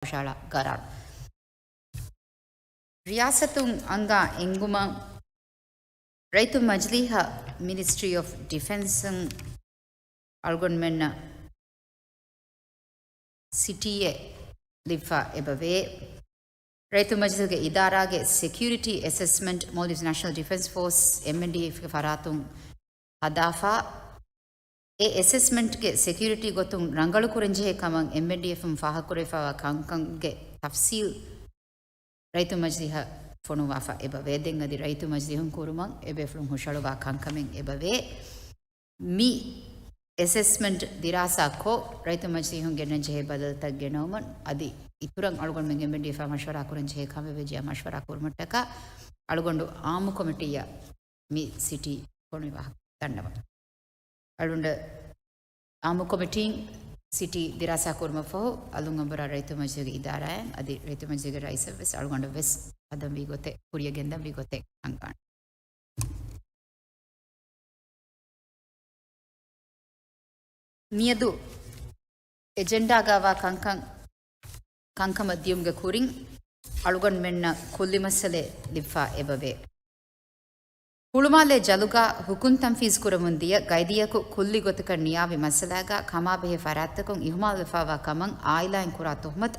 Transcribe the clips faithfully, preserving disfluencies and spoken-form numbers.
ހުށަހަޅާ ގަރާރު. ރިޔާސަތުން އަންގާ އެންގުމަށް ރައްޔިތު މަޖިލީހަށް މިނިސްޓްރީ އޮފް ޑިފެންސުން އަޅުގަނޑުމެންނަށް ސިޓީއެއް ލިބިފަ އެބަވޭ. ރައްޔިތު މަޖިލީހުގެ އިދާރާގެ ސެކިއުރިޓީ އެސެސްމަންޓް މޯލްޑިވްސް ނޭޝަނަލް ޑިފެންސް ފޯސް، އެމްއެންޑީއެފްގެ ފަރާތުން ހަދާފަ. އެ އެސެސްމަންޓްގެ ސެކިއުރިޓީ ގޮތުން ރަނގަޅު ކުރަންޖެހޭ ކަމަށް އެމްއެންޑީއެފުން ފާހަގަކުރެވިފައިވާ ކަންކަންގެ ތަފްސީލް ރައްޔިތު މަޖިލީހަށް ފޮނުވާފަ އެބަވޭ. ދެން އަދި ރައްޔިތު މަޖިލީހުން ކުރުމަށް އެބޭފުޅުން ހުށަހަޅުވާ ކަންކަމެއް އެބަވޭ. މި އެސެސްމަންޓް ދިރާސާ ކޮށް، ރައްޔިތު މަޖިލީހުން ގެންނަންޖެހޭ ބަދަލުތައް ގެނައުމަށް އަދި އިތުރަށް އަޅުގަނޑުމެން އެމްއެންޑީއެފާ މަޝްވަރާ ކުރަންޖެހޭ ކަމެއް ވެއްޖެޔާ މަޝްވަރާ ކުރުމަށްޓަކާ އަޅުގަނޑު އާއްމު ކޮމިޓީއަށް މި ސިޓީ ފޮނުވި ވާހަކަ ދަންނަވަން. އަޅުގަނޑަށް އާއްމު ކޮމިޓީން ސިޓީ ދިރާސާ ކުރުމަށްފަހު، އަލުން އަނބުރާ ރައްޔިތު މަޖިލީހުގެ އިދާރާއިން އަދި ރައްޔިތު މަޖިލީހުގެ ރައީސަށް ވެސް އަޅުގަނޑަށް ވެސް ހަދަންވީ ގޮތެއް، ކުރިއަށް ގެންދަންވީ ގޮތެއް އަންގާނެ. މިއަދު އެޖެންޑާގައިވާ ކަންކަން، ކަންކަމަށް ދިޔުމުގެ ކުރިން އަޅުގަނޑުމެންނަށް ކުއްލި މައްސަލައެއް ލިބިފަ އެބަވޭ. ހުޅުމާލޭ ޖަލުގަ ހުކުމް ތަންފީޒު ކުރަމުން ދިޔަ ގައިދީއަކު ކުއްލި ގޮތަކަށް ނިޔާވި މައްސަލާގަ ކަމާބެހޭ ފަރާތްތަކުން އިހުމާލުވެފައިވާ ކަމަށް އާއިލާއިން ކުރާ ތުހުމަތު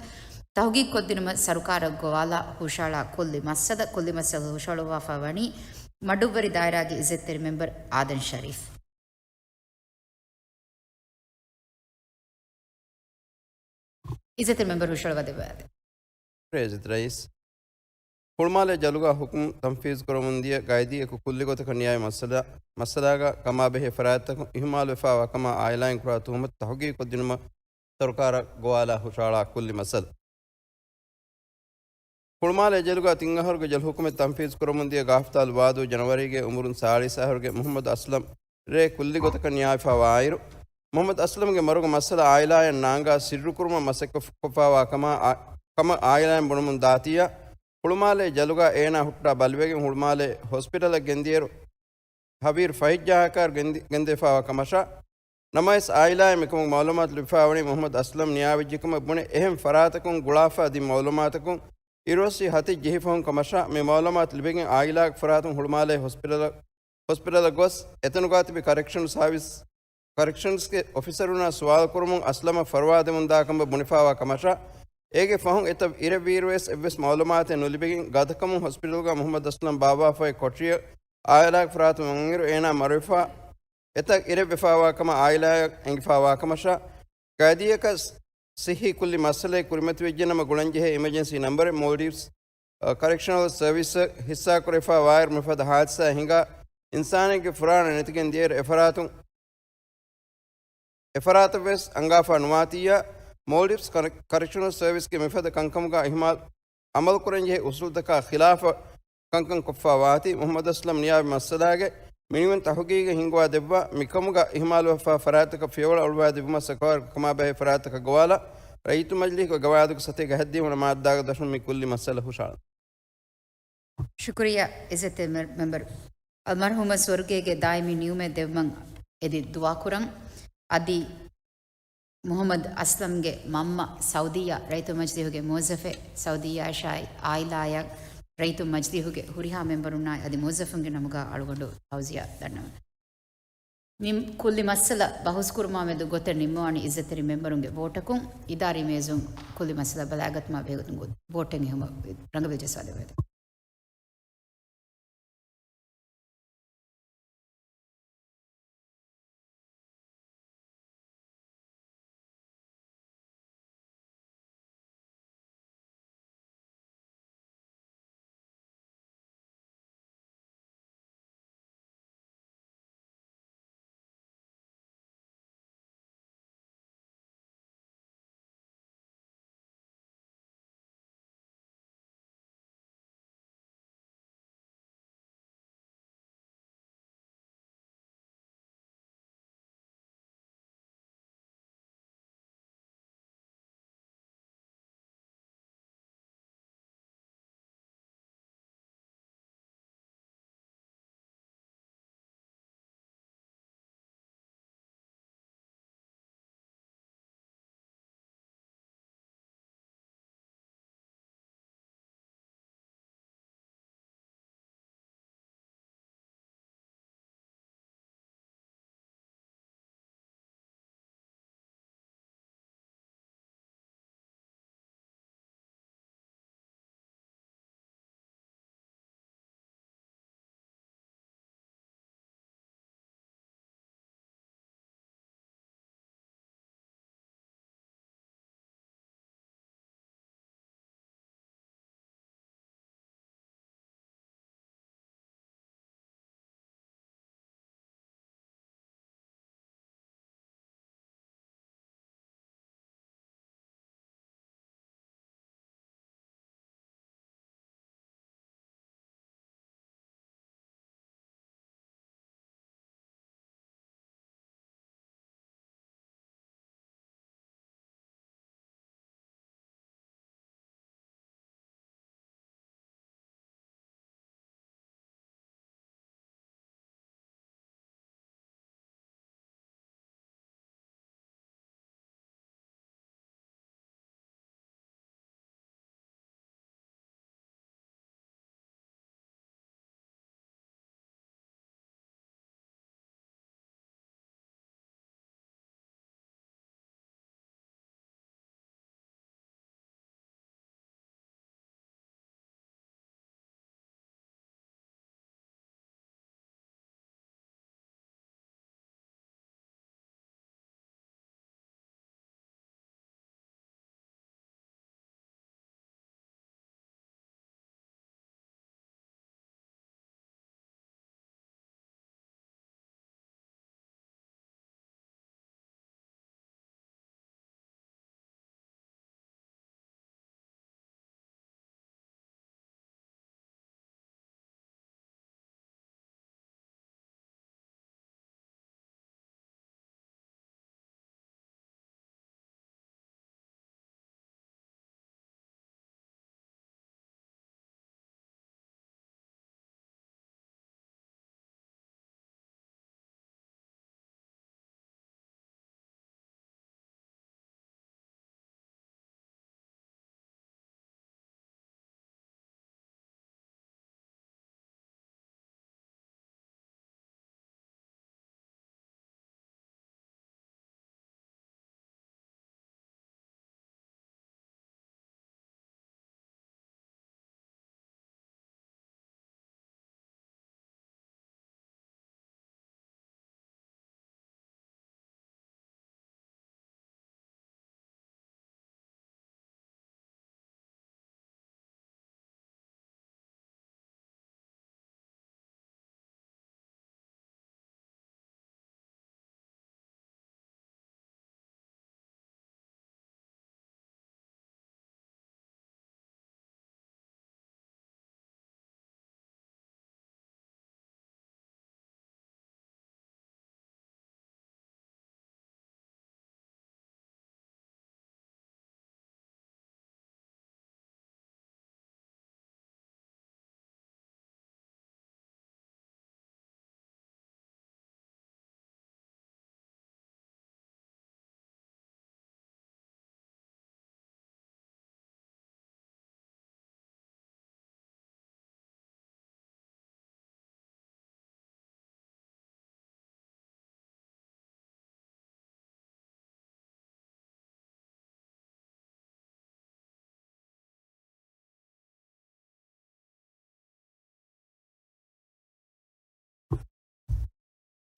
ތަހުގީގު ކޮށްދިނުމަށް ސަރުކާރަށް ގޮވާލާ ހުށަހަޅާ ކުއްލި މައްސަލަ، ކުއްލި މައްސަލަ ހުށަހަޅުއްވާފަ ވަނީ މަޑުއްވަރި ދާއިރާގެ އިއްޒަތްތެރި މެމްބަރު އާދަން ޝަރީފް. އިއްޒަތްތެރި މެމްބަރު ހުށަހަޅުވާ ދެއްވާތި. އިއްޒަތްތެރި ރައީސް. ހުޅުމާލޭ ޖަލުގަ ހުކުމް ތަންފީޒު ކުރަމުން ދިޔަ ގައިދީއަކު ކުއްލި ގޮތަކަށް ނިޔާވި މައްސަލަ، މައްސަލާގަ ކަމާބެހޭ ފަރާތްތަކުން އިހުމާލުވެފައިވާ ކަމަށް އާއިލާއިން ކުރާ ތުހުމަތު ތަހުގީގު ކޮށްދިނުމަށް ސަރުކާރަށް ގޮވާލާ ހުށަހަޅާ ކުއްލި މައްސަލަ. ހުޅުމާލޭ ޖެލުގަ ތިން އަހަރުގެ ޖެލު ހުކުމެއް ތަންފީޒު ކުރަމުން ދިޔަ ގާފްތާލު ވާދޫ ޖަނަވަރީގެ އުމުރުން ސާޅީސް އަހަރުގެ މުހައްމަދު އަސްލަމް ރޭ ކުއްލި ގޮތަކަށް ނިޔާވެފައިވާއިރު، މުހައްމަދު އަސްލަމްގެ މަރުގެ މައްސަލަ އާއިލާއަށް ނާނގާ ސިއްރުކުރުމަށް މަސައްކަތް ކޮށްފައިވާ ކަމަށް އާ-، ކަމަށް އާއިލާއިން ބުނަމުން ދާތީއަށް، ހުޅުމާލޭ ޖަލުގަ އޭނާ ހުއްޓާ ބަލިވެގެން ހުޅުމާލޭ ހޮސްޕިޓަލަށް ގެންދިޔައިރު، ހަވީރު ފަހެއްޖާހާ ކައިރި ގެންދި-، ގެންދެވިފައިވާ ކަމަށާ، ނަމަވެސް އާއިލާއިން މިކަމުގެ މައުލޫމާތު ލިބިފައިވަނީ މުހައްމަދު އަސްލަމް ނިޔާވެއްޖެ ކަމަށް ބުނެ، އެހެން ފަރާތަކުން ގުޅާފަ ދިން މައުލޫމާތަކުން އިރުއޮއްސި ހަތެއް ޖެހި ފަހުން ކަމަށާ، މި މައުލޫމާތު ލިބިގެން އާއިލާގެ ފަރާތުން ހުޅުމާލޭ ހޮސްޕިޓަލަށް، ހޮސްޕިޓަލަށް ގޮސް، އެތަނުގާ ތިބި ކަރެކްޝަން ސާވިސް، ކަރެކްޝަންސްގެ އޮފިސަރުންނާ ސުވާލު ކުރުމުން އަސްލަމަށް ފަރުވާ ދެމުން ދާ ކަމަށް ބުނެފައިވާ ކަމަށާ، އޭގެ ފަހުން އެތައް އިރެއްވިއިރުވެސް އެއްވެސް މައުލޫމާތެއް ނުލިބިގެން ގަދަކަމުން ހޮސްޕިޓަލްގަ މުހައްމަދު އަސްލަމް ބާއްވާފައި ކޮޓަރިއަށް އާއިލާގެ ފަރާތުން އޮންއިރު އޭނާ މަރުވެފަ، އެތައް އިރެއްވެފައިވާ ކަމަށް އާއިލާއަށް އެނގިފައިވާ ކަމަށާ، ގައިދީއަކަށް ސިއްހީ ކުއްލި މައްސަލައެއް ކުރިމަތިވެއްޖެ ނަމަ ގުޅަންޖެހޭ އިމަޖެންސީ ނަންބަރެއް މޯލްޑިވްސް، އަ، ކަރެކްޝަނަލް ސަރވިސްއަށް ހިއްސާކުރެވިފައިވާއިރު މިފަދަ ހާދިސާއެއް ހިނގާ އިންސާނެއްގެ ފުރާނަ ނެތިގެން ދިޔައިރު އެފަރާތުން، އެފަރާތަށް ވެސް އަންގާފަ ނުވާތީއާ، މޯލްޑިވްސް ކަރެ-، ކަރެކްޝަނަލް ސަރވިސްގެ މިފަދަ ކަންކަމުގަ އިހުމާލު އަމަލުކުރަންޖެހޭ އުސޫލުތަކާ ޚިލާފަށް ކަންކަން ކޮށްފަ ވާތީ، މުހައްމަދު އަސްލަމް ނިޔާވި މައްސަލާގެ މިނިވަން ތަހުގީގެއް ހިންގުވާ ދެއްވާ، މިކަމުގަ އިހުމާލުވެފަ ފަރާތްތަކަށް ފިޔަވަޅު އަޅުވާ ދެއްވުމަށް ސަރުކާރަށް ކަމާބެހޭ ފަރާތްތަކަށް ގޮވާލާ، ރައްޔިތު މަޖިލީހުގެ ގަވާއިދުގެ ސަތޭކަ ހަތްދިހަ ވަނަ މާއްދާގެ ދަށުން މި ކުއްލި މައްސަލަ ހުށަހަޅަން. ޝުކުރިއްޔާ އިއްޒަތްތެރި މެ-، މެމްބަރު. އަލްމަރްޙޫމަށް ސުވަރުގޭގެ ދާއިމީ ނިޢުމަތް ދެއްވަން އެދި ދުޢާކުރަން. އަދި މުޙައްމަދު އަސްލަމްގެ މަންމަ ސައުދީއަށް ރައްޔިތު މަޖިލީހުގެ މުވައްޒަފެއް، ސައުދީއާއި އާއިލާއަށް ރައްޔިތު މަޖިލީހުގެ ހުރިހާ މެމްބަރުންނާއި އަދި މުވައްޒަފުންގެ ނަމުގަ އަޅުގަނޑު ތަޢުޒިޔާ ދަންނަވަން. މި ކުއްލި މައްސަލަ ބަހުސްކުރުމާމެދު ގޮތެއް ނިންމަވަނީ އިއްޒަތްތެރި މެމްބަރުންގެ ވޯޓަކުން. އިދާރީ މޭޒުން ކުއްލި މައްސަލަ ބަލާގަތުމާ ބެހޭގޮތުން ވޯޓެއް އެހުމަށް ރަނގަޅު ޖަޒްބާ ދެވޭތޯ.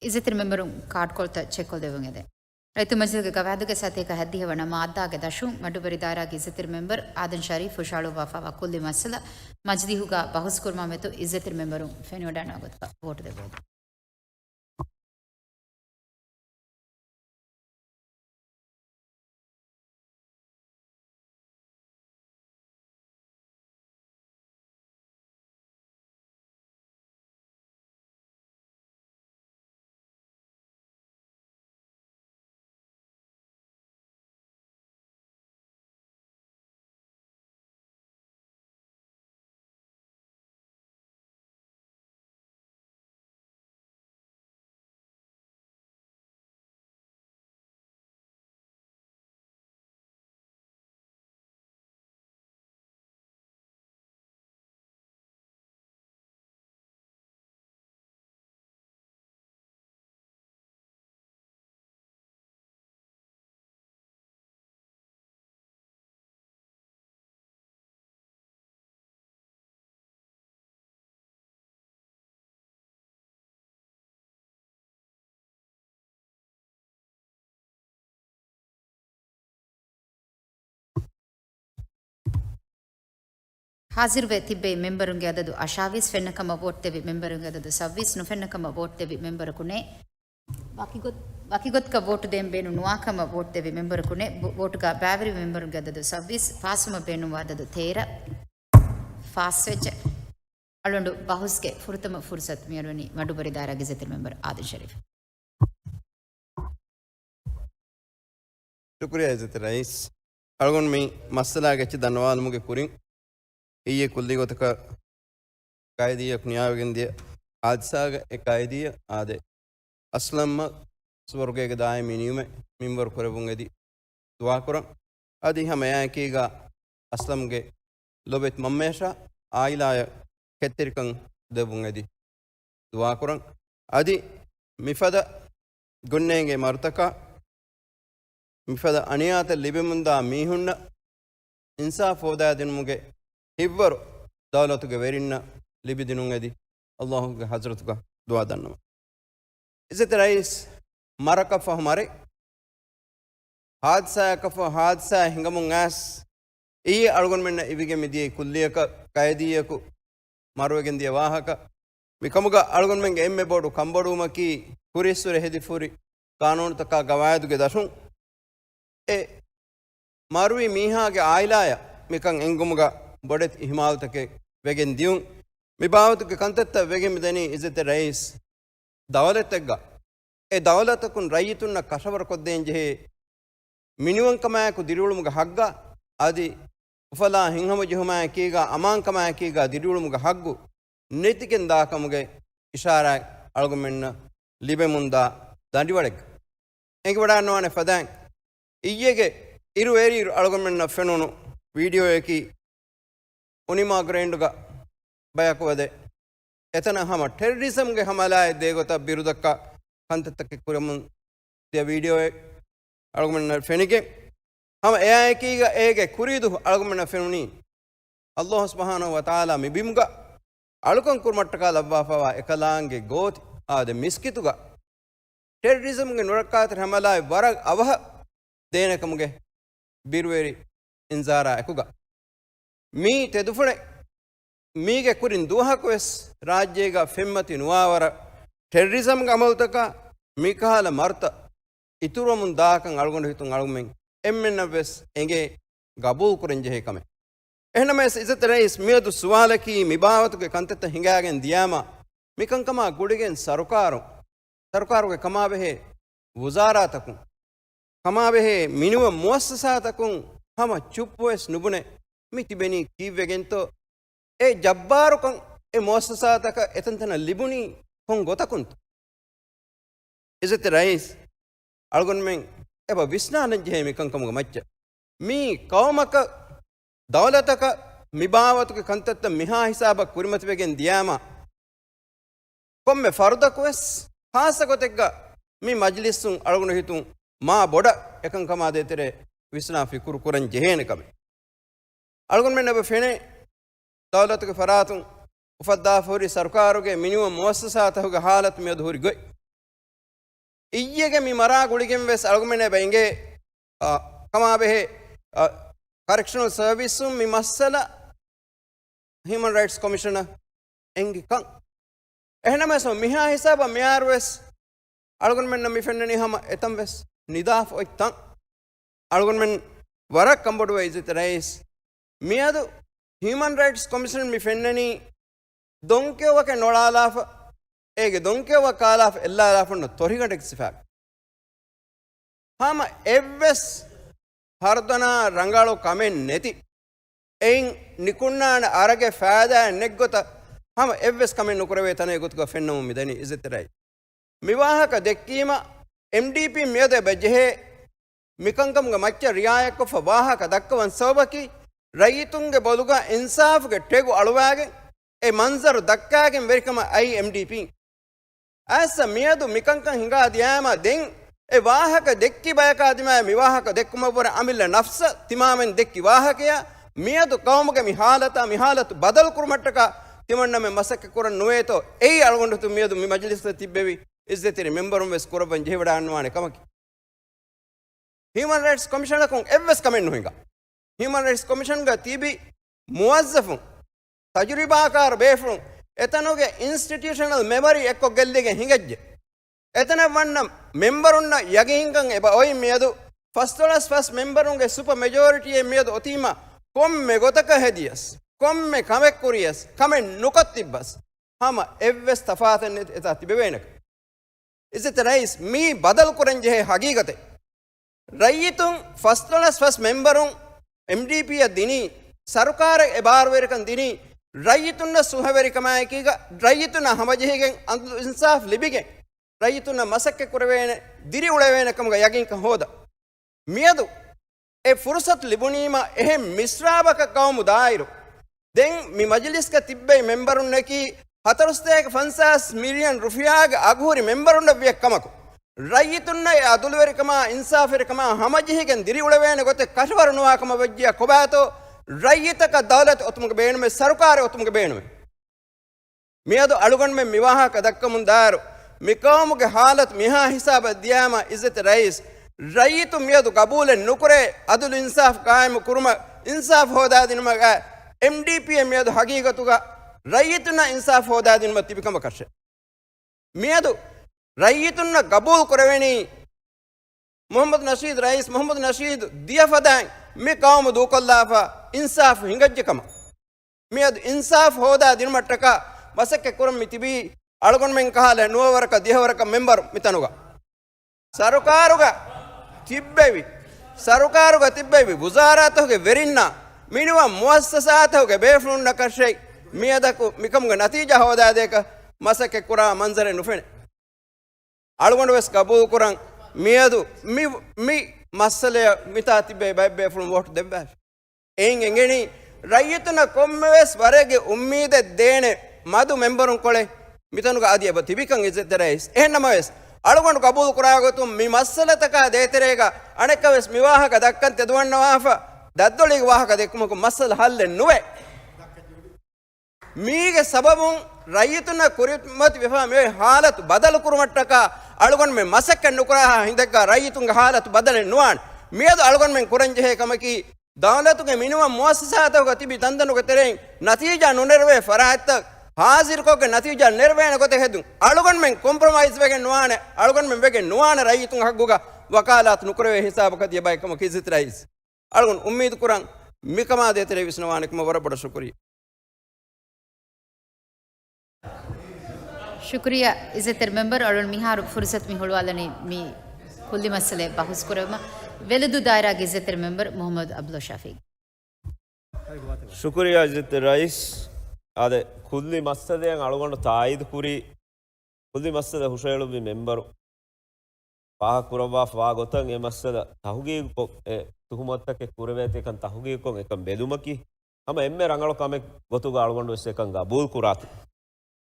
އިއްޒަތްތެރި މެމްބަރުން ކާޑްކޮޅުތައް ޗެކްކޮށްދެއްވުން އެދެން. ރައްޔިތު މަޖިލީހުގެ ގަވާއިދުގެ ސަތޭކަ ހަތްދިހަ ވަނަ މާއްދާގެ ދަށުން މަޑުއްވަރި ދާއިރާގެ އިއްޒަތްތެރި މެމްބަރު އާދަމް ޝަރީފް ހުށަހަޅުއްވާފައިވާ ކުއްލި މައްސަލަ މަޖިލީހުގަ ބަހުސްކުރުމާ މެދު އިއްޒަތްތެރި މެމްބަރުން ފެނިވަޑައިގަންނަވާ ގޮތަކަށް ވޯޓު ދެއްވައިދެން. ހާޒިރުވެ ތިއްބެވި މެމްބަރުންގެ އަދަދު އަށާވީސް، ފެންނަ ކަމަށް ވޯޓް ދެއްވި މެމްބަރުންގެ އަދަދު ސައްވީސް، ނުފެންނަ ކަމަށް ވޯޓް ދެއްވި މެމްބަރަކު ނެތް. ވަކިގޮތް-، ވަކިގޮތަކަށް ވޯޓު ދޭން ބޭނުން ނުވާ ކަމަށް ވޯޓް ދެއްވި މެމްބަރަކު ނެތް. ބު-، ވޯޓުގަ ބައިވެރިވި މެމްބަރުންގެ އަދަދު ސައްވީސް، ފާސްވުމަށް ބޭނުންވާ އަދަދު ތޭރަ، ފާސްވެއްޖެ. އަޅުގަނޑު ބަހުސްގެ ފުރަތަމަ ފުރުސަތު މިއަޅުވަނީ މަޑުއްވަރި ދާއިރާގެ އިއްޒަތްތެރި މެމްބަރު އާދަމް ޝަރީފް. ޝުކުރިއްޔާ އިއްޒަތްތެރި ރައީސް. އަޅުގަނޑު މި މައްސަލާގެ އެއްޗެއް ދަންނަވާލުމުގެ ކުރިން، އިއްޔެ ކުއްލި ގޮތަކަށް ޤާއިދީއަކު ނިޔާވެގެން ދިޔަ ހާދިސާގަ އެ ޤާއިދީއަށް އާދެ، އަސްލަމްއަށް ސުވަރުގޭގެ ދާއިމީ ނިޢުމަތް މިންވަރު ކުރެއްވުން އެދި ދުޢާ ކުރަން. އަދި ހަމަ އެއާއެކީގަ އަސްލަމްގެ ލޮބެތި މަންމަޔަށާ އާއިލާއަށް ކެތްތެރިކަން ދެއްވުން އެދި ދުޢާ ކުރަން. އަދި މިފަދަ ގޮންނޭނގޭ މަރުތަކާ މިފަދަ އަނިޔާތައް ލިބެމުންދާ މީހުންނަށް އިންސާފް ހޯދާދިނުމުގެ ހިތްވަރު ދައުލަތުގެ ވެރިންނަށް ލިބިދިނުން އެދި، ﷲ ގެ ޙަޟްރަތުގަ ދުޢާ ދަންނަވަން. އިއްޒަތްތެރި ރައީސް، މަރަކަށް ފަހު މަރެއް، ހާދިސާއަކަށް ފަހު ހާދިސާއެއް ހިނގަމުން އައިސް، އިއްޔެ އަޅުގަނޑުމެންނަށް އިވިގެން މިދިޔައީ ކުއްލިއަކަށް ޤާއިދީއަކު މަރުވެގެން ދިޔަ ވާހަކަ. މިކަމުގަ އަޅުގަނޑުމެންގެ އެންމެ ބޮޑު ކަންބޮޑުވުމަކީ، ކުރިއްސުރެ ހެދިފުރި ޤާނޫނުތަކާ ގަވާއިދުގެ ދަށުން އެ މަރުވި މީހާގެ އާއިލާއަށް މިކަން އެންގުމުގަ ބޮޑެތި އިހުމާލުތަކެއް ވެގެން ދިޔުން. މި ބާވަތުގެ ކަންތައްތައް ވެގެން މިދަނީ އިއްޒަތްތެރި ރައީސް، ދައުލަތެއްގަ އެ ދައުލަތަކުން ރައްޔިތުންނަށް ކަށަވަރުކޮށްދޭން ޖެހޭ މިނިވަންކަމާއެކު ދިރިއުޅުމުގެ ހައްގާ އަދި އުފަލާ ހިތްހަމަޖެހުމާއެކީގާ އަމާންކަމާއެކީގާ ދިރިއުޅުމުގެ ހައްގު ނެތިގެން ދާކަމުގެ އިޝާރާތް އަޅުގަނޑުމެންނަށް ލިބެމުންދާ ދަނޑިވަޅެއްގަ. އެނގިވަޑައިގަންނަވާނެ ފަދައިން، އިއްޔެގެ އިރުއެރިއިރު އަޅުގަނޑުމެންނަށް ފެނުނު ވީޑިއޯއަކީ އުނިމާ ގްރޭންޑުގަ ބަޔަކު ވަދެ، އެތަނަށް ހަމަ ޓެރަރިޒަމްގެ ހަމަލާއެއް ދޭގޮތަށް ބިރުދައްކާ ކަންތައްތަކެއް ކުރަމުން ދިޔަ ވީޑިއޯއެއް އަޅުގަނޑުމެންނަށް ފެނިގެން، ހަމަ އެއާއެކީގަ އޭގެ ކުރީދު އަޅުގަނޑުމެންނަށް ފެނުނީ، ﷲ ސުބްޙާނަހޫ ވަތަޢާލާ މި ބިމުގަ އަޅުކަން ކުރުމަށްޓަކާ ލައްވާފައިވާ އެކަލާނގެ ގޯތި އާދެ މިސްކިތުގަ ޓެރަރިޒަމްގެ ނުރައްކާތެރި ހަމަލާއެއް ވަރަށް އަވަހަށް ދޭނެކަމުގެ ބިރުވެރި އިންޒާރާ އެކުގަ، މީ ތެދުފުޅެއް. މީގެ ކުރިން ދުވަހަކުވެސް ރާއްޖޭގަ ފެންމަތި ނުވާވަރަށް ޓެރަރިޒަމްގެ އަމަލުތަކާ މިކަހަލަ މަރުތައް އިތުރުވަމުން ދާކަން އަޅުގަނޑު ހިތުން އަޅުގަމެން އެންމެންނަށްވެސް އެނގޭ ގަބޫލުކުރަންޖެހޭ ކަމެއް. އެހެންނަމަވެސް އިއްޒަތް ރައީސް، މިއަދު ސުވާލަކީ މިބާވަތުގެ ކަންތައްތައް ހިނގާގެން ދިޔާމާ، މިކަންކަމާ ގުޅިގެން ސަރުކާރުން، ސަރުކާރުގެ ކަމާބެހޭ ވުޒާރާތަކުން، ކަމާބެހޭ މިނިވަން މުއައްސަސާތަކުން ހަމަ ޗުއްޕުވެސް ނުބުނެ މި ތިބެނީ ކީއްވެގެންތޯ؟ އެ ޖައްބާރުކަން އެ މުއައްސަސާތަކަށް އެތަންތަނަށް ލިބުނީ ކޮން ގޮތަކުންތޯ؟ އިއްޒަތް ރައީސް، އަޅުގަނޑުމެން އެބަ ވިސްނާލަން ޖެހޭ މިކަންކަމުގެ މައްޗަށް. މީ ޤައުމަކަށް، ދައުލަތަކަށް މި ބާވަތުގެ ކަންތައްތައް މިހާ ހިސާބަށް ކުރިމަތިވެގެން ދިޔާމަ، ކޮންމެ ފަރުދަކުވެސް ޚާއްޞަ ގޮތެއްގަ މި މަޖިލިސްއުން އަޅުގަނޑު ހިތުން މާ ބޮޑަށް އެކަންކަމާ ދޭތެރޭ ވިސްނާ ފިކުރު ކުރަން ޖެހޭނެ ކަމެއް. އަޅުގަނޑުމެން އެބަ ފެނޭ، ދައުލަތުގެ ފަރާތުން އުފައްދާފަ ހުރި ސަރުކާރުގެ މިނިވަން މުއައްސަސާތަކުގެ ހާލަތު މިއަދު ހުރި ގޮތް. އިއްޔެގެ މި މަރާ ގުޅިގެން ވެސް އަޅުގަމެން އެބަ އިނގޭ، އަ، ކަމާ ބެހޭ، އަ، ކަރެކްޝަނަލް ސަރވިސުން މި މައްސަލަ ހިއުމަން ރައިޓްސް ކޮމިޝަނަށް އެނގި ކަން. އެހެންނަމަވެސް މިހާ ހިސާބަށް މިހާރު ވެސް އަޅުގަނޑުމެންނަށް މި ފެންނަނީ ހަމަ އެތަން ވެސް ނިދާފަ އޮތް ތަން. އަޅުގަނޑުމެން ވަރަށް ކަންބޮޑުވޭ އިއްޒަތްތެރި ރައީސް. މިއަދު ހިއުމަން ރައިޓްސް ކޮމިޝަން މި ފެންނަނީ ދޮންކެޔޮވަކެއް ނޮޅާލާފަ، އޭގެ ދޮންކެޔޮވަ ކާލާފަ އެއްލާލާފަ އޮންނަ ތޮރިގަނޑެއްގެ ސިފައިން. ހަމަ އެއްވެސް ހަރުދަނާ ރަނގަޅު ކަމެއް ނެތި، އެއިން ނިކުންނާނެ އަރަގެ ފައިދާއެއް ނެތްގޮތަށް ހަމަ އެއްވެސް ކަމެއް ނުކުރެވޭ ތަނެއް ގޮތުގަ ފެންނަމުން މިދަނީ އިއްޒަތްތެރި ރައީސް. މި ވާހަކަ ދެއްކީމަ، އެމްޑީޕީން މިއަދު އެބަ ޖެހޭ މިކަންކަމުގެ މައްޗަށް ރިއާޔަތްކޮށްފަ ވާހަކަ ދައްކަވަން ސަބަބަކީ، ރައްޔިތުންގެ ބޮލުގަ އިންސާފުގެ ޓެގު އަޅުވާގެން އެ މަންޒަރު ދައްކާގެން ވެރިކަމަށް އައީ އެމްޑީޕީން. އައިސް މިއަދު މިކަންކަން ހިނގާ ދިޔާމަ ދެން އެ ވާހަކަ ދެއްކި ބަޔަކާ ދިމާއަށް މި ވާހަކަ ދެއްކުމަށްވުރެ އަމިއްލަ ނަފްސަށް ތިމާމެން ދެއްކި ވާހަކަޔާ މިއަދު ޤައުމުގެ މި ހާލަތާ މި ހާލަތު ބަދަލު ކުރުމަށްޓަކާ ތިމަންނަމެން މަސައްކަތް ކުރަން ނުވޭތޯ؟ އެއީ އަޅުގަނޑު މިއަދު މި މަޖިލިސްގަ ތިއްބެވި އިއްޒަތްތެރި މެމްބަރުން ވެސް ކުރައްވަން ޖެހިވަޑައިގަންނަވާނެ ކަމަކީ. ހިއުމަން ރައިޓްސް ކޮމިޝަނަކުން އެއްވެސް ކަމެއް ނުހިނގާ. ހިއުމަން ރައިޓްސް ކޮމިޝަންގަ ތިބި މުވައްޒަފުން، ތަޖުރިބާކާރު ބޭފުޅުން، އެތަނުގެ އިންސްޓިޓިއުޝަނަލް މެމަރީ އެއްކޮށް ގެއްލިގެން ހިނގައްޖެ. އެތަނަށް ވަންނަ މެމްބަރުންނަށް ޔަގީންކަން އެބަ އޮތް މިއަދު ފަސްދޮޅަސް ފަސް މެމްބަރުންގެ ސުޕަ މެޖޯރިޓީއެއް މިއަދު އޮތީމަ، ކޮންމެ ގޮތަކަށް ހެދިޔަސް، ކޮންމެ ކަމެއް ކުރިޔަސް، ކަމެއް ނުކޮށް ތިއްބަސް، ހަމަ އެއްވެސް ތަފާތެއް ނެތި އެތާ ތިބެވޭނެކަން. އިއްޒަތްތެރި ރައީސް، މީ ބަދަލު ކުރަން ޖެހޭ ހަގީގަތެއް. ރައްޔިތުން ފަސްދޮޅަސް ފަސް މެމްބަރުން އެމްޑީޕީއަށް ދިނީ، ސަރުކާރަށް އެ ބާރުވެރިކަން ދިނީ، ރައްޔިތުންނަށް ސުހަވެރިކަމާއެކީގަ، ރައްޔިތުންނަށް ހަމަޖެހިގެން އަދުލު އިންސާފް ލިބިގެން، ރައްޔިތުންނަށް މަސައްކަތް ކުރެވޭނެ، ދިރިއުޅެވޭނެ ކަމުގަ ޔަގީންކަން ހޯދަ. މިއަދު އެ ފުރުސަތު ލިބުނީމަ އެހެން މިސްރާބަކަށް ޤައުމު ދާއިރު، ދެން މި މަޖިލިސްގަ ތިއްބެވި މެމްބަރުންނަކީ ހަތަރުސަތޭކަ ފަންސާސް މިލިއަން ރުފިޔާގެ އަގުހުރި މެމްބަރުންނަށް ވިޔަ ކަމަކު، ރައްޔިތުންނަށް އެ އަދުލުވެރިކަމާ، އިންސާފުވެރިކަމާ ހަމަޖެހިގެން ދިރިއުޅެވޭނެ ގޮތެއް ކަށަވަރު ނުވާ ކަމަށް ވެއްޖިޔާ ކޮބާތޯ؟ ރައްޔިތަކަށް ދައުލަތެއް އޮތުމުގެ ބޭނުމެއް، ސަރުކާރެއް އޮތުމުގެ ބޭނުމެއް. މިއަދު އަޅުގަނޑުމެން މިވާހަކަ ދައްކަމުން ދާއިރު، މި ޤައުމުގެ ހާލަތު މިހާ ހިސާބަށް ދިޔާމަ، އިއްޒަތް ރައީސް، ރައްޔިތުން މިއަދު ގަބޫލެއް ނުކުރޭ، އަދުލު އިންސާފް ޤާއިމު ކުރުމަށް، އިންސާފް ހޯދާދިނުމަށް އެމްޑީޕީއަށް މިއަދު ހަގީގަތުގަ ރައްޔިތުންނަށް އިންސާފް ހޯދާދިނުމަށް ތިބި ކަމަކަށެއް. މިއަދު ރައްޔިތުންނަށް ގަބޫލު ކުރެވެނީ، މުޙައްމަދު ނަޝީދު، ރައީސް މުޙައްމަދު ނަޝީދު ދިޔަ ފަދައިން މި ޤައުމު ދޫކޮށްލާފަ އިންސާފު ހިނގައްޖެ ކަމަށް. މިއަދު އިންސާފު ހޯދާ ދިނުމަށްޓަކާ މަސައްކަތް ކުރަން މި ތިބީ އަޅުގަނޑުމެން ކަހަލަ ނުވަ ވަރަކަށް ދިހަ ވަރަކަށް މެމްބަރު މިތަނުގަ. ސަރުކާރުގަ ތިއްބެވި، ސަރުކާރުގަ ތިއްބެވި ވުޒާރާތަކުގެ ވެރިންނާ މިނިވަން މުއައްސަސާތަކުގެ ބޭފުޅުންނަކަށެއް މިއަދަކު މިކަމުގެ ނަތީޖާ ހޯދާދޭކަށް މަސައްކަތް ކުރާ މަންޒަރެއް ނުފެނޭ. އަޅުގަނޑު ވެސް ގަބޫލު ކުރަން މިއަދު މި، މި މައްސަލަޔަށް މިތާ ތިބޭ ބައެއް ބޭފުޅުން ވޯޓް ދެއްވާށި. އެއިން އެނގެނީ ރައްޔިތުންނަށް ކޮންމެވެސް ވަރެއްގެ އުއްމީދެއް ދޭނެ މަދު މެމްބަރުން ކޮޅެއް މިތަނުގަ އަދި އެބަ ތިބިކަން އިއްޒަތްތެރި ރައީސް. އެހެންނަމަވެސް، އަޅުގަނޑު ގަބޫލު ކުރާގޮތުން މި މައްސަލަތަކާ ދޭތެރޭގަ އަނެއްކާވެސް މި ވާހަކަ ދައްކަން ތެދުވަންނަވާފަ، ދައްދޮޅީގެ ވާހަކަ ދެއްކުމަކުން މައްސަލަ ހައްލެއް ނުވޭ. މީގެ ސަބަބުން ރައްޔިތުންނަށް ކުރިމަތި ވެފާ މިއޮތް ހާލަތު ބަދަލު ކުރުމަށްޓަކާ އަޅުގަނޑުމެން މަސައްކަތް ނުކުރާހާ ހިނދެއްގަ ރައްޔިތުންގެ ހާލަތު ބަދަލެއް ނުވާނެ. މިއަދު އަޅުގަނޑުމެން ކުރަންޖެހޭ ކަމަކީ، ދައުލަތުގެ މިނިވަން މުއައްސަސާތަކުގަ ތިބި ތަންތަނުގެ ތެރެއިން ނަތީޖާ ނުނެރެވޭ ފަރާތްތައް ހާޒިރުކޮށްގެން ނަތީޖާ ނެރެވޭނެ ގޮތެއް ހެދުން. އަޅުގަނޑުމެން ކޮމްޕްރޮމައިޒް ވެގެން ނުވާނެ، އަޅުގަނޑުމެން ވެގެން ނުވާނެ ރައްޔިތުންގެ ހައްގުގަ ވަކާލާތު ނުކުރެވޭ ހިސާބަކަށް ދިޔަ ބައެއް ކަމަކީ އިއްޒަތް ރައީސް. އަޅުގަނޑު އުއްމީދު ކުރަން މިކަމާ ދޭތެރޭ ވިސްނަވާނެ ކަމަށް ވަރަށް ބޮޑަށް ޝުކުރިއްޔާ. ޝުކުރިއްޔާ އިއްޒަތްތެރި މެމްބަރު. އަޅުގަނޑު މިހާރު ފުރުސަތު މި ހުޅުވާލަނީ މި ކުއްލި މައްސަލައެއް ބަހުސް ކުރެވުމަށް. ވެލުދޫ ދާއިރާގެ އިއްޒަތްތެރި މެމްބަރު މުޙައްމަދު ޢަބްދުﷲ ޝަފީޤް. ޝުކުރިއްޔާ އިއްޒަތްތެރި ރައީސް. އާދެ، ކުއްލި މައްސަލައަށް އަޅުގަނޑު ތާއީދު ކުރީ، ކުއްލި މައްސަލަ ހުށައެޅުއްވި މެމްބަރު ފާހަގަކުރައްވާފަ ވާ ގޮތަށް އެ މައްސަލަ ތަހުގީގުކޮށް، އެ ތުހުމަތުތަކެއް ކުރެވޭތީ ކަން ތަހުގީގުކޮށް އެކަން ބެލުމަކީ ހަމަ އެންމެ ރަނގަޅު ކަމެއް ގޮތުގަ އަޅުގަނޑު ވެސް އެކަން ގަބޫލު ކުރާތި.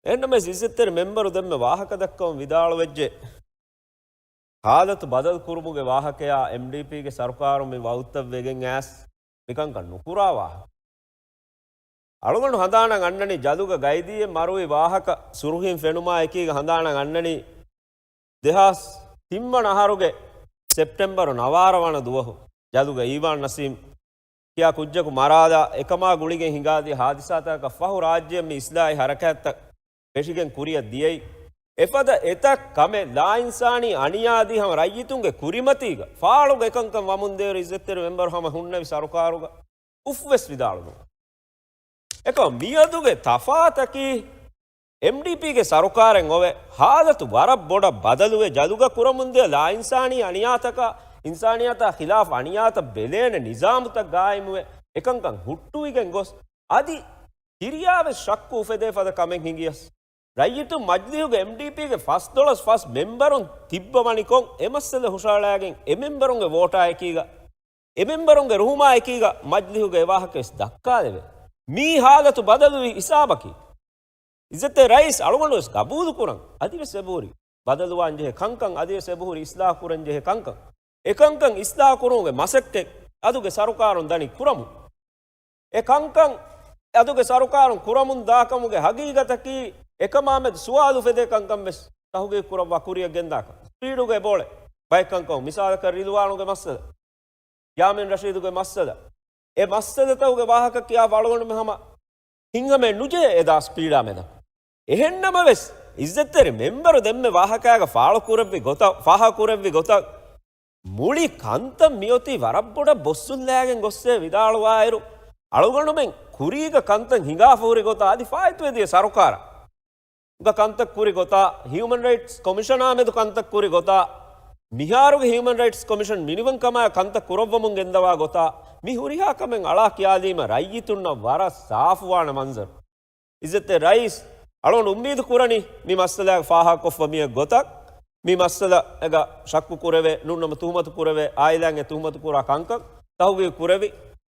އެހެންނަމަވެސް އިއްޒަތްތެރި މެމްބަރު ދެންމެ ވާހަކަ ދައްކަވަން ވިދާޅުވެއްޖެ. ހާލަތު ބަދަލު ކުރުމުގެ ވާހަކަޔާ އެމްޑީޕީގެ ސަރުކާރުން މި ވައުދުތައް ވެގެން އައިސް މިކަންކަން ނުކުރާ ވާހަކަ. އަޅުގަނޑު ހަނދާނަށް އަންނަނީ ޖަލުގަ ގައިދީއެއް މަރުވި ވާހަކަ ސުރުޚީން ފެނުމާ އެކީގަ ހަނދާނަށް އަންނަނީ ދެހާސް ތިންވަނަ އަހަރުގެ ސެޕްޓެމްބަރު ނަވާރަ ވަނަ ދުވަހު ޖަލުގަ އީވާން ނަސީމް ކިޔާ ކުއްޖަކު މަރާލާ އެކަމާ ގުޅިގެން ހިނގާދިޔަ ހާދިސާތަކަކަށް ފަހު ރާއްޖެއަށް މި އިސްލާހީ ހަރަކާތްތައް ފެށިގެން ކުރިއަށް ދިޔައީ. އެފަދަ އެތައް ކަމެއް ލާއިންސާނީ އަނިޔާ އަދި ހަމަ ރައްޔިތުންގެ ކުރިމަތީގަ ފާޅުގަ އެކަންކަން ވަމުންދޭއިރު އިއްޒަތްތެރި މެމްބަރު ހަމަ ހުންނެވި ސަރުކާރުގަ އުފްވެސް ވިދާޅުނު. އެކަމް މިއަދުގެ ތަފާތަކީ، އެމްޑީޕީގެ ސަރުކާރެއް އޮވެ، ހާލަތު ވަރަށް ބޮޑަށް ބަދަލުވެ، ޖަލުގަ ކުރަމުންދިޔަ ލާއިންސާނީ އަނިޔާތަކާ، އިންސާނިއްޔަތާ ޚިލާފް އަނިޔާތައް ބެލޭނެ ނިޒާމުތައް ގާއިމުވެ، އެކަންކަން ހުއްޓުވިގެން ގޮސް، އަދި ތިރިޔާވެސް ޝައްކު އުފެދޭ ފަދަ ކަމެއް ހިނގިޔަސް، ރައްޔިތުން މަޖްލިހުގެ އެމްޑީޕީގެ ފަސްދޮޅަސް ފަސް މެމްބަރުން ތިއްބަވަނިކޮށް، އެ މައްސަލަ ހުށަހަޅައިގެން އެ މެމްބަރުންގެ ވޯޓާއެކީގަ، އެ މެމްބަރުންގެ ރުހުމާއެކީގަ މަޖްލިހުގެ އެ ވާހަކަވެސް ދައްކާލެވޭ. މީ ހާލަތު ބަދަލުވި ހިސާބަކީ. އިއްޒަތްތެރި ރައީސް އަޅުގަނޑުވެސް ގަބޫލުކުރަން. އަދިވެސް އެބަހުރި ބަދަލުވާންޖެހޭ ކަންކަން، އަދިވެސް އެބަހުރި އިސްލާހު ކުރަންޖެހޭ ކަންކަން. އެކަންކަން އިސްލާހު ކުރުމުގެ މަސައްކަތް އަދުގެ ސަރުކާރުން ދަނީ ކުރަމުން. އެ ކަންކަން އަދުގެ ސަރުކާރުން ކުރަމުން ދާކަމުގެ ހަގީގަތަކީ، އެކަމާމެދު ސުވާލު އުފެދޭ ކަންކަން ވެސް ތަހުގީގު ކުރައްވާ ކުރިއަށް ގެންދާކަން. ސްޕީޑުގަ އެބައުޅޭ ބައެއް ކަންކަން، މިސާލަކަށް ރިލްވާނުގެ މައްސަލަ، ޔާމީން ރަޝީދުގެ މައްސަލަ، އެ މައްސަލަތަކުގެ ވާހަކަ ކިޔާފަ އަޅުގަނޑުމެން ހަމަ ހިތްހަމައެއް ނުޖެހޭ އެދާ ސްޕީޑާ މެދަށް. އެހެންނަމަވެސް، އިއްޒަތްތެރި މެމްބަރު ދެންމެ ވާހަކާގަ ފާޅުކުރެއްވި ގޮތަށް، ފާހަގަކުރެއްވި ގޮތަށް، މުޅި ކަންތައް މިއޮތީ ވަރަށް ބޮޑަށް ބޮއްސުންލާގެން ގޮއްސޭ ވިދާޅުވާއިރު، އަޅުގަނޑުމެން ކުރީގަ ކަންތައް ހިނގާފަ ހުރި ގޮތަށް އަދި ފާއިތުވެދިޔަ ސަރުކާރަށް ގަ ކަންތައް ކުރި ގޮތާ، ހިއުމަން ރައިޓްސް ކޮމިޝަނާ މެދު ކަންތައް ކުރި ގޮތާ، މިހާރުގެ ހިއުމަން ރައިޓްސް ކޮމިޝަން މިނިވަންކަމާއި ކަންތައް ކުރައްވަމުން ގެންދަވާ ގޮތާ، މި ހުރިހާ ކަމެއް އަޅާ ކިޔާލީމަ ރައްޔިތުންނަށް ވަރަށް ސާފުވާނެ މަންޒަރު. އިއްޒަތްތެރި ރައީސް، އަޅުގަނޑު އުއްމީދު ކުރަނީ މި މައްސަލައިގެ ފާހަގަކޮށްފަ މިއަށް ގޮތަށް، މި މައްސަލައިގަ ޝައްކު ކުރެވޭ، ނޫންނަމަ ތުހުމަތު ކުރެވޭ، އާއިލާއިން އެ ތުހުމަތު ކުރާ ކަންކަން ތަހުގީގު ކުރެވި،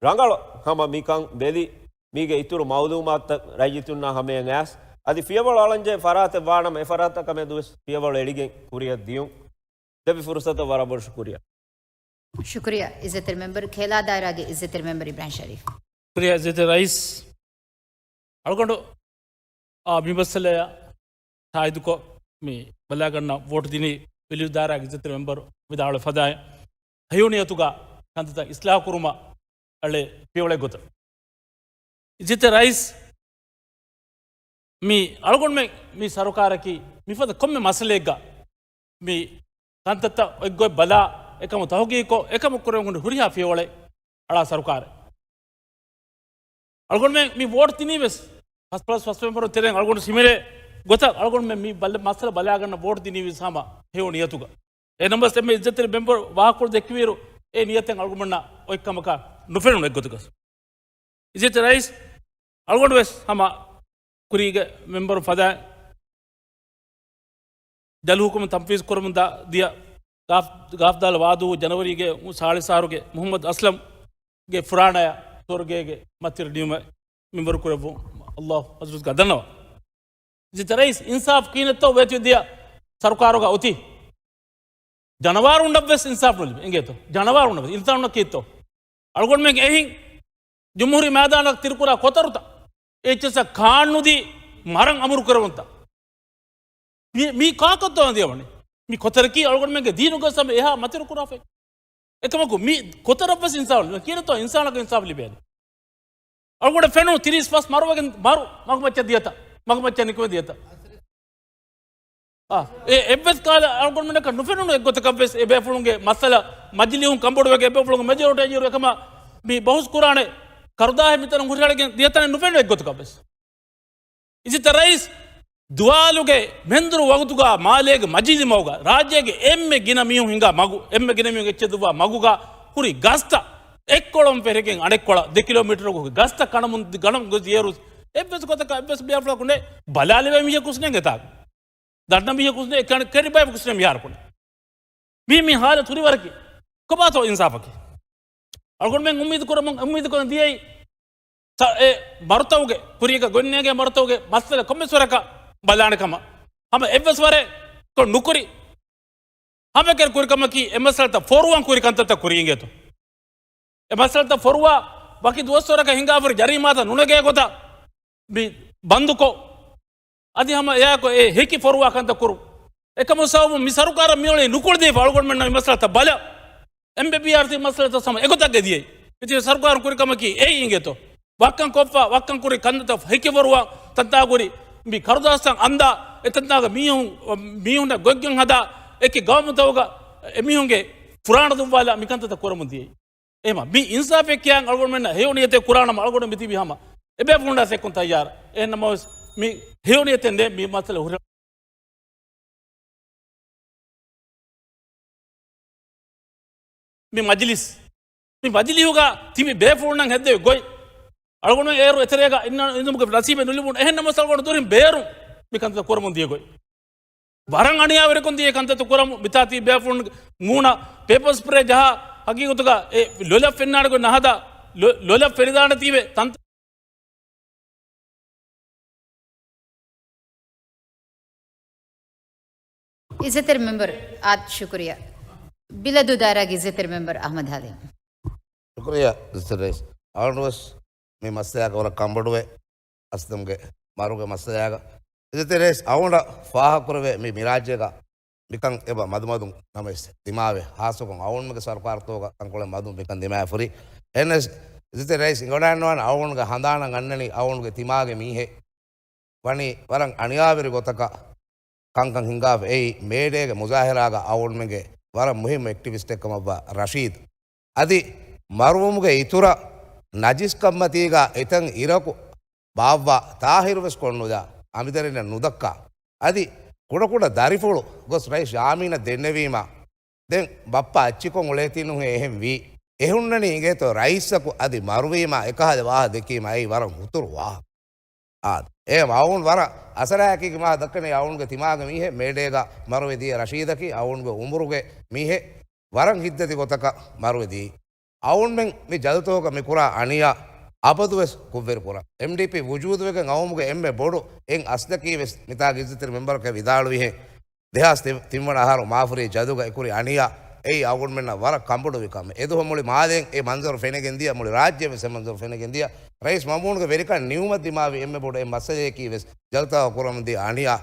ރަނގަޅު ހަމަ މިކަން ބެލި، މީގެ އިތުރު މައުލޫމާތުތައް ރައްޔިތުންނާ ހަމަޔަށް އައިސް، އަދި ފިޔަވަޅު އަޅަންޖެހޭ ފަރާތެއް ވާނަމަ، އެ ފަރާތަކަށް މެދުވެސް ފިޔަވަޅު އެޅިގެން ކުރިއަށް ދިޔުން. ދެއްވި ފުރުސަތަށް ވަރަށް ބޮޑަށް ޝުކުރިއްޔާ. ޝުކުރިއްޔާ އިއްޒަތްތެރި މެމްބަރު، ކޭލާ ދާއިރާގެ އިއްޒަތްތެރި މެމްބަރު އިބްރާހިމް ޝަރީފް. ޝުކުރިއްޔާ އިއްޒަތްތެރި ރައީސް. އަޅުގަނޑު، އާ، މި މައްސަލަޔަށް ތާއީދުކޮށް، މި ބަލާގަންނަ ވޯޓް ދިނީ ވެލިއު ދާއިރާގެ އިއްޒަތްތެރި މެމްބަރު ވިދާޅުވި ފަދައިން، ހެޔޮ ނިޔަތުގަ ކަންތައްތައް އިސްލާހު ކުރުމަށް އަޅެ ފިޔަވަޅެއް ގޮތަށް. އިއްޒަތްތެރި ރައީސް، މި އަޅުގަނޑުމެން މި ސަރުކާރަކީ މިފަދަ ކޮންމެ މައްސަލައެއްގަ މި ކަންތައްތައް އޮތްގޮތް ބަލާ، އެކަމު ތަހުގީގުކޮށް، އެކަމު ކުރެވެން ހުރި ހުރިހާ ފިޔަވަޅެއް އަޅާ ސަރުކާރެއް. އަޅުގަނޑުމެން މި ވޯޓް ދިނީ ވެސް ފަސް ޕްލަސް ފަސް މެމްބަރު ތެރެއިން އަޅުގަނޑު ހިމެނޭ ގޮތަށް އަޅުގަނޑުމެން މި ބަލަ-، މައްސަލަ ބަލާގަންނަ ވޯޓް ދިނީ ވެސް ހަމަ ހެޔޮ ނިޔަތުގަ. އެހެންނަމަވެސް އެންމެ އިއްޒަތްތެރި މެމްބަރު ވާހަކަކޮޅު ދެއްކެވިއިރު، އެ ނިޔަތެއް އަޅުގަނޑުމެންނަށް އޮތް ކަމަކަށް ނުފެނުނު އެއްގޮތަކަސް. އިއްޒަތްތެރި ރައީސް، އަޅުގަނޑު ވެސް ހަމަ ކުރީގެ މެމްބަރު ފަދައިން ޖަލު ހުކުމް ތަންފީޒު ކުރަމުން ދާ-، ދިޔަ ގާފް-، ގާފްދާލަ ވާދޫ ޖަނަވަރީގެ ސާޅީސް އަހަރުގެ މުހައްމަދު އަސްލަމް ގެ ފުރާނަޔަށް ސުވަރުގޭގެ މަތިވެރި ނިޢުމަތް މިންވަރު ކުރެއްވުން އައްލާހު އަޒްވަޖައްލަ ދަންނަވަން. އިއްޒަތްތެރި ރައީސް، އިންސާފް ކިހިނެއްތޯ ވޭތުވެދިޔަ ސަރުކާރުގަ އޮތީ؟ ޖަނަވާރުންނަށްވެސް އިންސާފް ނުލިބޭ އިނގޭތޯ؟ ޖަނަވާރުންނަށްވެސް، އިންސާނުންނަށް ކީއްތޯ؟ އަޅުގަނޑުމެން އެހިން ޖުމްހޫރީ މައިދާނަށް ތިރިކުރާ ކޮތަރުތައް، އެއްޗިއްސަށް ކާންނުދީ މަރަން އަމުރު ކުރެވުންތައް. މި، މީ ކާކަށްތޯ އަންދިޔަވަނީ؟ މި ކޮތަރަކީ އަޅުގަނޑުމެންގެ ދީނުގަ ހަމަ އެހާ މަތިވެރި ކުރާފައި. އެކަމަކު މި ކޮތަރަށްވެސް އިންސާފް ނުލިބޭ. ކިހިނެއްތޯ އިންސާނަކަށް އިންސާފް ލިބޭނެ؟ އަޅުގަނޑަށް ފެނުނު ތިރީސް ފަސް މަރުވެގެން މަރު މަގުމައްޗަށް ދިޔަތަ، މަގުމައްޗަށް ނިކުމެ ދިޔަތަ. އާ، އެ އެއްވެސް ކަހަލަ އަޅުގަނޑުމެންނަކަށް ނުފެނުނު އެއްގޮތަކަށްވެސް އެބޭފުޅުންގެ މައްސަލަ މަޖިލީހުން ކަންބޮޑުވެގެން އެބޭފުޅުންގެ މެޖޯރިޓީ އިރު އެކަމަށް މި ބަހުސް ކުރާނެ ކަރުދާހެއް މިތަނުން ހުށަހެޅިގެން ދިޔަތަނެއް ނުފެނުނު އެއްގޮތަކަށްވެސް. އިއްޒަތްތެރި ރައީސް، ދުވާލުގެ މެންދުރު ވަގުތުގަ މާލޭގެ މަޖިލި މަގުގަ ރާއްޖޭގެ އެންމެ ގިނަ މީހުން ހިނގާ މަގު، އެންމެ ގިނަ މީހުން އެއްޗެއް ދުއްވާ މަގުގަ ހުރި ގަސްތައް އެއްކޮޅުން ފެށިގެން އަނެއްކޮޅަށް ދެ ކިލޯމީޓަރު ގަސްތައް ކަނަމުން ގަނަމުން ގޮސް ދިޔައިރު އެއްވެސް ގޮތަކަށް އެއްވެސް ބޭފުޅަކު ނެތް. ބަލާލެވޭ މީހަކުވެސް ނެތް އެތާ. ދަންނަ މީހަކުވެސް ނެތް. ކެ-، ކެރި ބަޔަކުވެސް ނެތް މިހާރަކު. މީ، މީ ހާލަތު ހުރި ވަރަކީ ކޮބާތޯ އިންސާފަކީ؟ އަޅުގަނޑުމެން އުއްމީދު ކުރަމުން، އުއްމީދު ކުރަން ދިޔައީ ސަ-، އެ މަރުތަކުގެ ކުރީގަ ގޮތްނޭނގޭ މަރުތަކުގެ މައްސަލަ ކޮންމެސް ވަރަކަށް ބަލާނެ ކަމަށް. ހަމަ އެއްވެސް ވަރެއް ކޮށް ނުކުރި. ހަމައެކަނި ކުރި ކަމަކީ އެ މައްސަލަތައް ފޮރުވާން ކުރި ކަންތައްތައް ކުރީ އިނގޭތޯ. އެ މައްސަލަތައް ފޮރުވާ ވަކި ދުވަސްވަރަކަށް ހިނގާފަ ހުރި ޖަރީމާތައް ނުނެގޭ ގޮތަށް މި ބަންދުކޮށް، އަދި ހަމަ އެއާއެކު އެ ހެކި ފޮރުވާ ކަންތައް ކުރުން. އެކަމު ސަބަބުން މި ސަރުކާރަށް މިއުޅެނީ ނުކުޅެދީފަ އަޅުގަނޑުމެންނަށް މި މައްސަލަތައް ބަލަ. އެމްބީޕީއާރް ތި މައްސަލަތައް ސަމަ އެގޮތަށް ގެދިޔައީ. މިތިބި ސަރުކާރުން ކުރި ކަމަކީ އެއީ އިނގޭތޯ. ވައްކަން ކޮށްފަ، ވައްކަން ކުރި ކަންތައް ހެކިވަރުވާ ތަންތާ ކުރި، މި ކަރުދާސްތައް އަންދާ، އެ ތަންތާގަ މީހުން، މީހުންނަށް ގޮތްގޮތް ހަދާ، އެކި ގައުމުތަކުގަ އެމީހުންގެ ފުރާނަ ދުއްވާލާ މި ކަންތައްތައް ކުރަމުން ދިޔައީ. އެހެމަ މި އިންސާފެއް ކިޔާން އަޅުގަނޑުމެންނަށް ހެޔޮ ނިޔަތެއް ކުރާނަމަ އަޅުގަނޑު މިތިބީ ހަމަ އެބޭފުޅުންނާ ސެއްކުން ތައްޔާރަށް. އެހެންނަމަވެސް މި ހެޔޮ ނިޔަތެއް ނެތް މި މައްސަލަ ހުރި. މި މަޖިލިސް، މި މަޖިލީހުގަ ތިބި ބޭފުޅުންނަށް ހެއްދެވި ގޮތް. އަޅުގަނޑު އޭރު އެތެރޭގަ އިންނަ އިންދުމުގެ ނަސީބެއް ނުލިބުނު. އެހެން ނަމަވެސް އަޅުގަނޑު ދުރިން ބޭރުން މި ކަންތައް ކުރަމުން ދިޔަ ގޮތް. ވަރަށް އަނިޔާވެރިކޮށް ދިޔަ ކަންތައް ކުރަމުން މިތާ ތިބި ބޭފުޅުން މޫނަށް ޕެޕަރ ސްޕްރޭ ޖަހާ ހަގީގަތުގަ އެ ލޮލަށް ފެންނާނެ ގޮތް ނަހަދާ ލޮ-، ލޮލަށް ފެނިދާނެތީވެ ތަންތަން. އިއްޒަތްތެރި މެމްބަރ އާދް ޝުކުރިޔާ. ބިލަދޫ ދާއިރާގެ އިއްޒަތްތެރި މެމްބަރ އަޙްމަދު ހާދި. ޝުކުރިޔާ އިއްޒަތްތެރި ރައީސް. އަޅުގަނޑުވެސް މި މައްސަލައަކަށް ވަރަށް ކަންބޮޑުވެ އަސްލަމްގެ މަރުގެ މައްސަލައަކަށް. އިއްޒަތްތެރި ރައީސް އަޅުގަނޑަށް ފާހަގަކުރެވޭ މި މިރާއްޖޭގަ މިކަން އެބަ މަދުމަދުން ނަމަވެސް ދިމާވެ، ހާއްސަކޮށް އަޅުގަނޑުމެންގެ ސަރުކާރުތަކުގަ ތަންކޮޅެއް މަދުން މިކަން ދިމާވެފަ ހުރި. އެހެނަސް އިއްޒަތްތެރި ރައީސް އިނގަނޑާންވާން އަޅުގަނޑުގެ ހަނދާނަށް އަންނަނީ އަޅުގަނޑުގެ ތިމާގެ މީހެއް ވަނީ ވަރަށް އަނިޔާވެރި ގޮތަކަށް ކަންކަން ހިނގާފަ. އެއީ މޭޑޭގެ މުޒާހިރާގަ އަޅުގަނޑުމެންގެ ވަރަށް މުހިއްމު އެކްޓިވިސްޓެއް ކަމަށްވާ ރަޝީދު. އަދި މަރުވުމުގެ އިތުރަށް ނަޖިސް ކަންމަތީގަ އެތަން އިރަކު ބާއްވާ ތާހިރު ވެސް ކޮށްނުލާ، އަނބިދަރިންނަށް ނުދައްކާ. އަދި ކުޑަކުޑަ ދަރިފުޅު ގޮސް ރައީސް ޝާމީނަށް ދެންނެވީމަ، ދެން ބައްޕަ އައްޗިކޮށް އުޅޭތީނުހޭ އެހެން ވީ. އެހުންނަނީ އިނގޭތޯ ރައީސަކު އަދި މަރުވީމަ އެކަހަލަ ވާހަ ދެކީމަ އެއީ ވަރަށް ހުތުރު ވާހަ. އާދެ. އެ އަޅުގަނޑު ވަރަށް އަސަރާއެކީގެ މާ ދައްކަނީ އަޅުގަނޑުގެ ތިމާގެ މީހެއް މޭޑޭގަ މަރުވެ ދިޔަ ރަޝީދަކީ އަޅުގަނޑުގެ އުމުރުގެ މީހެއް ވަރަށް ހިތްދަތި ގޮތަކަށް މަރުވެ ދިޔައީ. އަޅުގަނޑުމެން މި ޖަލުތަކުގަ މި ކުރާ އަނިޔާ އަބަދުވެސް ކުށްވެރި ކުރަން. އެމްޑީޕީ ވުޖޫދުވެގެން އައުމުގެ އެންމެ ބޮޑު އެއް އަސްލަކީ ވެސް މިތާގެ އިއްޒަތްތެރި މެމްބަރަކަށް ވިދާޅުވިހެން ދެހާސް ތިން ވަނަ އަހަރު މާފުރި ޖަލުގަ އެކުރި އަނިޔާ އެއީ އަޅުގަނޑުމެންނަށް ވަރަށް ކަނބޮޑުވި ކަމެއް. އެދުވަހު މުޅި މާލޭން އެ މަންޒަރު ފެނިގެން ދިޔަ، މުޅި ރާއްޖެ ވެސް އެ މަންޒަރު ފެނިގެން ދިޔަ. ރައީސް މައުމޫނުގެ ވެރިކަން ނިމުމަށް ދިމާވި އެންމެ ބޮޑު އެއް މައްސަލަޔަކީ ވެސް ޖަލުތަކަށް ކުރަމުން ދިޔަ އަނިޔާ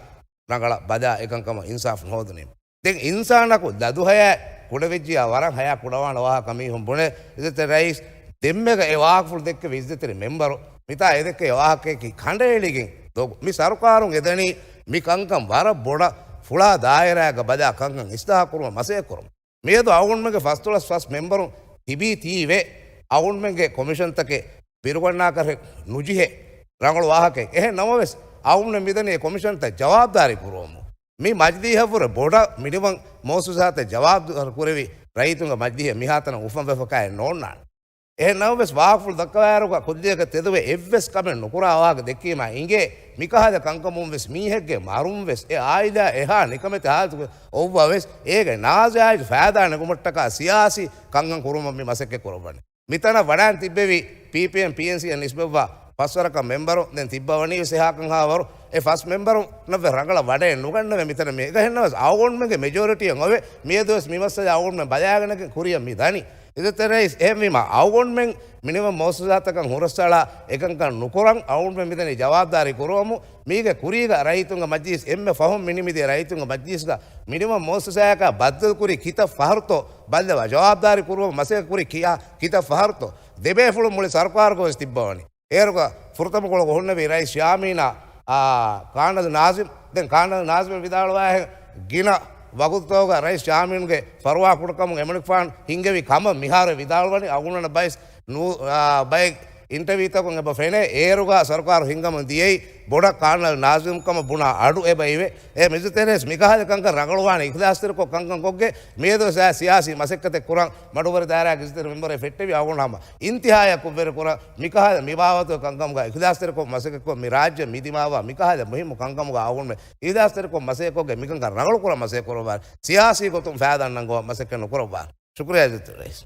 ރަނގަޅަށް ބަލާ އެކަންކަމަށް އިންސާފު ހޯދުނީމަ. ދެން އިންސާނަކު ލަދު ހަޔާތް ކުޑަވެއްޖިޔާ ވަރަށް ހަޔާ ކުޑަވާނެ ވާހަކަ މީހުން ބުނެ. އިއްޒަތްތެރި ރައީސް ދެންމެގަ އެ ވާހަކަފުޅު ދެއްކެވި އިއްޒަތްތެރި މެމްބަރު މިތާ އެދެއްކެވި ވާހަކަޔަކީ ކަނޑައެޅިގެން ދޮގު. މި ސަރުކާރުން އެދަނީ މި ކަންކަން ވަރަށް ބޮޑަށް ފުޅާ ދާއިރާއެއްގަ ބަލާ ކަންކަން އިސްލާހު ކުރުމަށް މަސައްކަތް ކުރުމަށް. މިއަދު އަޅުގަނޑުމެންގެ ފަސްދޮޅަސް ފަސް މެމްބަރުން ތިބީތީވެ އަޅުގަނޑުމެންގެ ކޮމިޝަންތަކެއް ބިރުގަންނާކަށެއް ނުޖެހޭ ރަނގަޅު ވާހަކައެއް. އެހެން ނަމަވެސް އަޅުގަނޑުމެން މިދަނީ އެ ކޮމިޝަންތައް ޖަވާބުދާރީ ކުރުވަމުން. މި މަޖިލީހަށްވުރެ ބޮޑަށް މިނިވަން މުއައްސަސާތައް ޖަވާބުދާރީ ކުރެވި ރައްޔިތުންގެ މަޖިލީހެއް މިހާތަނަށް އުފަންވެފަކާއެއް ނޯންނާނެ. އެހެން ނަމަވެސް ވާހަކަފުޅު ދައްކަވާއިރުގަ ކުއްލިއަކަށް ތެދުވެ އެއްވެސް ކަމެއް ނުކުރާ ވާހަކަ ދެއްކީމާ އިނގޭ، މިކަހަލަ ކަންކަމުން ވެސް މީހެއްގެ މަރުން ވެސް އެ އާއިލާ އެހާ ނިކަމެތި ހާލަތުގަ އޮއްވަވެސް އޭގެ ނާޖާއިޒު ފައިދާ ނެގުމަށްޓަކާ ސިޔާސީ ކަންކަން ކުރުމަށް މި މަސައްކަތް ކުރައްވަނީ. މިތަނަށް ވަޑައިން ތިއްބެވި ޕީޕީއެމް، ޕީއެންސީއަށް ނިސްބަތްވާ ފަސްވަރަކަށް މެމްބަރު ދެން ތިއްބަވަނީ ވެސް އެހާކަން ހާވަރު. އެ ފަސް މެމްބަރުންނަށްވެސް ރަނގަޅަށް ވަޑައެއް ނުގަންނަވެ މިތަނަށް މި އެކަހެންނަމަވެސް އަޅުގަނޑުމެންގެ މެޖޯރިޓީއެއް އޮވެ މިއަދުވެސް މި މައްސަލަ އަޅުގަނޑުމެން ބަލާގަނެގެން ކުރިއަށް މި ދަނީ. އިއްޒަތްތެރި ރައީސް، އެހެންވީމަ އަޅުގަނޑުމެން މިނިވަން މުއައްސަސާތަކަށް ހުރަސްއަޅާ އެކަންކަން ނުކުރަން އަޅުގަނޑުމެން މިދަނީ ޖަވާބުދާރީ ކުރުވަމުން. މީގެ ކުރީގަ ރައްޔިތުންގެ މަޖްލީސް އެންމެ ފަހުން މިނިމިދިޔަ ރައްޔިތުންގެ މަޖްލީސްގަ މިނިވަން މުއައްސަސާއަކާ ބައްދަލުކުރީ ކިތައް ފަހަރުތޯ ބައްލަވާ، ޖަވާބުދާރީ ކުރުވަމުން މަސައްކަތް ކުރީ ކިޔާ ކިތައް ފަހަރުތޯ؟ ދެބޭފުޅުން މުޅި ސަރުކާރުގަ ވެސް ތިއްބަވަނީ. އޭރުގަ ފުރަތަމަ ކޮޅު ހުންނެވީ ރައީސް ޝާމީނާ، އާ، ކާނަލް ނާޒިމް. ދެން ކާނަލް ނާޒިމް ވިދާޅުވާހެން ގިނަ ވަގުތުތަކުގަ ރައީސް ޝާމީންގެ ފަރުވާ ކުޑަކަމުން އެމަނިކުފާނު ހިންގެވި ކަމަށް މިހާރު ވިދާޅުވަނީ. އަޅުގަނޑަށް ބައެއް ނޫ-، އާ، ބައެއް އިންޓަވިއުތަކުން އެބަ ފެނޭ. އޭރުގަ ސަރުކާރު ހިންގަމުން ދިޔައީ ބޮޑަށް ކާނަލް ނާޒިމް ކަމަށް ބުނާ އަޑު އެބަ އިވޭ. އެ އިއްޒަތްތެރި ރައީސް މިކަހަލަ ކަންކަން ރަނގަޅުވާނެ އިޚްލާޞްތެރިކޮށް ކަންކަން ކޮށްގެ މިއަދު ސާ-، ސިޔާސީ މަސައްކަތެއް ކުރަން މަޑުއްވަރު ދާއިރާގެ އިއްޒަތްތެރި މެމްބަރެއް ފެއްޓެވި. އަޅުގަނޑު ހަމަ އިންތިހާޔަށް ކުށްވެރި ކުރަން މިކަހަލަ މިބާވަތުގެ ކަންކަމުގަ އިޚްލާޞްތެރިކޮށް މަސައްކަތްކޮށް މި ރާއްޖެ މި ދިމާވާ މިކަހަލަ މުހިއްމު ކަންކަމުގަ އަޅުގަނޑުމެން އިޚްލާޞްތެރިކޮށް މަސައްކަތްކޮށްގެ މިކަންކަން ރަނގަޅުކުރަން މަސައްކަތް ކުރައްވާ. ސިޔާސީ ގޮތުން ފައިދާ ނަންގަވާ މަސައްކަތް ނުކުރައްވާ. ޝުކުރިއްޔާ އިއްޒަތްތެރި ރައީސް.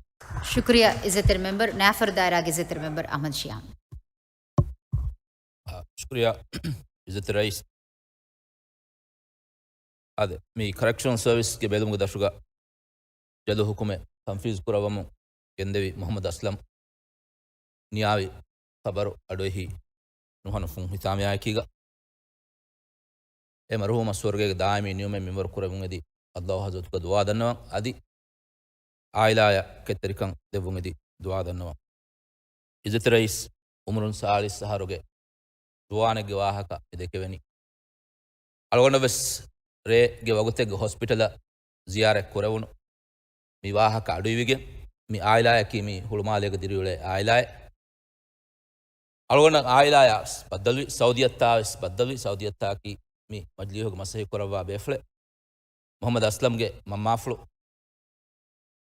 ޝުކުރިއްޔާ އިއްޒަތްތެރި މެމްބަރު، ނާފަރު ދާއިރާގެ އިއްޒަތްތެރި މެމްބަރު އަޙްމަދު ޝިހާމް. އާ، ޝުކުރިއްޔާ އިއްޒަތްތެރި ރައީސް. އާދެ، މި ކަރެކްޝަނަލް ސަރވިސްގެ ބެލުމުގެ ދަށުގަ ޖަލު ހުކުމެއް ތަންފީޒު ކުރައްވަމުން ގެންދެވި މުޙައްމަދު އަސްލަމް ނިޔާވި ޚަބަރު އަޑުއެހި ނުހަނު ފުން ހިތާމަޔާއެކީގަ، މަރުޙޫމަށް ސުވަރުގޭގެ ދާއިމީ ނިޢުމަތް މިންވަރު ކުރެވުން އެދި ﷲ ޙަޟްރަތުގަ ދުޢާ ދަންނަވަން. އަދި ޢާއިލާޔަށް ކެތްތެރިކަން ދެއްވުން އެދި ދުޢާ ދަންނަވަން. ޢިއްޒަތްތެރި ރައީސް، ޢުމުރުން ސާޅީސް އަހަރުގެ ޒުވާނެއްގެ ވާހަކަ މި ދެކެވެނީ. އަޅުގަނޑަށް ވެސް ރޭގެ ވަގުތެއްގަ ހޮސްޕިޓަލަށް ޒިޔާރަތް ކުރެވުނު މި ވާހަކަ އަޑުއިވިގެން، މި ޢާއިލާޔަކީ މި ހުޅުމާލޭގަ ދިރިއުޅޭ ޢާއިލާއެއް. އަޅުގަނޑަށް ޢާއިލާޔާ ވެސް ބައްދަލުވި، ސައުދިއަށްތާ ވެސް ބައްދަލުވި، ސައުދިއަށްތާކީ މި މަޖިލީހުގެ މަސައްކަތް ކުރައްވާ ބޭފުޅެއް. މުޙައްމަދު އަސްލަމްގެ މަންމާފުޅު.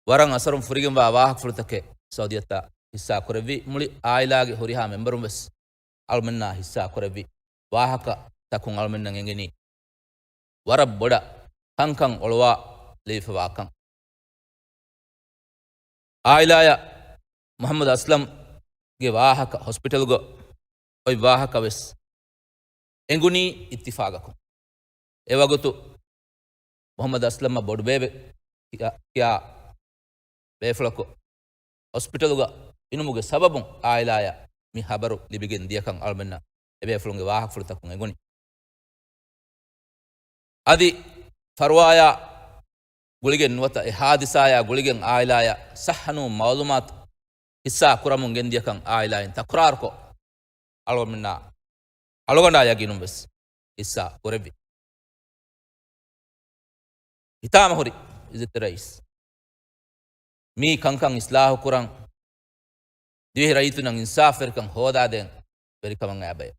ވަރަށް އަސަރުން ފުރިގެންވާ ވާހަކަފުޅުތަކެއް ސައުދިއަށްތާ ޙިއްޞާ ކުރެއްވި. މުޅި ޢާއިލާގެ ހުރިހާ މެމްބަރުން ވެސް އަޅުމެންނާ ޙިއްޞާ ކުރެއްވި ވާހަކަތަކުން އަޅުމެންނަށް އެނގެނީ ވަރަށް ބޮޑަށް ކަންކަން އޮޅުވާލެވިފަވާކަން. ޢާއިލާޔަށް މުޙައްމަދު އަސްލަމްގެ ވާހަކަ، ހޮސްޕިޓަލްގަ އޮތް ވާހަކަ ވެސް އެނގުނީ އިއްތިފާގަކުން. އެވަގުތު މުޙައްމަދު އަސްލަމްއަށް ބޮޑުބޭބެ ކިޔާ، ކިޔާ ބޭފުޅަކު ހޮސްޕިޓަލުގަ އިނުމުގެ ސަބަބުން ޢާއިލާޔަށް މި ޚަބަރު ލިބިގެން ދިޔަކަން އަޅުމެންނަށް އެބޭފުޅުންގެ ވާހަކަފުޅުތަކުން އެނގުނީ. އަދި ފަރުވާޔާ ގުޅިގެން ނުވަތަ އެ ޙާދިސާޔާ ގުޅިގެން ޢާއިލާޔަށް ޞައްޙަ ނޫން މަޢުލޫމާތު ޙިއްޞާ ކުރަމުން ގެންދިޔަކަން ޢާއިލާއިން ތަކުރާރުކޮށް، އަޅުގަނޑުމެންނާ، އަޅުގަނޑާ ޔަގީނުން ވެސް ޙިއްޞާ ކުރެއްވި. ހިތާމަހުރި ޢިއްޒަތްތެރި ރައީސް، މި ކަންކަން އިޞްލާޙު ކުރަން، ދިވެހި ރައްޔިތުންނަށް އިންސާފުވެރިކަން ހޯދާދޭން ވެރިކަމަށް އައިބަޔަށް.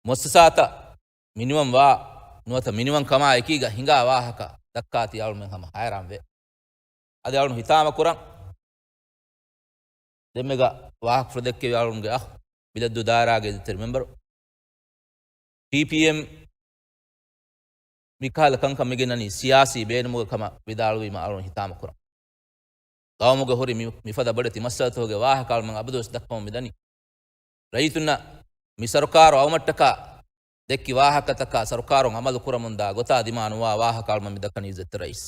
މުއައްސަސާތައް މިނިވަން ވާ ނުވަތަ މިނިވަން ކަމާ އެކީގަ ހިނގާ ވާހަކަ ދައްކާތީ އަޅުމެން ހަމަ ހައިރާން ވޭ. އަދި އަޅުން ހިތާމަ ކުރަން ދެންމެގަ ވާހަކަފުޅު ދެއްކެވި އަޅުންގެ އަޚް ބިލައްދޫ ދާއިރާގެ އިއްޒަތްތެރި މެމްބަރު، ޕީޕީއެމް މިކަހަލަ ކަންކަން މިގެންނަނީ ސިޔާސީ ބޭނުމުގަ ކަމަށް ވިދާޅުވީމަ އަޅުން ހިތާމަ ކުރަން. ޤައުމުގަ ހުރި މި، މިފަދަ ބޮޑެތި މައްސަލަތަކުގެ ވާހަކަ އަޅުމެން އަބަދުވެސް ދައްކަމުން މިދަނީ. ރައްޔިތުންނަށް މި ސަރުކާރު އައުމަށްޓަކާ ދެއްކި ވާހަކަތަކާ ސަރުކާރުން އަމަލު ކުރަމުންދާ ގޮތާ ދިމާ ނުވާ ވާހަކަ އަޅުމެން މި ދައްކަނީ ޢިއްޒަތްތެރި ރައީސް.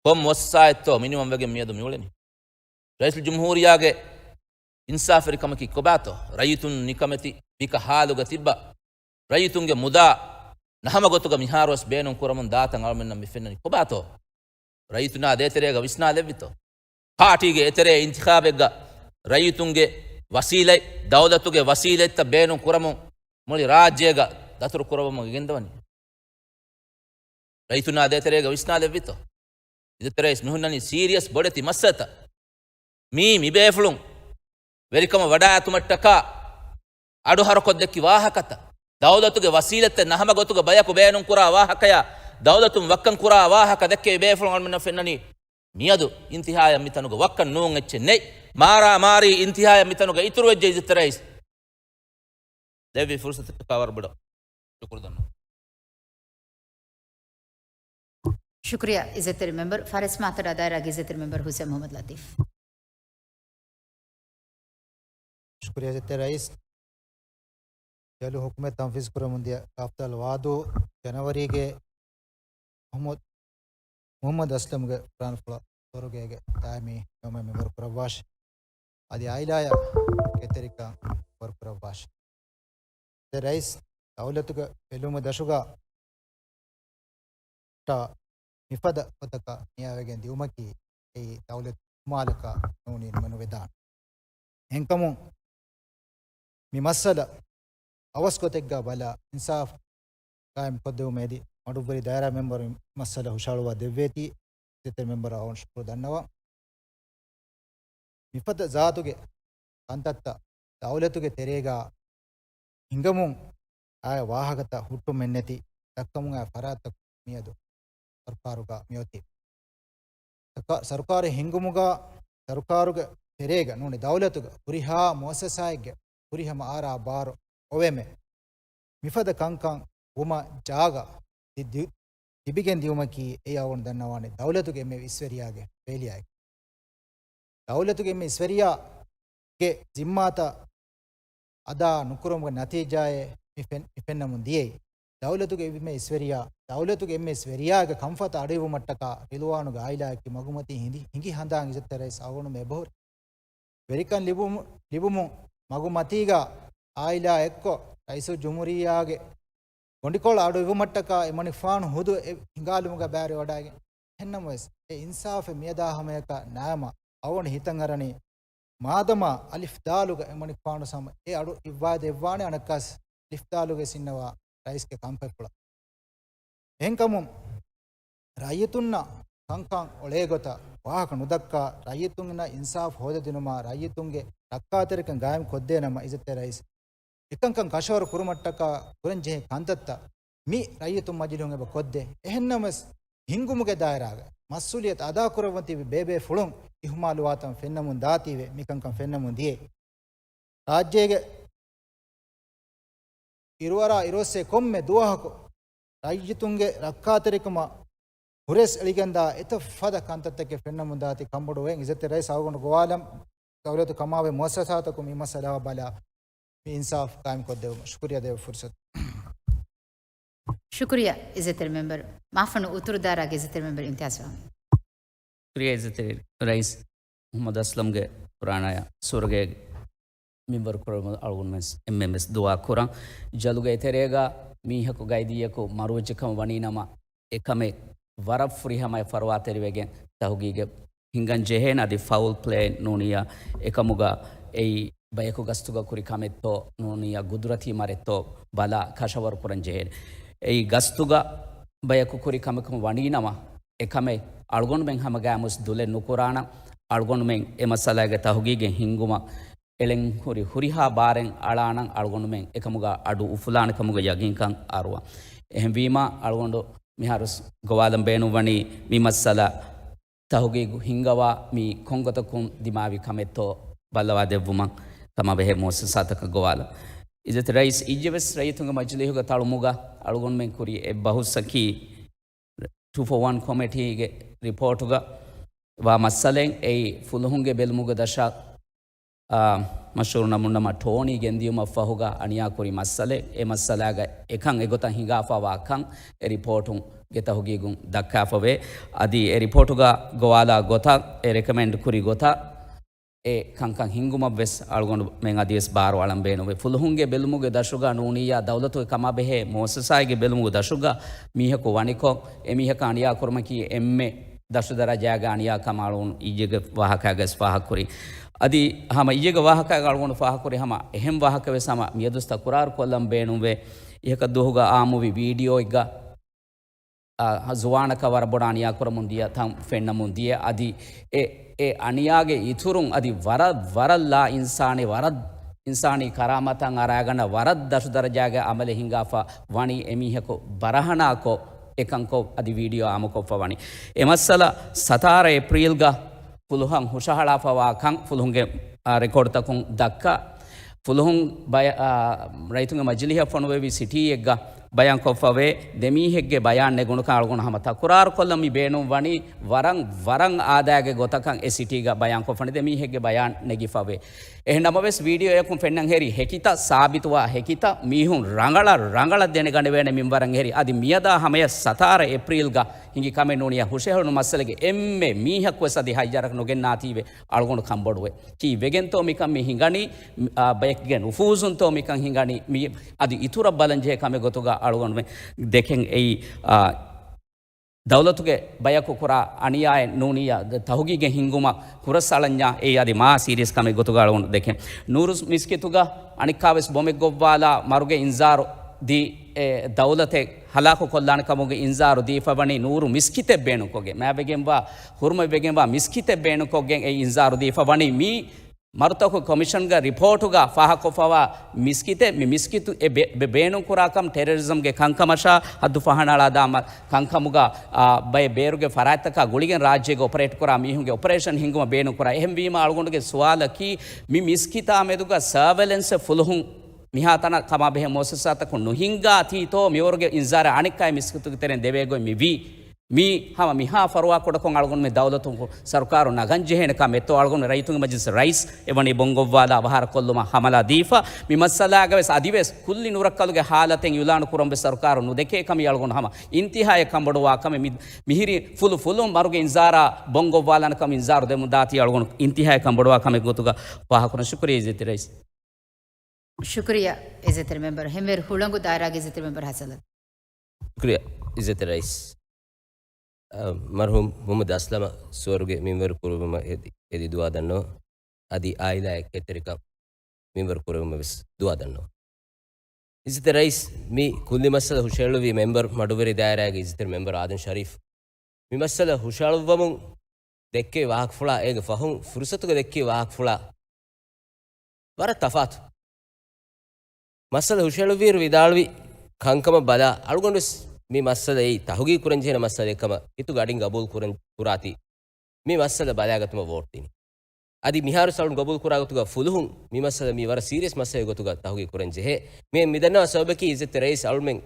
ކޮން މުއައްސަސާއެއްތޯ މިނިވަން ވެގެން މިއަދު މިއުޅެނީ؟ ރައީސުލްޖުމްހޫރިއްޔާގެ އިންސާފުވެރިކަމަކީ ކޮބާތޯ؟ ރައްޔިތުން ނިކަމެތި ބިކަހާލުގަ ތިއްބަ ރައްޔިތުންގެ މުދާ ނަހަމަ ގޮތުގަ މިހާރުވެސް ބޭނުން ކުރަމުން ދާތަން އަޅުމެންނަށް މި ފެންނަނީ ކޮބާތޯ؟ ރައްޔިތުންނާ ދޭތެރޭގަ ވިސްނާލެއްވިތޯ؟ ޕާޓީގެ އެތެރޭ އިންތިޚާބެއްގަ ރައްޔިތުންގެ ވަސީލަތް، ދައުލަތުގެ ވަސީލަތްތައް ބޭނުން ކުރަމުން މުޅި ރާއްޖޭގަ ދަތުރު ކުރައްވަމުން ގެންދަވަނީ. ރައްޔިތުންނާ ދޭތެރޭގަ ވިސްނާލެއްވިތޯ؟ ޢިއްޒަތްތެރި ރައީސް، މި ހުންނަނީ ސީރިއަސް ބޮޑެތި މައްސަލަތައް. މީ މިބޭފުޅުން ވެރިކަމަށް ވަޑާއެތުމަށްޓަކާ އަޑު ހަރުކޮށްދެއްކި ވާހަކަތައް، ދައުލަތުގެ ވަސީލަތްތައް ނަހަމަ ގޮތުގަ ބަޔަކު ބޭނުން ކުރާ ވާހަކަޔާ، ދައުލަތުން ވައްކަން ކުރާ ވާހަކަ ދެއްކެވި ބޭފުޅުން އަޅުމެންނަށް ފެންނަނީ މިއަދު އިންތިހާޔަށް މިތަނުގަ ވައްކަން ނޫން އެއްޗެއް ނެތް. މާރާމާރީ އިންތިހާޔަށް މިތަނުގަ އިތުރުވެއްޖެ ޢިއްޒަތްތެރި ރައީސް. ދެއްވި ފުރުސަތަކަށް ވަރަށް ބޮޑަށް ޝުކުރު ދަންނަވަން. ޝުކުރިޔާ ޢިއްޒަތްތެރި މެމްބަރު، ފާރިސް މާތަރާ ދާއިރާގެ ޢިއްޒަތްތެރި މެމްބަރު ހުސެން މުޙައްމަދު ލަތީފް. ޝުކުރިޔާ ޢިއްޒަތްތެރި ރައީސް. ޖަލު ޙުކުމަތް ތަންފީޒު ކުރަމުންދިޔަ ކާފަތާލު ވާދޫ ޖަނަވަރީގެ މުޙައްމަދު، މުޙައްމަދު އަސްލަމްގެ ފުރާނަފުޅަށް ސުވަރުގޭގެ ދާއިމީ ނިޢުމަތް މިންވަރު ކުރައްވާށި. އަދި ޢާއިލާޔަށް ކެތެރިކަން ވަރު ކުރައްވާށި. ރައީސް، ދައުލަތުގެ ބެލުމުގެ ދަށުގަ މިފަދަ ގޮތަކަށް ނިޔާވެގެން ދިއުމަކީ އެއީ ދައުލަތު ހުޅުމާލަކަށް ނޫނީ ނުމެނުވެދާނެ. އެހެންކަމުން މި މައްސަލަ އަވަސް ގޮތެއްގަ ބަލާ އިންސާފު ޤާއިމް ކޮށްދެވުމަށް އެދި މަޑުއްވަރި ދާއިރާ މެމްބަރު މައްސަލަ ހުށަހަޅުވާ ދެއްވޭތީ ޢިއްޒަތްތެރި މެމްބަރަށް އަޅުގަނޑު ޝުކުރު ދަންނަވަން. މިފަދަ ޒާތުގެ ކަންތައްތައް ދައުލަތުގެ ތެރޭގަ ހިނގަމުން އާއި ވާހަކަތައް ހުއްޓުމެއްނެތި ދައްކަމުން އާ ފަރާތްތައް މިއަދު ސަރުކާރުގަ މިއޮތީ. ސަރުކާ-، ސަރުކާރެއް ހިންގުމުގަ ސަރުކާރުގެ ތެރޭގަ ނޫނީ ދައުލަތުގެ ހުރިހާ މުއައްސަސާއެއްގެ ފުރިހަމަ އާރާ ބާރު އޮވެމެ މިފަދަ ކަންކަން ވުމަށް ޖާގަ ލި-، ލި-، ލިބިގެން ދިއުމަކީ އެއީ އަޅުގަނޑު ދަންނަވާނެ ދައުލަތުގެ އެންމެ އިސްވެރިޔާގެ ފެއިލިއާއެކޭ. ދައުލަތުގެ އެންމެ އިސްވެރިޔާގެ ޒިންމާތައް އަދާ ނުކުރުމުގެ ނަތީޖާއެއް މި ފެން-، މި ފެންނަމުން ދިޔައީ. ދައުލަތުގެ އެންމެ އިސްވެރިޔާ، ދައުލަތުގެ އެންމެ އިސްވެރިޔާގެ ކަންފަތަށް އަޑުއިވުމަށްޓަކާ ރިޟުވާނުގެ ޢާއިލާއަކީ މަގުމަތީ ހިނދި-، ހިނގި ހަނދާން ޢިއްޒަތްތެރި ރައީސް އަޅުގަނޑުމެން އެބަހުރި. ވެރިކަން ލިބުމު-، ލިބުމުން މަގުމަތީގަ ޢާއިލާ އެއްކޮށް ރައީސުލްޖުމްހޫރިއްޔާގެ ގޮނޑިކޮޅު އަޑު އިވުމަށްޓަކާ އެމަނިކުފާނު ހުދު އެ ހިނގާލުމުގަ ބައިވެރިވަޑައިގެން. އެހެންނަމަވެސް، އެ އިންސާފެއް މިއަދާ ހަމަޔަކަށް ނާމަ އަޅުގަނޑު ހިތަށް އަރަނީ، މާދަމާ އަލިފް ދާލުގަ އެމަނިކުފާނު ސަމަ އެ އަޑު އިއްވާދެއްވާނެ އަނެއްކާސް އަލިފް ދާލުގަ ސިންނަވާ ރައީސްގެ ކަންފަތްޕުޅަށް. އެހެންކަމުން، ރައްޔިތުންނަށް ކަންކަން އޮޅޭގޮތަށް ވާހަކަ ނުދައްކާ، ރައްޔިތުންނަށް އިންސާފް ހޯދަދިނުމާ، ރައްޔިތުންގެ ރައްކާތެރިކަން ގާއިމް ކޮށްދޭނަމަ، އިއްޒަތްތެރި ރައީސް، އެކަންކަން ކަށަވަރު ކުރުމަށްޓަކާ ކުރަންޖެހޭ ކަންތައްތައް މި ރައްޔިތުން މަޖިލީހުން އެބަ ކޮށްދޭ. އެހެންނަމަވެސް، ހިންގުމުގެ ދާއިރާގަ މަސްއޫލިއްޔަތު އަދާކުރައްވަން ތިބި ބޭބޭފުޅުން އިހުމާލުވާތަން ފެންނަމުން ދާތީވެ، މިކަންކަން ފެންނަމުން ދިޔައީ. ރާއްޖޭގެ އިރުއަރާ އިރުއޮއްސޭ ކޮންމެ ދުވަހަކު ރައްޔިތުންގެ ރައްކާތެރިކަމަށް ހުރެސް އެޅިގެންދާ އެތައް ފަދަ ކަންތައްތަކެއް ފެންނަމުން ދާތީ ކަންބޮޑުވެ. އިއްޒަތްތެރި ރައީސް އަޅުގަނޑު ގޮވާލަން، ދައުލަތު ކަމާވެ މުއައްސަސާތަކުން މި މައްސަލައަށް ބަލާ މި އިންސާފް ގާއިމް ކޮށްދެވުމަށް ޝުކުރިއްޔާ ދެވޭ ފުރުސަތު. ޝުކުރިއްޔާ އިއްޒަތްތެރި މެމްބަރު. މާފަންނު އުތުރު ދާއިރާގެ އިއްޒަތްތެރި މެމްބަރު އިމްތިޔާޒް ފަހުމީ. ޝުކުރިއްޔާ އިއްޒަތްތެރި ރައީސް މުޙައްމަދު އަސްލަމްގެ ފުރާނަޔަށް ސުވަރުގޭގެ މިންވަރު ކުރުމަށް އަޅުގަނޑުމެން އެންމެންވެސް ދުޢާ ކުރަން. ޖަލުގެ އެތެރޭގަ މީހަކު ގައިދީއަކު މަރުވެއްޖެ ކަމަށް ވަނީ ނަމަ، އެކަމެއް ވަރަށް ފުރިހަމައަށް ފަރުވާތެރިވެގެން ތަހުގީގެއް ހިނގަން ޖެހޭނެ. އަދި ފައުލް ޕްލޭ ނޫނިއްޔާ އެކަމުގަ އެއީ ބަޔަކު ގަސްތުގަ ކުރި ކަމެއްތޯ ނޫނިއްޔާ ގުދުރަތީ މަރެއްތޯ ބަލާ ކަށަވަރު ކުރަން ޖެހޭނެ. އެއީ ގަސްތުގަ ބަޔަކު ކުރި ކަމަކަށް ވަނީ ނަމަ، އެކަމެއް އަޅުގަނޑުމެން ހަމަގައިމުވެސް ދުލެއް ނުކުރާނަން. އަޅުގަނޑުމެން އެ މައްސަލާގެ ތަހުގީގެއް ހިންގުމަށް އެޅެން ހުރި ހުރިހާ ބާރެއް އަޅާނަން. އަޅުގަނޑުމެން އެކަމުގަ އަޑު އުފުލާނެ ކަމުގެ ޔަގީންކަން އަރުވަން. އެހެންވީމާ، އަޅުގަނޑު މިހާރު ގޮވާލަން ބޭނުންވަނީ މި މައްސަލަ ތަހުގީގު ހިންގަވާ މީ ކޮންގޮތަކުން ދިމާވި ކަމެއްތޯ ބައްލަވާ ދެއްވުމަށް ކަމާބެހޭ މުއައްސަސާތަކަށް ގޮވާލަން. އިއްޒަތް ރައީސް، އިއްޔެވެސް ރައްޔިތުންގެ މަޖިލީހުގެ ތަޅުމުގަ އަޅުގަނޑުމެން ކުރި އެއް ބަހުސްއަކީ، ޓޫ ފޯ ވަން ކޮމިޓީގެ ރިޕޯޓުގަ ވާ މައްސަލައެއް. އެއީ ފުލުހުންގެ ބެލުމުގެ ދަށަށް، އާ، މަޝްހޫރު ނަމުންނަމަ ޓޯނީ ގެންދިޔުމަށް ފަހުގަ އަނިޔާކުރި މައްސަލައެއް. އެ މައްސަލާގަ އެކަން އެގޮތަށް ހިނގާފަވާ ކަން އެ ރިޕޯޓުގެ ތަހުގީގުން ދައްކާފަވޭ. އަދި އެ ރިޕޯޓުގަ ގޮވާލާ ގޮތަށް، އެ ރެކޮމެންޑް ކުރި ގޮތަށް، އެ ކަންކަން ހިންގުމަށްވެސް އަޅުގަނޑުމެން އަދިވެސް ބާރު އަޅަން ބޭނުންވޭ. ފުލުހުންގެ ބެލުމުގެ ދަށުގަ ނޫނިއްޔާ ދައުލަތުގެ ކަމާބެހޭ މުއައްސަސާއެއްގެ ބެލުމުގެ ދަށުގަ މީހަކު ވަނިކޮށް، އެ މީހަކަށް އަނިޔާ ކުރުމަކީ އެންމެ ދަށު ދަރަޖާގެ އަނިޔާ ކަމަށް އަޅުގަނޑު އިއްޔެގެ ވާހަކައިގަސް ފާހަގަކުރި. އަދި ހަމަ އިއްޔެގެ ވާހަކައިގަ އަޅުގަނޑު ފާހަގަކުރި ހަމަ އެހެން ވާހަކަވެސް ހަމަ މިއަދުސް ތަކުރާރު ކޮށްލަން ބޭނުންވޭ. އިހަކަ ދުވަހުގަ އާއްމުވި ވީޑިއޯއެއްގަ އާ، ޒުވާނަކަށް ވަރަށް ބޮޑަށް އަނިޔާ ކުރަމުން ދިޔަ ތަން ފެންނަމުން ދިޔަ. އަދި އެ، އެ އަނިޔާގެ އިތުރުން އަދި ވަރަށް، ވަރަށް ލާ އިންސާނީ، ވަރަށް އިންސާނީ ކަރާމަތަށް އަރާގަނޑަ ވަރަށް ދަށު ދަރަޖާގެ އަމަލެއް ހިނގާފަ ވަނީ އެމީހަކު ބަރަހަނާކޮށް އެކަންކޮށް އަދި ވީޑިއޯ އާއްމުކޮށްފަ ވަނީ. އެ މައްސަލަ ސަތާރަ އޭޕްރީލްގަ ފުލުހަށް ހުށަހަޅާފަވާ ކަން ފުލުހުންގެ، އާ، ރެކޯޑްތަކުން ދައްކާ. ފުލުހުން ބަޔަ-، އާ، ރައްޔިތުންގެ މަޖިލީހަށް ފޮނުވެވި ސިޓީއެއްގަ ބަޔާންކޮށްފަވޭ، ދެމީހެއްގެ ބަޔާން ނެގުނުކަން އަޅުގަނޑު ހަމަ ތަކުރާރުކޮށްލަން މި ބޭނުން ވަނީ، ވަރަށް، ވަރަށް އާދައިގެ ގޮތަކަށް އެ ސިޓީގަ ބަޔާންކޮށްފަނީ ދެމީހެއްގެ ބަޔާން ނެގިފަވޭ. އެހެން ނަމަވެސް، ވީޑިއޯއަކުން ފެންނަން ހެރި ހެކިތައް، ސާބިތުވާ ހެކިތައް، މީހުން ރަނގަޅަށް، ރަނގަޅަށް ދެނެގަނެވޭނެ މިންވަރަށް ހެރި. އަދި މިއަދާ ހަމަޔަށް ސަތާރަ އޭޕްރީލްގަ ހިނގި ކަމެއް ނޫނިއްޔާ ހުށަހެޅުނު މައްސަލަގެ އެންމެ މީހަކުވެސް އަދި ހައްޔަރަކަށް ނުގެންނާތީވެ އަޅުގަނޑު ކަންބޮޑުވެ. ކީއްވެގެންތޯ މިކަން މި ހިނގަނީ؟ އާ، ބަޔެއްގެ ނުފޫޒުންތޯ މިކަން ހިނގަނީ؟ މި އަދި އިތުރަށް ބަލަންޖެހޭ ކަމެއް ގޮތުގަ އަޅުގަނޑުމެން ދެކެން އެއީ، އާ، ދައުލަތުގެ ބަޔަކު ކުރާ އަނިޔާއެއް ނޫނިއްޔާ ތަހުގީގެއް ހިންގުމަށް ހުރަސް އަޅަންޏާ އެއީ އަދި މާ ސީރިއަސް ކަމެއް ގޮތުގަ އަޅުގަނޑު ދެކެން. ނޫރު މިސްކިތުގަ އަނެއްކާވެސް ބޮމެއް ގޮއްވާލާ މަރުގެ އިންޒާރު ދީ، އެ، ދައުލަތެއް ހަލާކު ކޮށްލާނެ ކަމުގެ އިންޒާރު ދީފަ ވަނީ ނޫރު މިސްކިތެއް ބޭނުންކޮށްގެން، މާތްވެގެންވާ، ހުރުމަތްވެގެންވާ މިސްކިތެއް ބޭނުންކޮށްގެން އެ އިންޒާރު ދީފަ ވަނީ މީ މަރުތަކު ކޮމިޝަންގެ ރިޕޯޓުގަ ފާހަގަކޮށްފަވާ މިސްކިތެއް، މި މިސްކިތު އެ ބެ-، ބެ-، ބޭނުންކުރާކަން ޓެރަރިޒަމްގެ ކަންކަމަށާ ހައްދު ފަހަނައަޅާދާ މަ-، ކަންކަމުގަ، އާ، ބައެއް ބޭރުގެ ފަރާތްތަކާ ގުޅިގެން ރާއްޖޭގަ އޮޕަރޭޓްކުރާ މީހުންގެ އޮޕަރޭޝަން ހިންގުމަށް ބޭނުންކުރާ. އެހެންވީމަ އަޅުގަނޑުގެ ސުވާލަކީ، މި މިސްކިތާ މެދުގަ ސަރވެލެންސް ފުލުހުން މިހާތަނަށް ކަމާބެހޭ މުއައްސަސާތަކުން ނުހިންގާތީތޯ މިވަރުގެ އިންޒާރެއް އަނެއްކާ މިސްކިތުގެ ތެރެއިން ދެވޭގޮތް މިވީ؟ މީ ހަމަ މިހާ ފަރުވާކުޑަކޮށް އަޅުގަނޑުމެން ދައުލަތުން ސަރުކާރު ނަގަންޖެހޭނެ ކަމެއްތޯ؟ އަޅުގަނޑު ރައްޔިތުންގެ މަޖިލިސް ރައީސް އެވަނީ ބޮންގޮއްވާލާ އަވަހާރަ ކޮށްލުމަށް ހަމަލާ ދީފަ. މި މައްސަލާގަވެސް އަދިވެސް ކުއްލި ނުރައްކަލުގެ ހާލަތެއް އިއުލާނު ކުރަންވެސް ސަރުކާރު ނުދެކޭ ކަމީ އަޅުގަނޑު ހަމަ އިންތިހާއަށް ކަންބޮޑުވާ ކަމެއް. މި-، މިހިރީ ފުލު ފުލުން މަރުގެ އިންޒާރާ ބޮންގޮއްވާލާނެ ކަމަށް އިންޒާރު ދެމުން ދާތީ އަޅުގަނޑު އިންތިހާއަށް ކަންބޮޑުވާ ކަމެއް ގޮތުގަ ފާހަގަކުރަން. ޝުކުރިއްޔާ އިއްޒަތްތެރި ރައީސް. ޝުކުރިއްޔާ އިއްޒަތްތެރި މެމްބަރު. ހެންވޭރު ހުޅަނގު ދާއިރާގެ އިއްޒަތްތެރި މެމްބަރު ހަސަނަތު. ޝުކުރިއްޔާ އިއްޒަތްތެރި ރައީސް. އަ، މަރްޙޫމް މުޙައްމަދު އަސްލަމަށް ސުވަރުގެ މިންވަރު ކުރުވުމަށް އެދި، އެދި ދުޢާ ދަންނަވަން. އަދި އާއިލާއަށް ކެތެރިކަން މިންވަރު ކުރުވުމަށް ވެސް ދުޢާ ދަންނަވަން. އިއްޒަތްތެރި ރައީސް، މި ކުއްލި މައްސަލަ ހުށައެޅުއްވީ މެމްބަރު، މަޑުއްވަރި ދާއިރާގެ އިއްޒަތްތެރި މެމްބަރު އާދަމް ޝަރީފް. މި މައްސަލަ ހުށައަޅުއްވަމުން ދެއްކޭ ވާހަކަފުޅާ، އޭގެ ފަހުން ފުރުސަތުގަ ދެއްކޭ ވާހަކަފުޅާ ވަރަށް ތަފާތު. މައްސަލަ ހުށައެޅުއްވިއިރު ވިދާޅުވި ކަންކަމަށް ބަލާ، އަޅުގަނޑުވެސް މި މައްސަލަ އެއީ ތަހުގީގު ކުރަން ޖެހޭނެ މައްސަލައެއް ކަމަށް ހިތުގަ އަޑިން ގަބޫލު ކުރަން، ކުރާތީ. މި މައްސަލަ ބަލާގަތުމަށް ވޯޓް ދިނީ. އަދި މިހާރު އަޅުން ގަބޫލު ކުރާ ގޮތުގަ ފުލުހުން މި މައްސަލަ މީ ވަރަށް ސީރިއަސް މައްސަލައެއް ގޮތުގަ ތަހުގީގު ކުރަން ޖެހޭ. މި މިދަންނަވާ ސަބަބަކީ އިއްޒަތްތެރި ރައީސް އަޅުމެން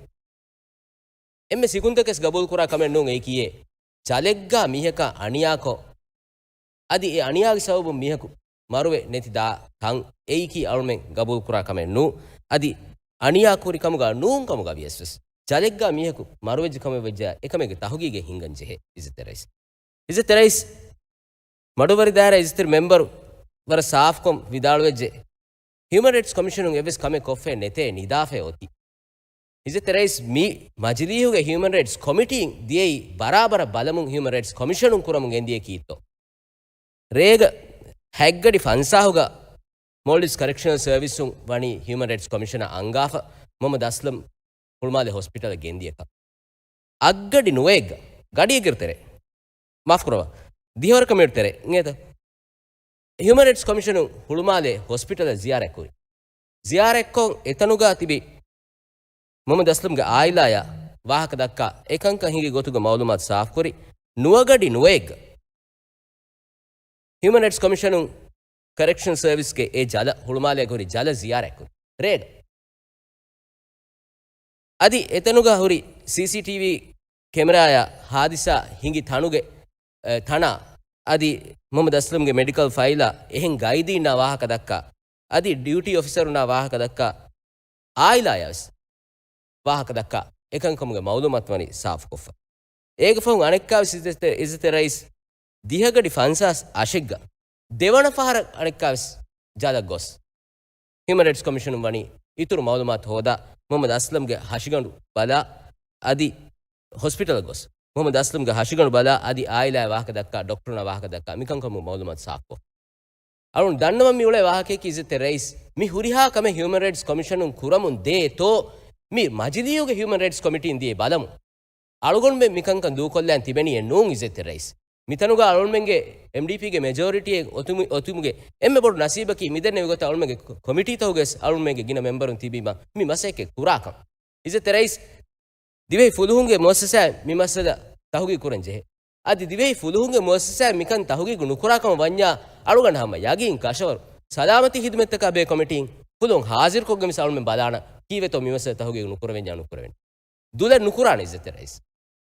އެންމެ ސިކުންތަކެސް ގަބޫލު ކުރާ ކަމެއް ނޫން އެއީކީއޭ. ޖަލެއްގާ މީހަކާ އަނިޔާކޮށް، އަދި އެ އަނިޔާގެ ސަބަބުން މީހަކު މަރުވެ ނެތި ދާ ކަން އެއީކީ އަޅުމެން ގަބޫލު ކުރާ ކަމެއް ނޫން. އަދި އަނިޔާ ކުރި ކަމުގަ ނޫން ކަމުގަ ވިޔަސް ވެސް ޖަލެއްގާ މީހަކު މަރުވެއްޖެ ކަމެއް ވެއްޖެ އެކަމެއްގެ ތަހުގީގެއް ހިންގަން ޖެހޭ އިއްޒަތްތެރި ރައީސް. އިއްޒަތްތެރި ރައީސް، މަޑުއްވަރި ދާއިރާ އިއްޒަތްތެރި މެމްބަރު ވަރަށް ސާފުކޮށް ވިދާޅުވެއްޖެ. ހިއުމަން ރައިޓްސް ކޮމިޝަނުން އެއްވެސް ކަމެއް ކޮށްފައެއް ނެތޭ، ނިދާފައި އޮތީ. އިއްޒަތްތެރި ރައީސް، މި މަޖިލީހުގެ ހިއުމަން ރައިޓްސް ކޮމިޓީން ދިޔައީ ބަރާބަރަށް ބަލަމުން ހިއުމަން ރައިޓްސް ކޮމިޝަނުން ކުރަމުން ގެންދިޔަ ކީއްތޯ؟ ރޭގަ ހަތްގަޑި ފަންސާހުގަ މޯލްޑިވްސް ކަރެކްޝަނަލް ސަރވިސުން ވަނީ ހިއުމަން ރައިޓްސް ކޮމިޝަނަށް އަންގާފަ، މުޙައްމަދު އަސްލަމް ހުޅުމާލެ ހޮސްޕިޓަލަށް ގެންދިޔަކަން. އަށްގަޑި ނުވައެއްގަ، ގަޑިއެއްގެ ތެރޭ، މާފުކުރައްވާ، ދިހަވަރަކަށް މިނެޓް ތެރޭ އިނގޭތަ؟ ހިއުމަން ރައިޓްސް ކޮމިޝަނުން ހުޅުމާލެ ހޮސްޕިޓަލަށް ޒިޔާރަތް ކުރި. ޒިޔާރަތްކޮށް އެތަނުގަ ތިބި މުޙައްމަދު އަސްލަމްގެ އާއިލާޔާ ވާހަކަ ދައްކާ، އެކަންކަން ހިނގި ގޮތުގެ މައުލޫމާތު ސާފުކުރި. ނުވަގަޑި ނުވައެއްގަ ހިއުމަން ރައިޓްސް ކޮމިޝަނުން ކަރެކްޝަން ސަރވިސްގެ އެ ޖަލަށް، ހުޅުމާލޭގަ ހުރި ޖަލަށް ޒިޔާރަތްކުރި ރޭގަ. އަދި އެތަނުގަ ހުރި ސީސީޓީވީ ކެމެރާޔާ ހާދިސާ ހިނގި ތަނުގެ، އެ، ތަނާ، އަދި މުޙައްމަދު އަސްލަމްގެ މެޑިކަލް ފައިލާ އެހެން ގައިދީންނާ ވާހަކަ ދައްކާ، އަދި ޑިއުޓީ އޮފިސަރުންނާ ވާހަކަ ދައްކާ، އާއިލާޔާވެސް ވާހަކަ ދައްކާ، އެކަންކަމުގެ މައުލޫމާތު ވަނީ ސާފުކޮށްފަ. އޭގެ ފަހުން އަނެއްކާވެސް އިއްޒަތްތެރި، އިއްޒަތްތެރި ރައީސް، ދިހަގަޑި ފަންސާސް އަށެއްގަ ދެވަނަ ފަހަރަށް އަނެއްކާވެސް ޖަލަށް ގޮސް، ހިއުމަން ރައިޓްސް ކޮމިޝަނުން ވަނީ އިތުރު މައުލޫމާތު ހޯދާ، މުޙައްމަދު އަސްލަމްގެ ހަށިގަނޑު ބަލާ، އަދި ހޮސްޕިޓަލަށް ގޮސް، މުޙައްމަދު އަސްލަމްގެ ހަށިގަނޑު ބަލާ، އަދި އާއިލާއާ ވާހަކަ ދައްކާ، ޑޮކްޓަރުންނާ ވާހަކަ ދައްކާ، މިކަންކަމުގެ މައުލޫމާތު ސާފުކޮށް. އަޅުން ދަންނަވަން މި އުޅޭ ވާހަކަޔަކީ އިއްޒަތްތެރި ރައީސް، މި ހުރިހާ ކަމެއް ހިއުމަން ރައިޓްސް ކޮމިޝަނުން ކުރަމުން ދޭތޯ، މި މަޖިލީހުގެ ހިއުމަން ރައިޓްސް ކޮމިޓީން ދިޔައީ ބަލަމުން. އަޅުގަނޑުމެން މިކަންކަން ދޫކޮށްލަން ތިބެނީއެއް ނޫން އިއްޒަތްތެރި ރައީސް. މިތަނުގަ އަޅުންމެންގެ އެމްޑީޕީގެ މެޖޯރިޓީއެއް އޮތުމު، އޮތުމުގެ އެންމެ ބޮޑު ނަސީބަކީ މިދެންނެވި ގޮތަށް އަޅުމެންގެ ކޮ، ކޮމިޓީތަކުގެ އަޅުމެންގެ ގިނަ މެމްބަރުން ތިބީމަ މި މަސައްކަތް ކުރާކަން. އިއްޒަތްތެރި ރައީސް، ދިވެހި ފުލުހުންގެ މުއައްސަސާއިން މި މައްސަލަ ތަހުގީގު ކުރަން ޖެހޭ. އަދި ދިވެހި ފުލުހުންގެ މުއައްސަސާއިން މިކަން ތަހުގީގު ނުކުރާކަމަށް ވަންޏާ، އަޅުގަނޑަށް ހަމަ ޔަގީން ކަށަވަރު ސަލާމަތީ ހިދުމަތްތަކާ ބެހޭ ކޮމިޓީން ފުލުން ހާޒިރުކޮށްގެން ވެސް އަޅުމެން ބަލާނަން ކީއްވެތޯ މި މައްސަލަ ތަހުގީގު ނުކުރެވެންޏާ ނުކުރެވެން. ދުލެއް ނުކުރާނެ އިއްޒަތްތެރި ރައީސް.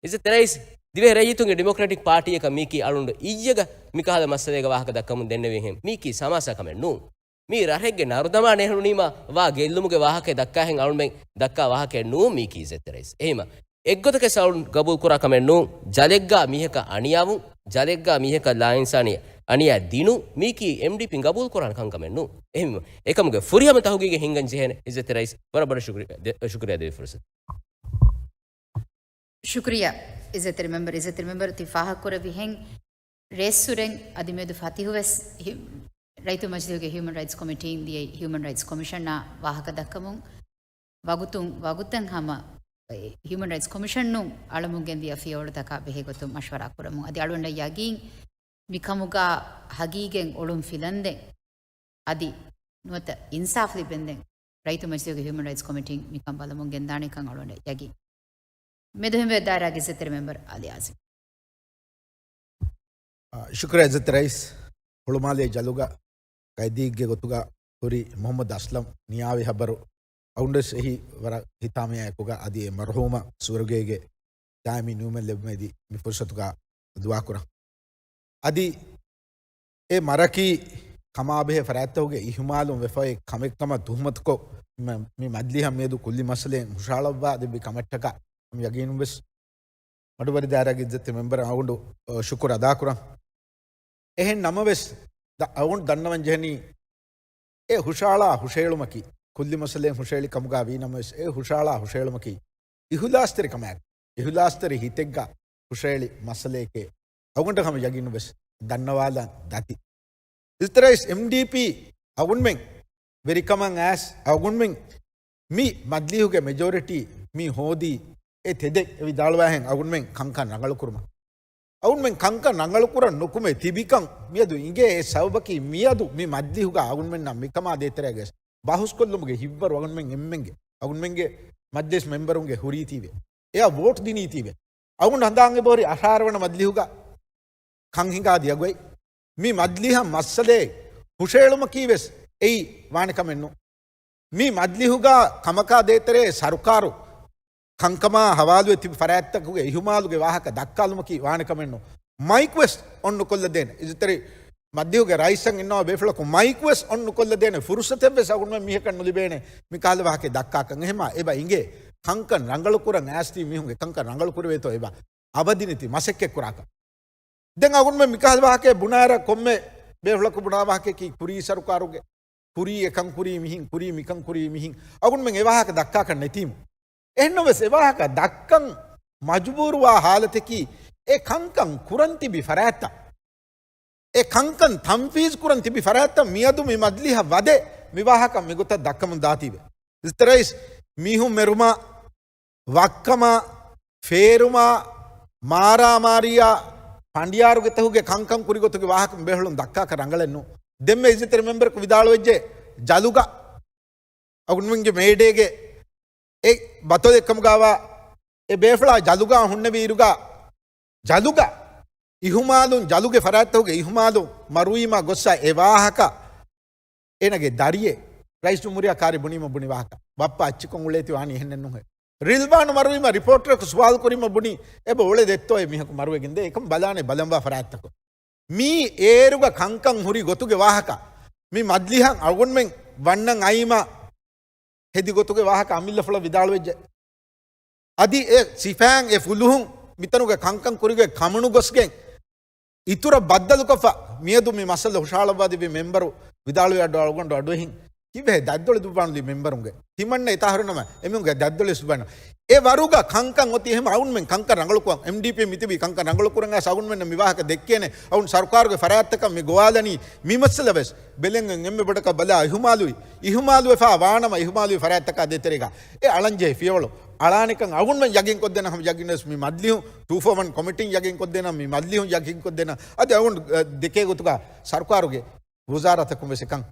އިއްޒަތްތެރި ރައީސް، ދިވެހި ރައްޔިތުންގެ ޑިމޮކްރެޓިކް ޕާޓީއަކަށް މީކީ އަޅުގަނޑު އިއްޔެގަ މިކަހަލަ މައްސަލައިގެ ވާހަކަ ދައްކަމުން ދެންނެވިހެން މީކީ ސަމާސާ ކަމެއް ނޫން. މީ ރަށެއްގެ ނަރުދަމާ ނެހުނީމާ ވާ ގެއްލުމުގެ ވާހަކައެއް ދައްކާހެން އަޅުމެން ދައްކާ ވާހަކައެއް ނޫން މީކީ އިއްޒަތްތެރި ރައީސް. އެހީމަ، އެއްގޮތަކަށް އަޅުން ގަބޫލު ކުރާ ކަމެއް ނޫން. ޖަލެއްގާ މީހަކަށް އަނިޔާވުން، ޖަލެއްގާ މީހަކަށް ލާއިންސާނީ އަނިޔާ ދިނުން މީކީ އެމްޑީޕީން ގަބޫލު ކުރާނެ ކަންކަމެއް ނޫން. އެހެންވީމަ، އެކަމުގެ ފުރިހަމަ ތަހުގީގެއް ހިންގަން ޖެހޭނެ. އިއްޒަތްތެރި ރައީސް، ވަރަށް ބޮޑަށް ޝުކުރިއްޔާ ދެ، ޝުކުރިއްޔާ ދެވި ފުރުސަތު. ޝުކުރިއްޔާ އިއްޒަތްތެރި މެމްބަރު، އިއްޒަތްތެރި މެމްބަރު ތި ފާހަގަކުރެއްވިހެން ރޭއްސުރެން އަދި މެދު ފަތިހުވެސް ހި، ރައްޔިތު މަޖިލީހުގެ ހިއުމަން ރައިޓްސް ކޮމިޓީން ދިޔައީ ހިއުމަން ރައިޓްސް ކޮމިޝަނާ ވާހަކަ ދައްކަމުން ވަގުތުން ވަގުތަށް ހަމަ، އެ، ހިއުމަން ރައިޓްސް ކޮމިޝަނުން އަޅަމުން ގެންދިޔަ ފިޔަވަޅުތަކާ ބެހޭ ގޮތުން މަޝްވަރާ ކުރަމުން. އަދި އަޅުގަނޑަށް ޔަގީން މިކަމުގަ ހަގީގަތް އޮޅުން ފިލަންދެން އަދި ނުވަތަ އިންސާފް ލިބެންދެން ރައްޔިތު މަޖިލީހުގެ ހިއުމަން ރައިޓްސް ކޮމިޓީން މިކަން ބަލަމުން ގެންދާނެކަން އަޅުގަނޑަށް ޔަގީން. މެދުހެންވެ ދާއިރާގެ އިއްޒަތްތެރި މެމްބަރު އަލީ އާޒިމް. އާ، ޝުކުރިއްޔާ އިއްޒަތްތެރި ރައީސް. ހުޅުމާލޭ ޖަލުގަ ގައިދީގެ ގޮތުގަ ހުރި މުހައްމަދު އަސްލަމް ނިޔާވި ހަބަރު އަޅުގަނޑުވެސް އެހީ ވަރަށް ހިތާމަޔާއެކުގަ އަދި އެ މަރުހޫމަށް ސުވަރުގޭގެ ދާއިމީ ނިޢުމަތް ލެއްވުމަށް އެދި މި ފުރުސަތުގަ ދުޢާކުރަން. އަދި އެ މަރަކީ ކަމާބެހޭ ފަރާތްތަކުގެ އިހުމާލުން ވެފައި ކަމެއްކަމަށް ތުހުމަތުކޮށް، މަ، މި މަޖިލީހަށް މިއަދު ކުއްލި މައްސަލައެއް ހުށަހަޅައްވާ ދެއްވި ކަމަށްޓަކާ ހަމަ ޔަގީނުން ވެސް މަޑުއްވަރި ދާއިރާގެ އިއްޒަތްތެރި މެމްބަރަށް އަޅުގަނޑު، އަ، ޝުކުރު އަދާކުރަން. އެހެން ނަމަވެސް، ދަ، އަޅުގަނޑު ދަންނަވަން ޖެހެނީ، އެ ހުށަހަޅާ ހުށައެޅުމަކީ، ކުއްލި މައްސަލައެއް ހުށައެޅި ކަމުގަ ވީ ނަމަވެސް، އެ ހުށަހަޅާ ހުށައެޅުމަކީ އިހުލާސްތެރިކަމާއެކު، އިހުލާސްތެރި ހިތެއްގަ ހުށައެޅި މައްސަލައެކޭ. އަޅުގަނޑަށް ހަމަ ޔަގީންނުވެސް ދަންނަވާލަން ދަތި. އިޒަތްތެރި ރައީސް، އެމްޑީޕީ އަޅުގަނޑުމެން ވެރިކަމަށް އައިސް އަޅުގަނޑުމެން މި މަޖިލީހުގެ މެޖޯރިޓީ މި ހޯދީ އެ ތެދެއް އެ ވިދާޅުވާހެން އަޅުގަނޑުމެން ކަންކަން ރަނގަޅުކުރުމަށް. އަޅުގަނޑުމެން ކަންކަން ރަނގަޅުކުރަން ނުކުމެ ތިބިކަން މިއަދު އިނގޭ. އެ ސަބަބަކީ މިއަދު މި މަޖިލީހުގަ އަޅުގަނޑުމެންނަށް މިކަމާ ދޭތެރޭގަ ބަހުސްކޮށްލުމުގެ ހިތްވަރު އަޅުގަނޑުމެން އެންމެންގެ، އަޅުގަނޑުމެންގެ މަޖިލީސް މެމްބަރުންގެ ހުރީތީވެ. އެއާ ވޯޓް ދިނީތީވެ. އަޅުގަނޑު ހަނދާން އެބަހުރި އަށާރަ ވަނަ މަޖިލީހުގަ ކަން ހިނގާ ދިޔަގޮތް. މި މަޖިލީހަށް މައްސަލައެއް ހުށައެޅުމަކީ ވެސް އެއީ ވާނެ ކަމެއް ނޫން. މި މަޖިލީހުގަ ކަމަކާ ދޭތެރޭ ސަރުކާރު ކަންކަމާ ހަވާލުވެ ތިބި ފަރާތްތަކުގެ އިހުމާލުގެ ވާހަކަ ދައްކާލުމަކީ ވާނެ ކަމެއް ނޫން. މައިކް ވެސް އޮން ނުކޮށްލަދޭނެ. އިޒަތްތެރި މަޖިލީހުގެ ރައީސަށް އިންނަވާ ބޭފުޅަކު މައިކް ވެސް އޮން ނުކޮށްލަދޭނެ ފުރުސަތެއް ވެސް އަޅުގަނޑުމެން މީހަކަށް ނުލިބޭނެ މި ކަހަލަ ވާހަކަ ދައްކާކަށް. އެހެމާ އެބަ އިނގޭ ކަންކަން ރަނގަޅުކުރަން އައިސް ތިބި މީހުންގެ ކަންކަން ރަނގަޅުކުރެވޭތޯ އެބަ އަބަދިނެތި މަސައްކަތްކުރާކަށް. ދެން އަޅުގަނޑުމެން މިކަހަލަ ވާހަކައެއް ބުނާއިރަށް ކޮންމެ ބޭފުޅަކު ބުނާ ވާހަކައަކީ ކުރީ ސަރުކާރުގެ ކުރީ އެކަން ކުރީ މިހިން ކުރީ މިކަން ކުރީ މިހިން. އަޅުގަނޑުމެން އެ ވާހަކަ ދައްކާކަށް ނެތީމު. އެހެންނަމަވެސް އެ ވާހަކަ ދައްކަން މަޖުބޫރުވާ ހާލަތަކީ އެ ކަންކަން ކުރަން ތިބި ފަރާތްތައް، އެ ކަންކަން ތަންފީޒު ކުރަން ތިބި ފަރާތްތައް މިއަދު މި މަޖިލީހަށް ވަދެ މި ވާހަކަ މިގޮތަށް ދައްކަމުން ދާތީވެ. އިޒަތްތެރި ރައީސް، މީހުން މެރުމާ، ވައްކަމާ، ފޭރުމާ، މާރާމާރީއާ، ފަނޑިޔާރުގެ ތަހުގެ ކަންކަން ކުރި ގޮތުގެ ވާހަކަ ބޭފުޅުން ދައްކާކަށް ރަނގަޅެއް ނޫން. ދެންމެ އިޒަތްތެރި މެމްބަރަކު ވިދާޅުވެއްޖެ ޖަލުގަ އަޅުގަނޑުމެންގެ މޭޑޭގެ އެ ބަތޮލެއްކަމުގަވާ އެ ބޭފުޅާ ޖަލުގަ ހުންނެވި އިރުގަ ޖަލުގަ އިހުމާލުން، ޖަލުގެ ފަރާތްތަކުގެ އިހުމާލުން މަރުވީމާ ގޮއްސަ އެ ވާހަކަ އޭނަގެ ދަރިއެއް ރައީސް ޖުމްހޫރިއްޔާ ކާރި ބުނީމަ ބުނި ވާހަކަ. ބައްޕަ އައްޗިކޮށް އުޅޭތި ވާނީ އެހެންނެއް ނުހޭ. ރިލްވާނު މަރުވީމަ ރިޕޯޓަރަކު ސުވާލު ކުރީމަ ބުނީ އެބަ އުޅެ ދެއްތޯ އެ މީހަކު މަރުވެގެން ދޭ. އެކަން ބަލާނެ ބަލަންވާ ފަރާތްތަކު. މީ އޭރުގަ ކަންކަން ހުރި ގޮތުގެ ވާހަކަ. މި މަޖްލިހަށް އަޅުގަނޑުމެން ވަންނަން އައީމަ ހެދި ގޮތުގެ ވާހަކަ އަމިއްލަފުޅަށް ވިދާޅުވެއްޖެ. އަދި އެ ސިފައިން އެ ފުލުހުން މިތަނުގެ ކަންކަން ކުރިގޮތް ކަމުނުގޮސްގެން އިތުރަށް ބައްދަލުކޮށްފަ މިއަދު މި މައްސަލަ ހުށަހަޅައްވާ ދެއްވި މެމްބަރު ވިދާޅުވި އަޑު އަޅުގަނޑު އަޑުއެހިން ކިބެހެ ދަތްދޮޅި ދުއްވާނުލީ މެމްބަރުންގެ ތިމަންނަ އެތާހުރެނަމަ އެމީހުންގެ ދަތްދޮޅި ސުބަން އެ ވަރުގަ ކަންކަން އޮތީ އެހެމަ އަޅުންމެން ކަންކަން ރަނގަޅުކުރަން އެމްޑީޕީ މިތިބީ ކަންކަން ރަނގަޅުކުރަން އައިސް އަޅުންމެންނަށް މި ވާހަކަ ދެއްކޭނެ. އަޅުން ސަރުކާރުގެ ފަރާތްތަކަށް މި ގޮވާލަނީ މި މައްސަލަ ވެސް ބެލެން އެންމެ ބޮޑަކަށް ބަލާ އިހުމާލުވި އިހުމާލުވެފާ ވާނަމަ އިހުމާލުވި ފަރާތްތަކާ ދޭތެރޭގަ އެ އަޅަންޖެހޭ ފިޔަވަޅު އަޅާނެކަން އަޅުންމެން ޔަގީންކޮށްދޭނަން ހަމަ ޔަގީންވެސް މި މަޖްލިހުން ޓޫ ފޯ ވަން ކޮމިޓީން ޔަގީންކޮށްދޭނަން މި މަޖްލިހުން ޔަގީންކޮށްދޭނަން އަދި އަޅުން ދެކޭ ގޮތުގަ ސަރުކާރުގެ ވުޒާރާތަކުން ވެސް އެކަން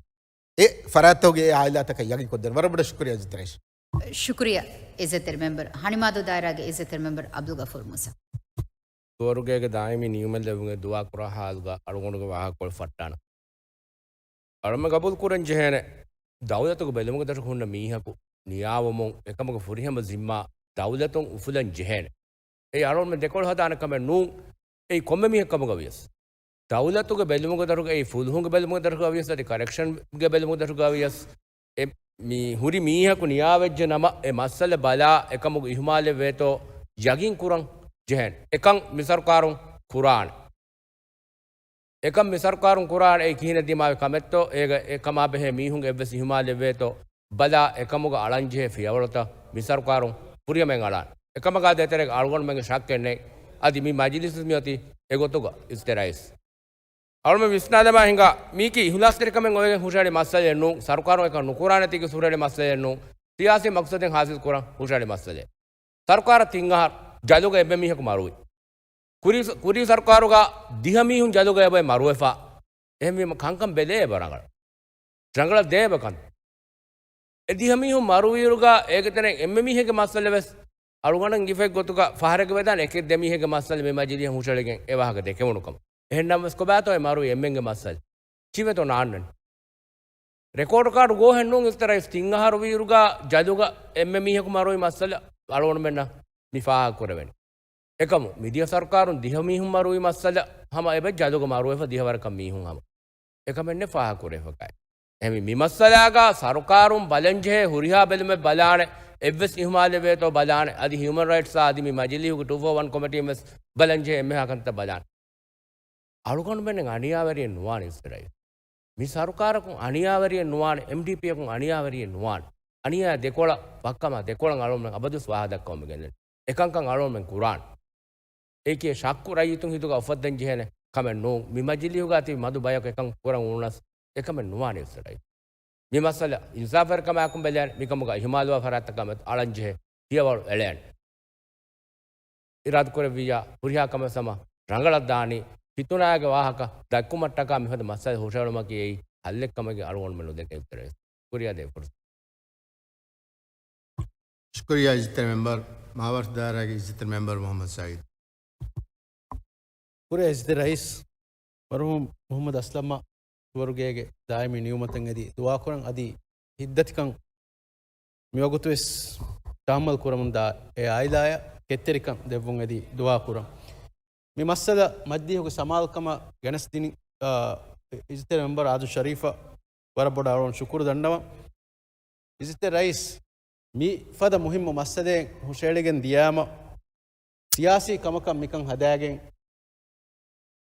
އެ ފަރާތްތަކުގެ އެ އާއިލާތަކަށް ޔަގީންކޮށްދޭނަން. ވަރަށް ބޮޑަށް ޝުކުރިއްޔާ އިޒަތްތެރި ރައީސް. ޝުކުރިއްޔާ އިޒަތްތެރި މެމްބަރު. ހަނިމާދޫ ދާއިރާގެ އިޒަތްތެރި މެމްބަރު އަބްދުލް ޣަފޫރު މޫސާ. ދުވަރުގޭގެ ދާއިމީ ނިޔުމެއް ލެއްވުމުގެ ދުޢާ ކުރާ ހާލުގަ އަޅުގަނޑުގެ ވާހަކަކޮޅު ފައްޓާނަން. އަޅުމެން ގަބޫލު ކުރަން ޖެހޭނެ ދައުލަތުގެ ބެލުމުގެ ދަށުގަ ހުންނަ މީހަކު ނިޔާވުމުން އެކަމުގެ ފުރިހަމަ ޒިންމާ ދައުލަތުން އުފުލަން ޖެހޭނެ. އެއީ އަޅުގަނޑުމެން ދެކޮޅު ހަދާނެ ކަމެއް ނޫން. އެއީ ކޮންމެ މީހެއް ކަމުގަ ވިޔަސް. ދައުލަތުގެ ބެލުމުގެ ދަށުގައި ފުލުހުންގެ ބެލުމުގެ ދަށުގަ ވިޔަސް އަދި ކަރެކްޝަންގެ ބެލުމުގެ ދަށުގަ ވިޔަސް އެ މި ހުރި މީހަކު ނިޔާވެއްޖެ ނަމަ އެ މައްސަލަ ބަލާ އެކަމުގެ އިހުމާލެއް ވޭތޯ ޔަގީން ކުރަން ޖެހޭނެ. އެކަން މި ސަރުކާރުން ކުރާނެ. އެކަން މި ސަރުކާރުން ކުރާނެ އެއީ ކިހިނެއް ދިމާވި ކަމެއްތޯ، އޭގަ އެ ކަމާ ބެހޭ މީހުންގެ އެއްވެސް އިހުމާލެއް ވޭތޯ، ބަލާ އެކަމުގަ އަޅަންޖެހޭ ފިޔަވަޅުތައް މި ސަރުކާރުން ކުރިޔަމެން އަޅާނެ. އެކަމަކާ ދޭތެރޭގަ އަޅުގަނޑުމެންގެ ޝައްކެއް ނެތް. އަދި މި މަޖިލިސް މިއޮތީ އެގޮތުގަ އިޒަތްތެރި ރައީސް. އަޅުމެން ވިސްނާލަމާ ހިނގާ މީކީ އިހުލާސްތެރިކަމެއް އޮވެގެން ހުށަހެޅި މައްސަލައެއް ނޫން، ސަރުކާރުން އެކަން ނުކުރާނެތީގެ ހުށަހެޅި މައްސަލައެއް ނޫން، ސިޔާސީ މަގްސަދެއް ހާސިލް ކުރަން ހުށަހެޅި މައްސަލައެއް. ސަރުކާރަށް ތިން އަހަރު ޖަލުގަ އެންމެ މީހަކު މަރުވި. ކުރީ، ކުރީ ސަރުކާރުގަ ދިހަ މީހުން ޖަލުގަ އެބައި މަރުވެފަ. އެހެންވީމަ ކަންކަން ބެލޭ އެބަ ރަނގަޅަށް. ރަނގަޅަށް ދޭ އެބަ ކަން. އެ ދިހަ މީހުން މަރުވިއިރުގަ އޭގެ ތެރެއިން އެންމެ މީހެއްގެ މައްސަލަ ވެސް އަޅުގަނޑަށް އިނގިފައި ގޮތުގަ ފަހަރެއްގަ ވެދާނެ އެކެއް ދެ މީހެއްގެ މައްސަލަ މި މަޖިލީހަށް ހުށަހެޅިގެން އެ ވާހަކަ ދެކެވުނު ކަމަށް. އެހެންނަމަވެސް ކޮބާތޯ އެ މަރުވި އެންމެންގެ މައްސަލަ؟ ޗިވެތޯ ނާންނަނީ. ރެކޯޑް ކާޑު ގޯހެއް ނޫން އިޒަތްތެރި ރައީސް ތިން އަހަރު ވީއިރުގަ ޖަލުގަ އެންމެ މީހަކު މަރުވި މައްސަލަ އަޅުގަނޑުމެންނަށް މި ފާހަގަކުރެވެނީ. އެކަމު މިދިޔަ ސަރުކާރުން ދިހަ މީހުން މަރުވި މައްސަލަ ހަމަ އެބަ ޖަލުގަ މަރުވެފަ ދިހަވަރަކަށް މީހުން ހަމަ. އެކަމެއް ނެތް ފާހަގަކުރެވިފަކާއެއް. އެހެންވީ މި މައްސަލާގަ ސަރުކާރުން ބަލަންޖެހޭ ހުރިހާ ބެލުމެއް ބަލާނެ، އެއްވެސް އިހުމާލެއް ވޭތޯ ބަލާނެ، އަދި ހިއުމަން ރައިޓްސްއާ އަދި މި މަޖިލީހުގެ ޓޫ ފޯ ވަން ކޮމިޓީން ވެސް ބަލަންޖެހޭ އެންމެހާ ކަންތައް ބަލާނެ. އަޅުގަނޑުމެން އަނިޔާވެރިއެއް ނުވާނެ އިޒަތްތެރި ރައީސް. މި ސަރުކާރަކުން އަނިޔާވެރިއެއް ނުވާނެ، އެމްޑީޕީއަކުން އަނިޔާވެރިއެއް ނުވާނެ. އަނިޔާ ދެކޮޅަށް ވައްކަމާ ދެކޮޅަށް އަޅުގަނޑުމެން އަބަދުވެސް ވާހަކަ ދައްކަމުން މި ގެންދަނީ. އެކަންކަން އަޅުގަނޑުމެން ކުރާނެ. އެއީކީ ޝައްކު ރައްޔިތުން ހިތުގަ އުފައްދަން ޖެހޭނެ ކަމެއް ނޫން. މި މަޖިލީހުގަ ތިބި މަދު ބަޔަކު އެކަން ކުރަން އުޅުނަސް އެކަމެއް ނުވާނެ އިސްރައީލް. މި މައްސަލަ އިންސާފުވެރިކަމާއެކު ބެލޭނެ. މިކަމުގަ އިހުމާލުވާ ފަރާތްތަކާ މެދު އަޅަން ޖެހޭ ފިޔަވަޅު އެޅޭނެ. އިރާދަކުރެއްވިއްޔާ ހުރިހާ ކަމެއް ހަމަ ރަނގަޅަށް ދާނީ، ފިތުނާގެ ވާހަކަ ދައްކުމަށްޓަކާ މިފަދަ މައްސަލަ ހުށައެޅުމަކީ އެއީ ހައްލެއްކަމަކީ އަޅުގަނޑުމެން ނުދެކެވި އިސްރައީލް. ޝުކުރިއްޔާ ދޭ ފުރުސަތު. ޝުކުރިއްޔާ އިއްޒަތްތެރި މެމްބަރު. މާވަރު ދާއިރާގެ އިއްޒަތްތެރި މެމްބަރު މުހައްމަދު ސައީދު. ޝުކުރިއްޔާ އިއްޒަތްތެރި ރައީސް. މަރުހޫމް މުހައްމަދު އަސްލަމްއަށް ސުވަރުގޭގެ ދާއިމީ ނިޢުމަތަށް އެދި ދުޢާކުރަން. އަދި ހިތްދަތިކަން މިވަގުތުވެސް ތަހައްމަލް ކުރަމުންދާ އެ އާއިލާއަށް ކެތްތެރިކަން ދެއްވުން އެދި ދުޢާކުރަން. މި މައްސަލަ މަޖިލީހުގެ ސަމާލުކަމަށް ގެނެސްދިނި، އާ، އިއްޒަތްތެރި މެމްބަރު އާދިލް ޝަރީފަށް ވަރަށް ބޮޑަށް އަޅުގަނޑު ޝުކުރު ދަންނަވަން. އިއްޒަތްތެރި ރައީސް، މި ފަދަ މުހިއްމު މައްސަލައެއް ހުށައެޅިގެން ދިޔައިމަ، ސިޔާސީ ކަމަކަށް މިކަން ހަދާގެން،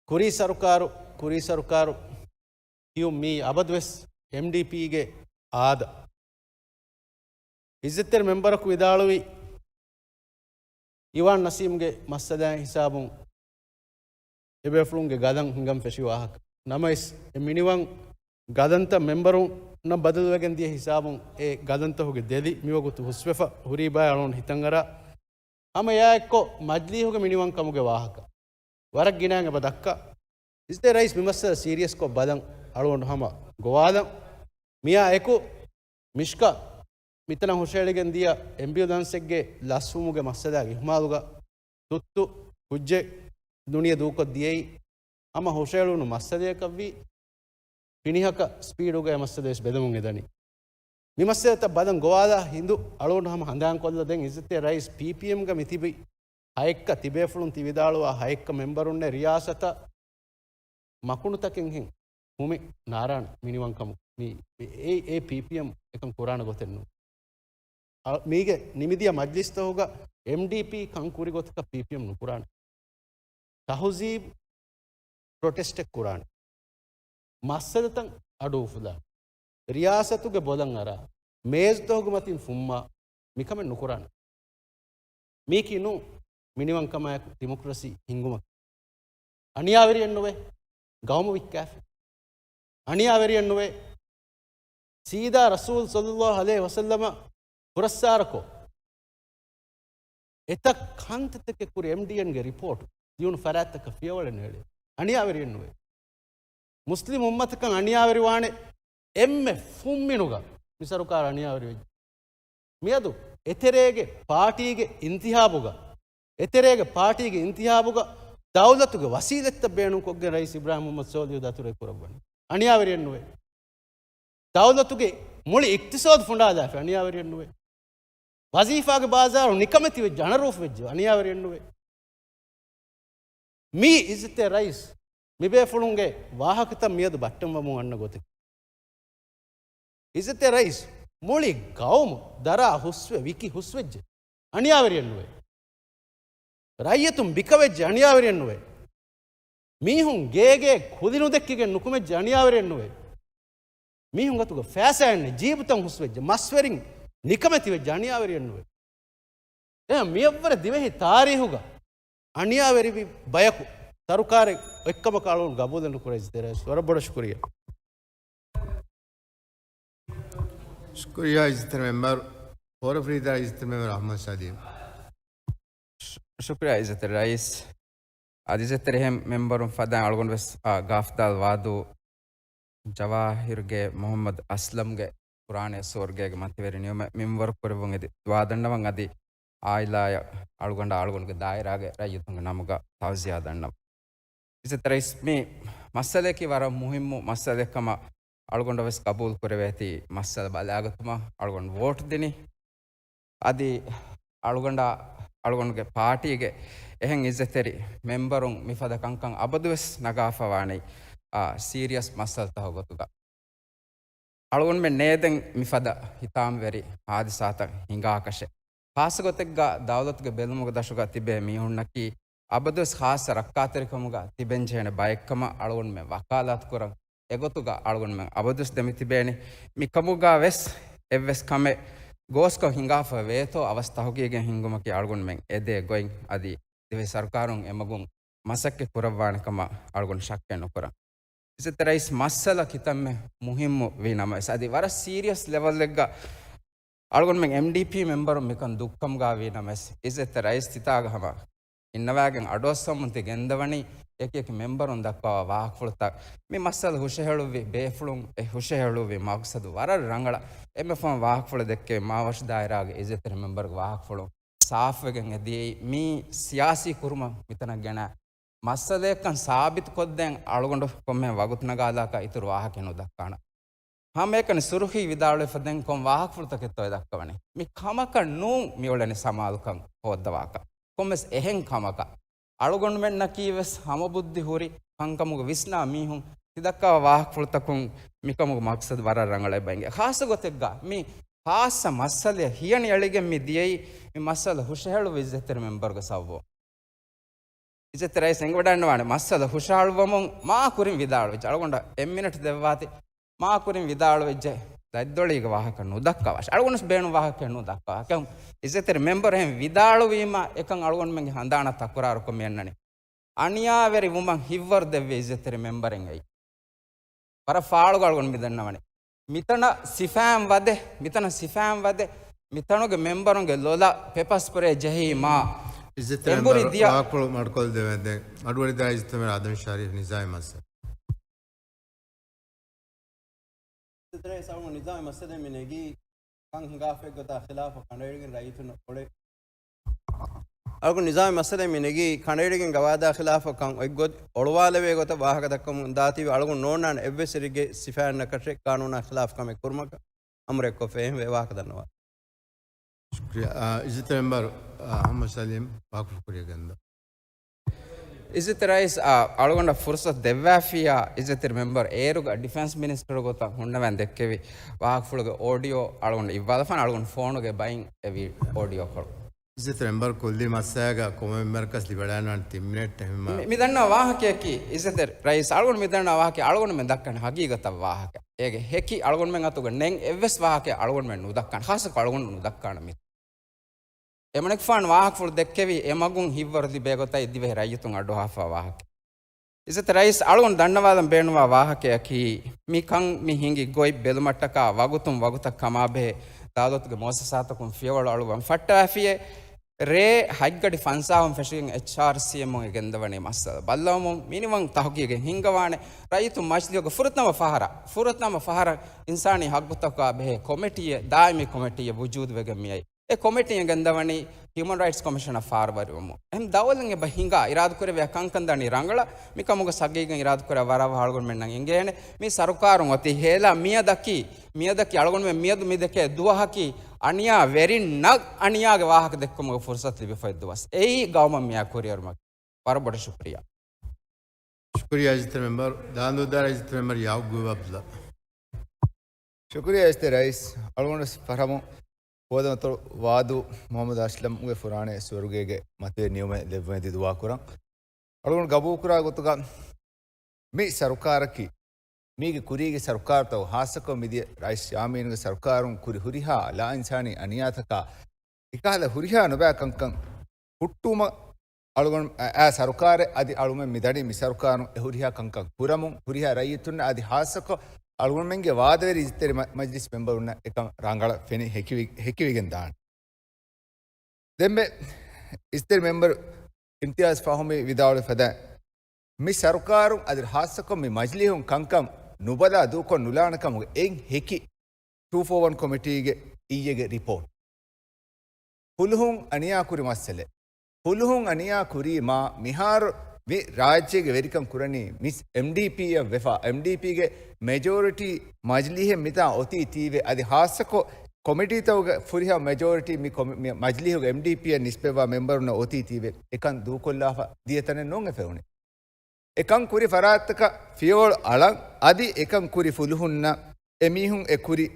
ކުރީ ސަރުކާރު، ކުރީ ސަރުކާރު ކިޔުން މީ އަބަދުވެސް އެމްޑީޕީގެ އާދަ. އިއްޒަތްތެރި މެމްބަރަކު ވިދާޅުވި، އިވާން ނަސީމްގެ މައްސަލައިން ހިސާބުން އެބޭފުޅުންގެ ގަލަން ހިނގަން ފެށި ވާހަކަ. ނަމަވެސް، އެ މިނިވަން ގަލަންތައް މެމްބަރުންނަށް ބަދަލުވެގެން ދިޔަ ހިސާބުން އެ ގަލަންތަކުގެ ދެލި މިވަގުތު ހުސްވެފަ ހުރީ ބައެއް އަޅުގަނޑު ހިތަށްއަރާ، ހަމަ އެއާއެއްކޮށް މަޖިލީހުގެ މިނިވަންކަމުގެ ވާހަކަ ވަރަށް ގިނައިން އެބަ ދައްކާ. އިއްޒަތްތެރި ރައީސް، މި މައްސަލަ ސީރިއަސްކޮށް ބަލަން އަޅުގަނޑު ހަމަ ގޮވާލަން. މިއާ އެކު މިޝްކާ މިތަނަށް ހުށައެޅިގެން ދިޔަ އެމްބިއުލާންސެއްގެ ލަސްވުމުގެ މައްސަލާގެ އިހުމާލުގަ ތުއްތު ކުއްޖެއް ދުނިޔެ ދޫކޮށްދިޔައީ، ހަމަ ހުށައެޅުނު މައްސަލަޔަކަށްވީ. ފިނިހަކަ ސްޕީޑުގައި މައްސަލަ ވެސް ބެލެމުން އެދަނީ. މި މައްސަލަތައް ބަލަން ގޮވާލާ ހިނދު އަޅުގަނޑު ހަމަ ހަނދާންކޮށްލަ ދެން އިއްޒަތްތެރި ރައީސް، ޕީޕީއެމްގަ މި ތިބި ހައެއްކަ ތިބޭފުޅުން ތި ވިދާޅުވާ ހައެއްކަ މެމްބަރުންނެއް ރިޔާސަތަށް މަކުނުތަކެއްހެން ހުމެ ނާރާނެ މިނިވަންކަމު. މި، މި އެ، އެ ޕީޕީއެމް އެކަން ކުރާނެ ގޮތެއް ނޫން. އަ، މީގެ ނިމިދިޔަ މަޖްލިސްތަކުގަ އެމްޑީޕީ ކަން ކުރި ގޮތަކަށް ޕީޕީއެމް ނުކުރާނެ. ތަހުޒީބު ޕްރޮޓެސްޓެއް ކުރާނެ. މައްސަލަތައް އަޑު އުފުލާ، ރިޔާސަތުގެ ބޮލަށް އަރާ، މޭޒުތަކުގެ މަތިން ފުއްމާ، މިކަމެއް ނުކުރާނެ. މީކީ ނޫން މިނިވަންކަމާއެކު ޑިމޮކްރަސީ ހިންގުމަކީ. އަނިޔާވެރިއެއް ނުވޭ، ގައުމު ވިއްކާފަ. އަނިޔާވެރިއެއް ނުވޭ، ސީދާ ރަސޫލު ޞައްލައްލާހު ޢަލައިހި ވަސައްލަމަށް ފުރައްސާރަކޮށް، އެތައް ކަންތައްތަކެއް ކުރި އެމްޑީއެންގެ ރިޕޯޓު ލިޔުނު ފަރާތްތަކަށް ފިޔަވަޅެއް ނޭޅޭ. އަނިޔާވެރިއެއް ނުވޭ. މުސްލިމް އުއްމަތަކަށް އަނިޔާވެރިވާނެ އެންމެ ފުންމިނުގަ މި ސަރުކާރު އަނިޔާވެރިވެއްޖެ. މިއަދު އެތެރޭގެ ޕާޓީގެ އިންތިހާބުގަ، އެތެރޭގެ ޕާޓީގެ އިންތިހާބުގަ ދައުލަތުގެ ވަސީލަތްތައް ބޭނުންކޮށްގެން ރައީސް އިބްރާހިމް މުހައްމަދު ސޯލިހު ދަތުރު އެކުރައްވަނީ. އަނިޔާވެރިއެއް ނުވޭ. ދައުލަތުގެ މުޅި އިޤްތިޞާދު ފުނޑާލާފަ އަނިޔާވެރިއެއް ނުވޭ. ވަޒީފާގެ ބާޒާރު ނިކަމެތި ވެއްޖެ، އަނަރޫފު ވެއްޖެ، އަނިޔާވެރިއެއް ނުވޭ. މީ އިއްޒަތްތެރި ރައީސް، މިބޭފުޅުންގެ ވާހަކަތައް މިއަދު ބައްޓަންވަމުން އަންނަ ގޮތެއް. އިއްޒަތްތެރި ރައީސް، މުޅި ގައުމު ދަރާ ހުސްވެ ވިކި ހުސްވެއްޖެ، އަނިޔާވެރިއެއް ނުވޭ. ރައްޔިތުން ބިކަވެއްޖެ، އަނިޔާވެރިއެއް ނުވޭ. މީހުން ގޭގޭ ކުލި ނުދެއްކިގެން ނުކުމެއްޖެ، އަނިޔާވެރިއެއް ނުވޭ. މީހުން ގަތުގަ ފައިސާ އެންނެ ޖީބުތައް ހުސްވެއްޖެ، މަސްވެރިން ނިކަމެތިވެއްޖެ، އަނިޔާވެރިއެއް ނުވޭ. އެހެން މިއަށްވުރެ ދިވެހި ތާރީހުގަ އަނިޔާވެރިވި ބަޔަކު ސަރުކާރެއް އޮތްކަމަކަށް އަޅުގަނޑު ގަބޫލެއް ނުކުރޭ އިއްޒަތްތެރި ރައީސް. ވަރަށް ބޮޑަށް ޝުކުރިއްޔާ. ޝުކުރިއްޔާ އިއްޒަތްތެރި މެމްބަރު، ފޯރަފްރީދާ އިއްޒަތްތެރި މެމްބަރު އަޙްމަދު ސައީދު. ޝު-، ޝުކުރިއްޔާ އިއްޒަތްތެރި ރައީސް. އަދި އިއްޒަތްތެރި އެހެން މެމްބަރުން ފަދައިން އަޅުގަނޑު ވެސް، އާ، ގާފްދާލް ވާދޫ ޖަވާހިރުގެ މުޙައްމަދު އަސްލަމްގެ ކުރާނެ ސުވަރުގޭގެ މަތިވެރި ނިޢުމަތް މިންވަރު ކުރެއްވުން އެދި ދުޢާ ދަންނަވަން. އަދި އާއިލާއަށް އަޅުގަނޑާ އަޅުގަނޑުގެ ދާއިރާގެ ރައްޔިތުންގެ ނަމުގަ ތަޢުޒިޔާ ދަންނަވަން. އިއްޒަތްތެރި ރައީސް، މި މައްސަލައަކީ ވަރަށް މުހިއްމު މައްސަލައެއް ކަމަށް އަޅުގަނޑަށް ވެސް ގަބޫލު ކުރެވޭތީ މައްސަލަ ބަލާގަތުމަށް އަޅުގަނޑު ވޯޓް ދިނީ. އަދި އަޅުގަނޑާ އަޅުގަނޑުގެ ޕާޓީގެ އެހެން އިއްޒަތްތެރި މެމްބަރުން މިފަދަ ކަންކަން އަބަދުވެސް ނަގާފަވާނީ، އާ، ސީރިއަސް މައްސަލަތަކުގެ ގޮތުގަ. އަޅުގަނޑުމެން ނޭދެން މިފަދަ ހިތާމަވެރި ހާދިސާތައް ހިނގާކަށެއް. ޚާއްޞަގޮތެއްގަ ދައުލަތުގެ ބެލުމުގެ ދަށުގަ ތިބޭ މީހުންނަކީ އަބަދުވެސް ޚާއްޞަ ރައްކާތެރިކަމުގަ ތިބެންޖެހޭނެ ބައެއްކަމަށް އަޅުގަނޑުމެން ވަކާލާތުކުރަން. އެގޮތުގަ އަޅުގަނޑުމެން އަބަދުވެސް ދެމިތިބޭނެ. މިކަމުގަ ވެސް އެއްވެސް ކަމެއް ގޯސްކޮށް ހިނގާފަ ވޭތޯ އަވަސް ތަހުގީގެއް ހިންގުމަކީ އަޅުގަނޑުމެން އެދޭ ގޮތް. އަދި ދިވެހި ސަރުކާރުން އެމަގުން މަސައްކަތް ކުރައްވާނެ ކަމަށް އަޅުގަނޑު ޝައްކެއް ނުކުރަން. އިއްޒަތްތެރި ރައީސް، މައްސަލަ ކިތަންމެ މުހިއްމު ވީ ނަމަވެސް، އަދި ވަރަށް ސީރިއަސް ލެވަލްއެއްގަ އަޅުގަނޑުމެން އެމްޑީޕީ މެމްބަރުން މިކަން ދުއްކަމުގަ ވީ ނަމަވެސް، އިއްޒަތްތެރި ރައީސް ތިތާގަ ހަމަ އިންނަވާގެން އަޑުއައްސަމުން ތި ގެންދަވަނީ އެކި އެކި މެމްބަރުން ދައްކަވާ ވާހަކަފުޅުތައް. މި މައްސަލަ ހުށަހެޅުއްވި ބޭފުޅުން އެ ހުށަހެޅުއްވި މަގްސަދު ވަރަށް ރަނގަޅަށް. އެންމެ ފަހުން ވާހަކަފުޅު ދެއްކެވި މާވަށު ދާއިރާގެ އިއްޒަތްތެރި މެމްބަރުގެ ވާހަކަފުޅު ސާފުވެގެން އެ ދިޔައީ މީ ސިޔާސީ ކުރުމަށް މިތަނަށް ގެނައި މައްސަލައެއްކަން ސާބިތުކޮށްދޭން އަޅުގަނޑު ކޮންމެ ވަގުތު ނަގާލާކަށް އިތުރު ވާހަކަ ނުދައްކާނަން. ހަމައެކަނި ސުރުޚީ ވިދާޅުވެފަ ދެން ކޮން ވާހަކަފުޅުތަކެއްތޯ އެ ދައްކަވަނީ؟ މި ކަމަކަށް ނޫން މިއުޅެނީ ސަމާލުކަން ހޯއްދަވާކަށް. ކޮންމެސް އެހެން ކަމަކަށް އަޅުގަނޑުމެންނަކީ ވެސް ހަމަބުއްދި ހުރި ކަންކަމުގެ ވިސްނާ މީހުން ތި ދައްކާ ވާހަކަފުޅުތަކުން މިކަމުގެ މަގްސަދު ވަރަށް ރަނގަޅަށް އެބަ އިނގޭ. ޚާއްޞަ ގޮތެއްގަ މި ޚާއްޞަ މައްސަލައެއް ހިޔަނި އެޅިގެން މި ދިޔައީ މި މައްސަލަ ހުށަހެޅުއްވި އިއްޒަތްތެރި މެމްބަރުގެ ސަބަބުން. އިއްޒަތްތެރި ރައީސް އެނގިވަޑައިގަންނަވާނެ މައްސަލަ ހުށަހަޅުއްވަމުން މާ ކުރިން ވިދާޅުވެއްޖެ. އަޅުގަނޑަށް އެއް މިނެޓް ދެއްވާތި. މާ ކުރިން ވިދާޅުވެއްޖެ. ދަތްދޮޅީގެ ވާހަކަ ނުދައްކަވާށި. އަޅުގަނޑު ބޭނުން ވާހަކައެއް ނުދައްކަވާ. އެކަމް އިއްޒަތްތެރި މެމްބަރު އެހެން ވިދާޅުވީމަ އެކަން އަޅުގަނޑުމެންގެ ހަނދާނަށް ތަކުރާރުކޮށް މި އަންނަނީ. އަނިޔާވެރި ވުމަށް ހިތްވަރު ދެއްވި އިއްޒަތްތެރި މެމްބަރެއް އެއީ. ވަރަށް ފާޅުގަ އަޅުގަނޑު މި ދަންނަވަނީ. މިތަނަށް ސިފައިން ވަދެ، މިތަނަށް ސިފައިން ވަދެ، މިތަނުގެ މެމްބަރުންގެ ލޮލަށް ޕެޕަ ސްޕްރޭ ޖެހީމާ، އިއްޒަތްތެރި އެނބުރި މެމްބަރު ދިޔަ ވާކުޅު މަޑުކޮށްދެވެންދެން އަޑުއެޅިދާ އިއްޒަތްތެރި މެމްބަރު އާދަމް ޝަރީފް ނިޒާމީ މައްސަލަ. އިއްޒަތްތެރި ރައީސް އަޅުގަނޑު ނިޒާމީ މައްސަލައެއް މި ނެގީ ކަން ހިނގާފައި ގޮތާ ޚިލާފަށް ކަނޑައެޅިގެން ރައްޔިތުންނަށް އުޅެ. އަޅުގަނޑު ނިޒާމީ މައްސަލައެއް މި ނެގީ ކަނޑައެޅިގެން ގަވާއިދާ ޚިލާފަށް ކަން އޮތްގޮތް އޮޅުވާލެވޭ ގޮތަށް ވާހަކަ ދައްކަމުން ދާތީވެ އަޅުގަނޑު ނޯންނާނެ އެއްވެސް އެއްޗެއްގެ ސިފައިންނަކަށެއް ޤާނޫނާ ޚިލާފު ކަމެއް ކުރުމަކަށް. އަމުރެއްކޮށްފަ އެހެންވެ ވާހަކަ ދަންނަވާ. ޝުކްރިޔާ. އާ، އިއްޒަތްތެރި މެމްބަރު، އާ، އަޙްމަދު ސަލީމް ވާކުފު ކުރިޔަށް ގެންދަ. އިއްޒަތްތެރި ރައީސް، އާ، އަޅުގަނޑަށް ފުރުސަތު ދެއްވާފިއްޔާ، އިއްޒަތްތެރި މެމްބަރު އޭރުގަ ޑިފެންސް މިނިސްޓަރު ގޮތަށް ހުންނަވަން ދެއްކެވި ވާހަކަފުޅުގެ އޯޑިއޯ އަޅުގަނޑަށް އިއްވާލަފާނެ. އަޅުގަނޑު ފޯނުގެ ބައިން އެވި އޯޑިއޯ ކޮޅު. އިއްޒަތްތެރި މެމްބަރު ކުއްލި މައްސަލައިގަ ކޮންމެ މެމްބަރަކަސް ލިބިވަޑައިގަންނަވާނެ ތިން މިނެޓް އެހެންމާ. މި، މި ދަންނަ ވާހަކަޔަކީ، އިއްޒަތްތެރި ރައީސް އަޅުގަނޑު މި ދަންނަ ވާހަކަ އަޅުގަނޑުމެން ދައްކަން ހަގީގަތަށް ވާހަކަ. އޭގެ ހެކި އަޅުގަނޑުމެން އަތުގަ ނެތް އެއްވެސް ވާހަކަ އަޅުގަނޑުމެން ނުދައްކާނެ. ޚާއްޞަކޮށް އަޅުގަނޑު ނުދައްކާނެ މި. އެމަނިކުފާނު ވާހަކަފުޅު ދެއްކެވި އެ މަގުން ހިތްވަރުދީ ބޭގޮތަށް ދިވެހި ރައްޔިތުން އަޑުއަހާފަ ވާހަކަ. އިއްޒަތް ރައީސް އަޅުގަނޑު ދަންނަވާލަން ބޭނުންވާ ވާހަކަޔަކީ، މި ކަން މި ހިނގި ގޮތް ބެލުމަށްޓަކާ ވަގުތުން ވަގުތަށް ކަމާބެހޭ ދައުލަތުގެ މުއައްސަސާތަކުން ފިޔަވަޅު އަޅުވަން ފައްޓަވައިފިއޭ. ރޭ ހަތްގަޑި ފަންސާހުން ފެށިގެން އެޗްއާރްސީއެމުން ގެންދަވަނީ މައްސަލަ ބައްލަވަމުން މިނިވަން ތަހުގީގެއް ހިންގަވާނެ. ރައްޔިތުން މަޖިލީހުގެ ފުރަތަމަ ފަހަރަށް، ފުރަތަމަ ފަހަރަށް އިންސާނީ ހައްގުތަކާ ބެހޭ ކޮމިޓީއެއް، ދާއިމީ ކޮމިޓީއެއް ވުޖޫދުވެގެން މިއައީ. އެ ކޮމިޓީއެއް ގެންދަވަނީ ހިއުމަން ރައިޓްސް ކޮމިޝަނަށް ފާރުވެރިވަމުން. އެހެން ދައުލަތް އެބަ ހިނގާ އިރާދަކުރެއްވިޔާ ކަންކަން ދަނީ ރަނގަޅަށް. މިކަމުގެ ހަގީގަތް އިރާދަކުރެއްވާ ވަރަށް އަޅުގަނޑުމެންނަށް އެނގޭނެ. މި ސަރުކާރުން އޮތީ ހޭލާ މިއަދަކީ، މިއަދަކީ އަޅުގަނޑުމެން މިއަދު މި ދެކޭ ދުވަހަކީ އަނިޔާ ވެރިންނަށް އަނިޔާގެ ވާހަކަ ދެއްކުމުގެ ފުރުސަތު ލިބިފައި ދުވަސް. އެއީ ގައުމަށް މިއާ ކުރިއެރުމަކީ. ވަރަށް ބޮޑަށް ޝުކުރިއްޔާ. ޝުކުރިއްޔާ އިއްޒަތްތެރި މެމްބަރު. ދާންދޫދާރާ އިއްޒަތްތެރި މެމްބަރު ޔަޢުޤޫބް ޢަބްދުﷲ. ޝުކުރިއްޔާ އިއްޒަތްތެރި ރައީސް. އަޅުގަނޑު ފަހަރަމު ހޯދަމަތޮޅު ވާދޫ މުޙައްމަދު އަސްލަމްގެ ފުރާނައި ސުވަރުގޭގެ މަތިވެރި ނިޔުމެއް ލެއްވުމަށް ދުޢާ ކުރަން. އަޅުގަނޑު ގަބޫލުކުރާ ގޮތުގަ މި ސަރުކާރަކީ މީގެ ކުރީގެ ސަރުކާރުތައް ޚާއްޞަކޮށް މިދިޔަ ރައީސް ޔާމީނުގެ ސަރުކާރުން ކުރި ހުރިހާ ލާއިންސާނީ އަނިޔާތަކާ އެކަހަލަ ހުރިހާ ނުބައި ކަންކަން ހުއްޓުވުމަށް އަޅުގަނޑު އަ، އާ ސަރުކާރެއް އަދި އަޅުމެން މި ދަނީ މި ސަރުކާރުން އެ ހުރިހާ ކަންކަން ކުރަމުން ހުރިހާ ރައްޔިތުންނަށް އަދި ޚާއްޞަކޮށް އަޅުގަނޑުމެންގެ ވާދަވެރި އިއްޒަތްތެރި މަ، މަޖިލިސް މެމްބަރުންނަށް އެކަން ރަނގަޅަށް ފެނި ހެކިވި، ހެކިވެގެން ދާނެ. ދެންމެ އިއްޒަތްތެރި މެމްބަރު އިމްތިޔާޒް ފަހުމީ ވިދާޅުވި ފަދައިން މި ސަރުކާރުން އަދި ޚާއްޞަކޮށް މި މަޖިލީހުން ކަންކަން ނުބަލާ ދޫކޮށް ނުލާނެ ކަމުގެ އެއް ހެކި ޓޫ ފޯ ވަން ކޮމިޓީގެ އިއްޔެގެ ރިޕޯޓް. ފުލުހުން އަނިޔާ ކުރި މައްސަލަ. ފުލުހުން އަނިޔާ ކުރީމާ މިހާރު މި ރާއްޖޭގެ ވެރިކަން ކުރަނީ މިސް އެމްޑީޕީއަށް ވެފަ، އެމްޑީޕީގެ މެޖޯރިޓީ މަޖިލީހެއް މިތާ އޮތީ ތީވެ އަދި ޚާއްޞަކޮށް ކޮމިޓީތަކުގެ ފުރިހަމަ މެޖޯރިޓީ މި ކޮމި، މި މަޖިލީހުގެ އެމްޑީޕީއަށް ނިސްބަތްވާ މެމްބަރުންނަށް އޮތީ ތީވެ އެކަން ދޫކޮށްލާފަ ދިޔަ ތަނެއް ނޫން އެ ފެވުނީ. އެކަން ކުރި ފަރާތްތަކަށް ފިޔަވަޅު އަޅަން އަދި އެކަން ކުރި ފުލުހުންނަށް އެމީހުން އެ ކުރި،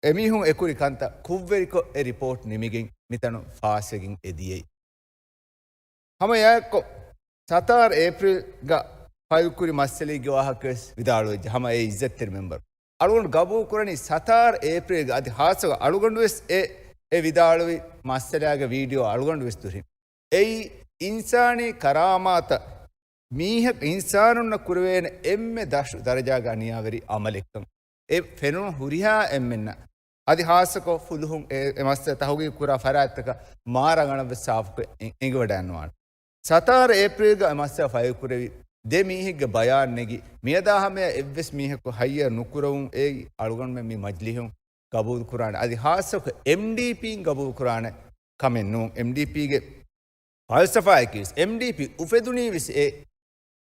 އެމީހުން އެ ކުރި ކަންތައް ކުށްވެރިކޮށް އެ ރިޕޯޓް ނިމިގެން މިތަނުން ފާސްވެގެން އެ ދިޔައީ. ހަމަ އެއާއެއްކޮށް ސަތާރަ އޭޕްރީލްގަ ފައިލް ކުރި މައްސަލައިގެ ވާހަކަވެސް ވިދާޅުވެއްޖެ ހަމަ އެ އިއްޒަތްތެރި މެމްބަރު. އަޅުގަނޑު ގަބޫލު ކުރަނީ ސަތާރަ އޭޕްރީލްގަ އަދި ހާއްސަކޮށް އަޅުގަނޑުވެސް އެ، އެ ވިދާޅުވި މައްސަލާގެ ވީޑިއޯ އަޅުގަނޑުވެސް ދުރިން. އެއީ އިންސާނީ ކަރާމާތަށް މީހަކު އިންސާނުންނަށް ކުރެވޭނެ އެންމެ ދަށު ދަރަޖާގެ އަނިޔާވެރި އަމަލެއްކަން އެ ފެނުނު ހުރިހާ އެންމެންނަށް. އަދި ހާއްސަކޮށް ފުލުހުން އެ، އެ މައްސަލަ ތަހުގީގު ކުރާ ފަރާތްތަކަށް މާ ރަނގަޅަށްވެސް ސާފުކޮށް އެ، އެނގިވަޑައިނުވާނެ. ސަތާރަ އޭޕްރީލްގަ އެ މައްސަލަ ފައިލް ކުރެވި ދެ މީހެއްގެ ބަޔާން ނެގި، މިއަދާ ހަމަޔަށް އެއްވެސް މީހަކު ހައްޔަރު ނުކުރެވުން އެއީ އަޅުގަނޑުމެން މި މަޖިލީހުން ގަބޫލު ކުރާނެ. އަދި ހާއްސަކޮށް އެމްޑީޕީން ގަބޫލު ކުރާނެ ކަމެއް ނޫން. އެމްޑީޕީގެ ފަލްސަފާއަކީވެސް، އެމްޑީޕީ އުފެދުނީވެސް އެ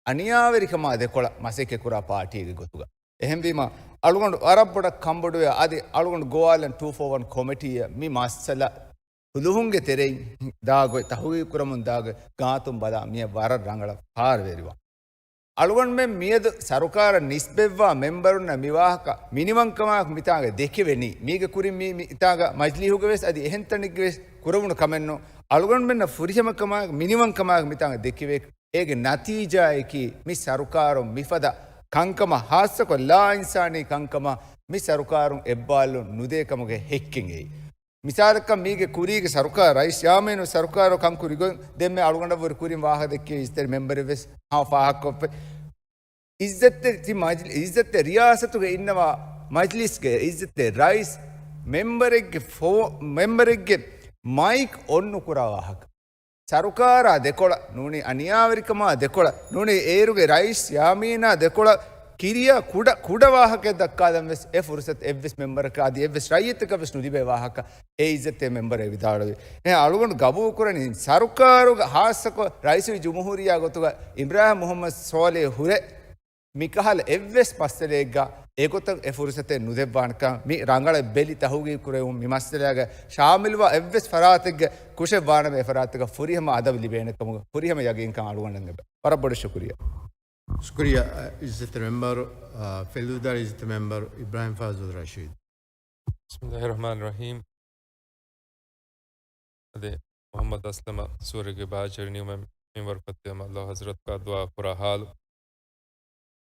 އަނިޔާވެރިކަމާ ދެކޮޅަށް މަސައްކަތްކުރާ ޕާޓީއެއްގެ ގޮތުގަ. އެހެންވީމަ، އަޅުގަނޑު ވަރަށް ބޮޑަށް ކަންބޮޑުވެ އަދި އަޅުގަނޑު ގޮވާލަން ޓޫ ފޯ ވަން ކޮމިޓީއަށް މި މައްސަލަ ފުލުހުންގެ ތެރެއިން ދާ ގޮތް، ތަހުގީގު ކުރަމުން ދާ ގޮތް ގާތުން ބަލާ މިއަށް ވަރަށް ރަނގަޅަށް ފާރުވެރިވާނެ. އަޅުގަނޑުމެން މިއަދު ސަރުކާރަށް ނިސްބަތްވާ މެމްބަރުންނަށް މިވާހަކަ މިނިވަންކަމާއެކު މިތާނގަ ދެކެވެނީ. މީގެ ކުރިން މީ، މިތާނގަ މަޖިލީހުގެވެސް އަދި އެހެންތަނެއްގެވެސް ކުރެވުނު ކަމެއްނޫން. އަޅުގަނޑުމެންނަށް ފުރިހަމަކަމާއެކު މިނިވަންކަމާއެކު މިތާނގަ ދެކެވޭ. އޭގެ ނަތީޖާއަކީ މި ސަރުކާރުން މިފަދަ ކަންކަމަށް ހާއްސަކޮށް ލާ އިންސާނީ ކަންކަމަށް މި ސަރުކާރުން އެއްބާލުން ނުދޭ ކަމުގެ ހެއްކެއް އެއީ. މިސާލަކަށް މީގެ ކުރީގެ ސަރުކާރު، ރައީސް ޔާމީނު ސަރުކާރު ކަން ކުރިގޮތް ދެންމެ އަޅުގަނޑަށްވުރެ ކުރިން ވާހަކަ ދެއްކި އިއްޒަތްތެރި މެމްބަރެއްވެސް ހަމަ ފާހަގަކޮށްފަ. އިއްޒަތްތެރި ތި މަޖި-، އިއްޒަތްތެރި ރިޔާސަތުގެ އިންނަވާ މަޖްލިސްގެ އިއްޒަތްތެރި ރައީސް މެމްބަރެއްގެ ފޯ-، މެމްބަރެއްގެ މައިކް އޮން ނުކުރާ ވާހަކަ. ސަރުކާރާ ދެކޮޅަށް ނޫނީ އަނިޔާވެރިކަމާ ދެކޮޅަށް ނޫނީ އޭރުގެ ރައީސް ޔާމީނާ ދެކޮޅަށް ކިރިޔާ ކުޑަ، ކުޑަ ވާހަކައެއް ދައްކާލަން ވެސް އެ ފުރުސަތު އެއްވެސް މެމްބަރަކަށް އަދި އެއްވެސް ރައްޔިތަކަށް ވެސް ނުލިބޭ ވާހަކަ އެ އިއްޒަތްތެރި މެމްބަރެ ވިދާޅުވި. އެ އަޅުގަނޑު ގަބޫލު ކުރަނީ ސަރުކާރުގެ ހާއްސަކޮށް ރައީސުލްޖުމްހޫރިއްޔާ ގޮތުގަ އިބްރާހިމް މުހައްމަދު ސޯލިހު ހުރެ މިކަހަލަ އެއްވެސް މައްސަލައެއްގަ އެގޮތަށް އެ ފުރުސަތެއް ނުދެއްވާނެކަން މި ރަނގަޅަށް ބެލި ތަހުގީގު ކުރެވުން މި މައްސަލައިގަ ޝާމިލްވާ އެއްވެސް ފަރާތެއްގެ ކުށެއް ވާނަމަ އެ ފަރާތަކަށް ފުރިހަމަ އަދަބު ލިބޭނެ ކަމުގެ ފުރިހަމަ ޔަގީންކަން އަޅުގަނޑަށް އެބަ. ވަރަށް ބޮޑަށް ޝުކުރިއްޔާ. ޝުކުރިއްޔާ، އިއްޒަތްތެރި މެމްބަރު، އާ، ފެލުދާރި އިއްޒަތްތެރި މެމްބަރު އިބްރާހިމް ފާޒުލް ރަޝީދު. بسم الله الرحمن الرحيم. އަދި މުޙައްމަދު އަސްލަމަށް ސުވަރުގެ ބާޒަރު ނިމުމަށް މިންވަރު ކޮށްދިޔަމަ އައްލާހު ޙަޟްރަތުގަ ދުޢާ ކުރާ ޙާލު،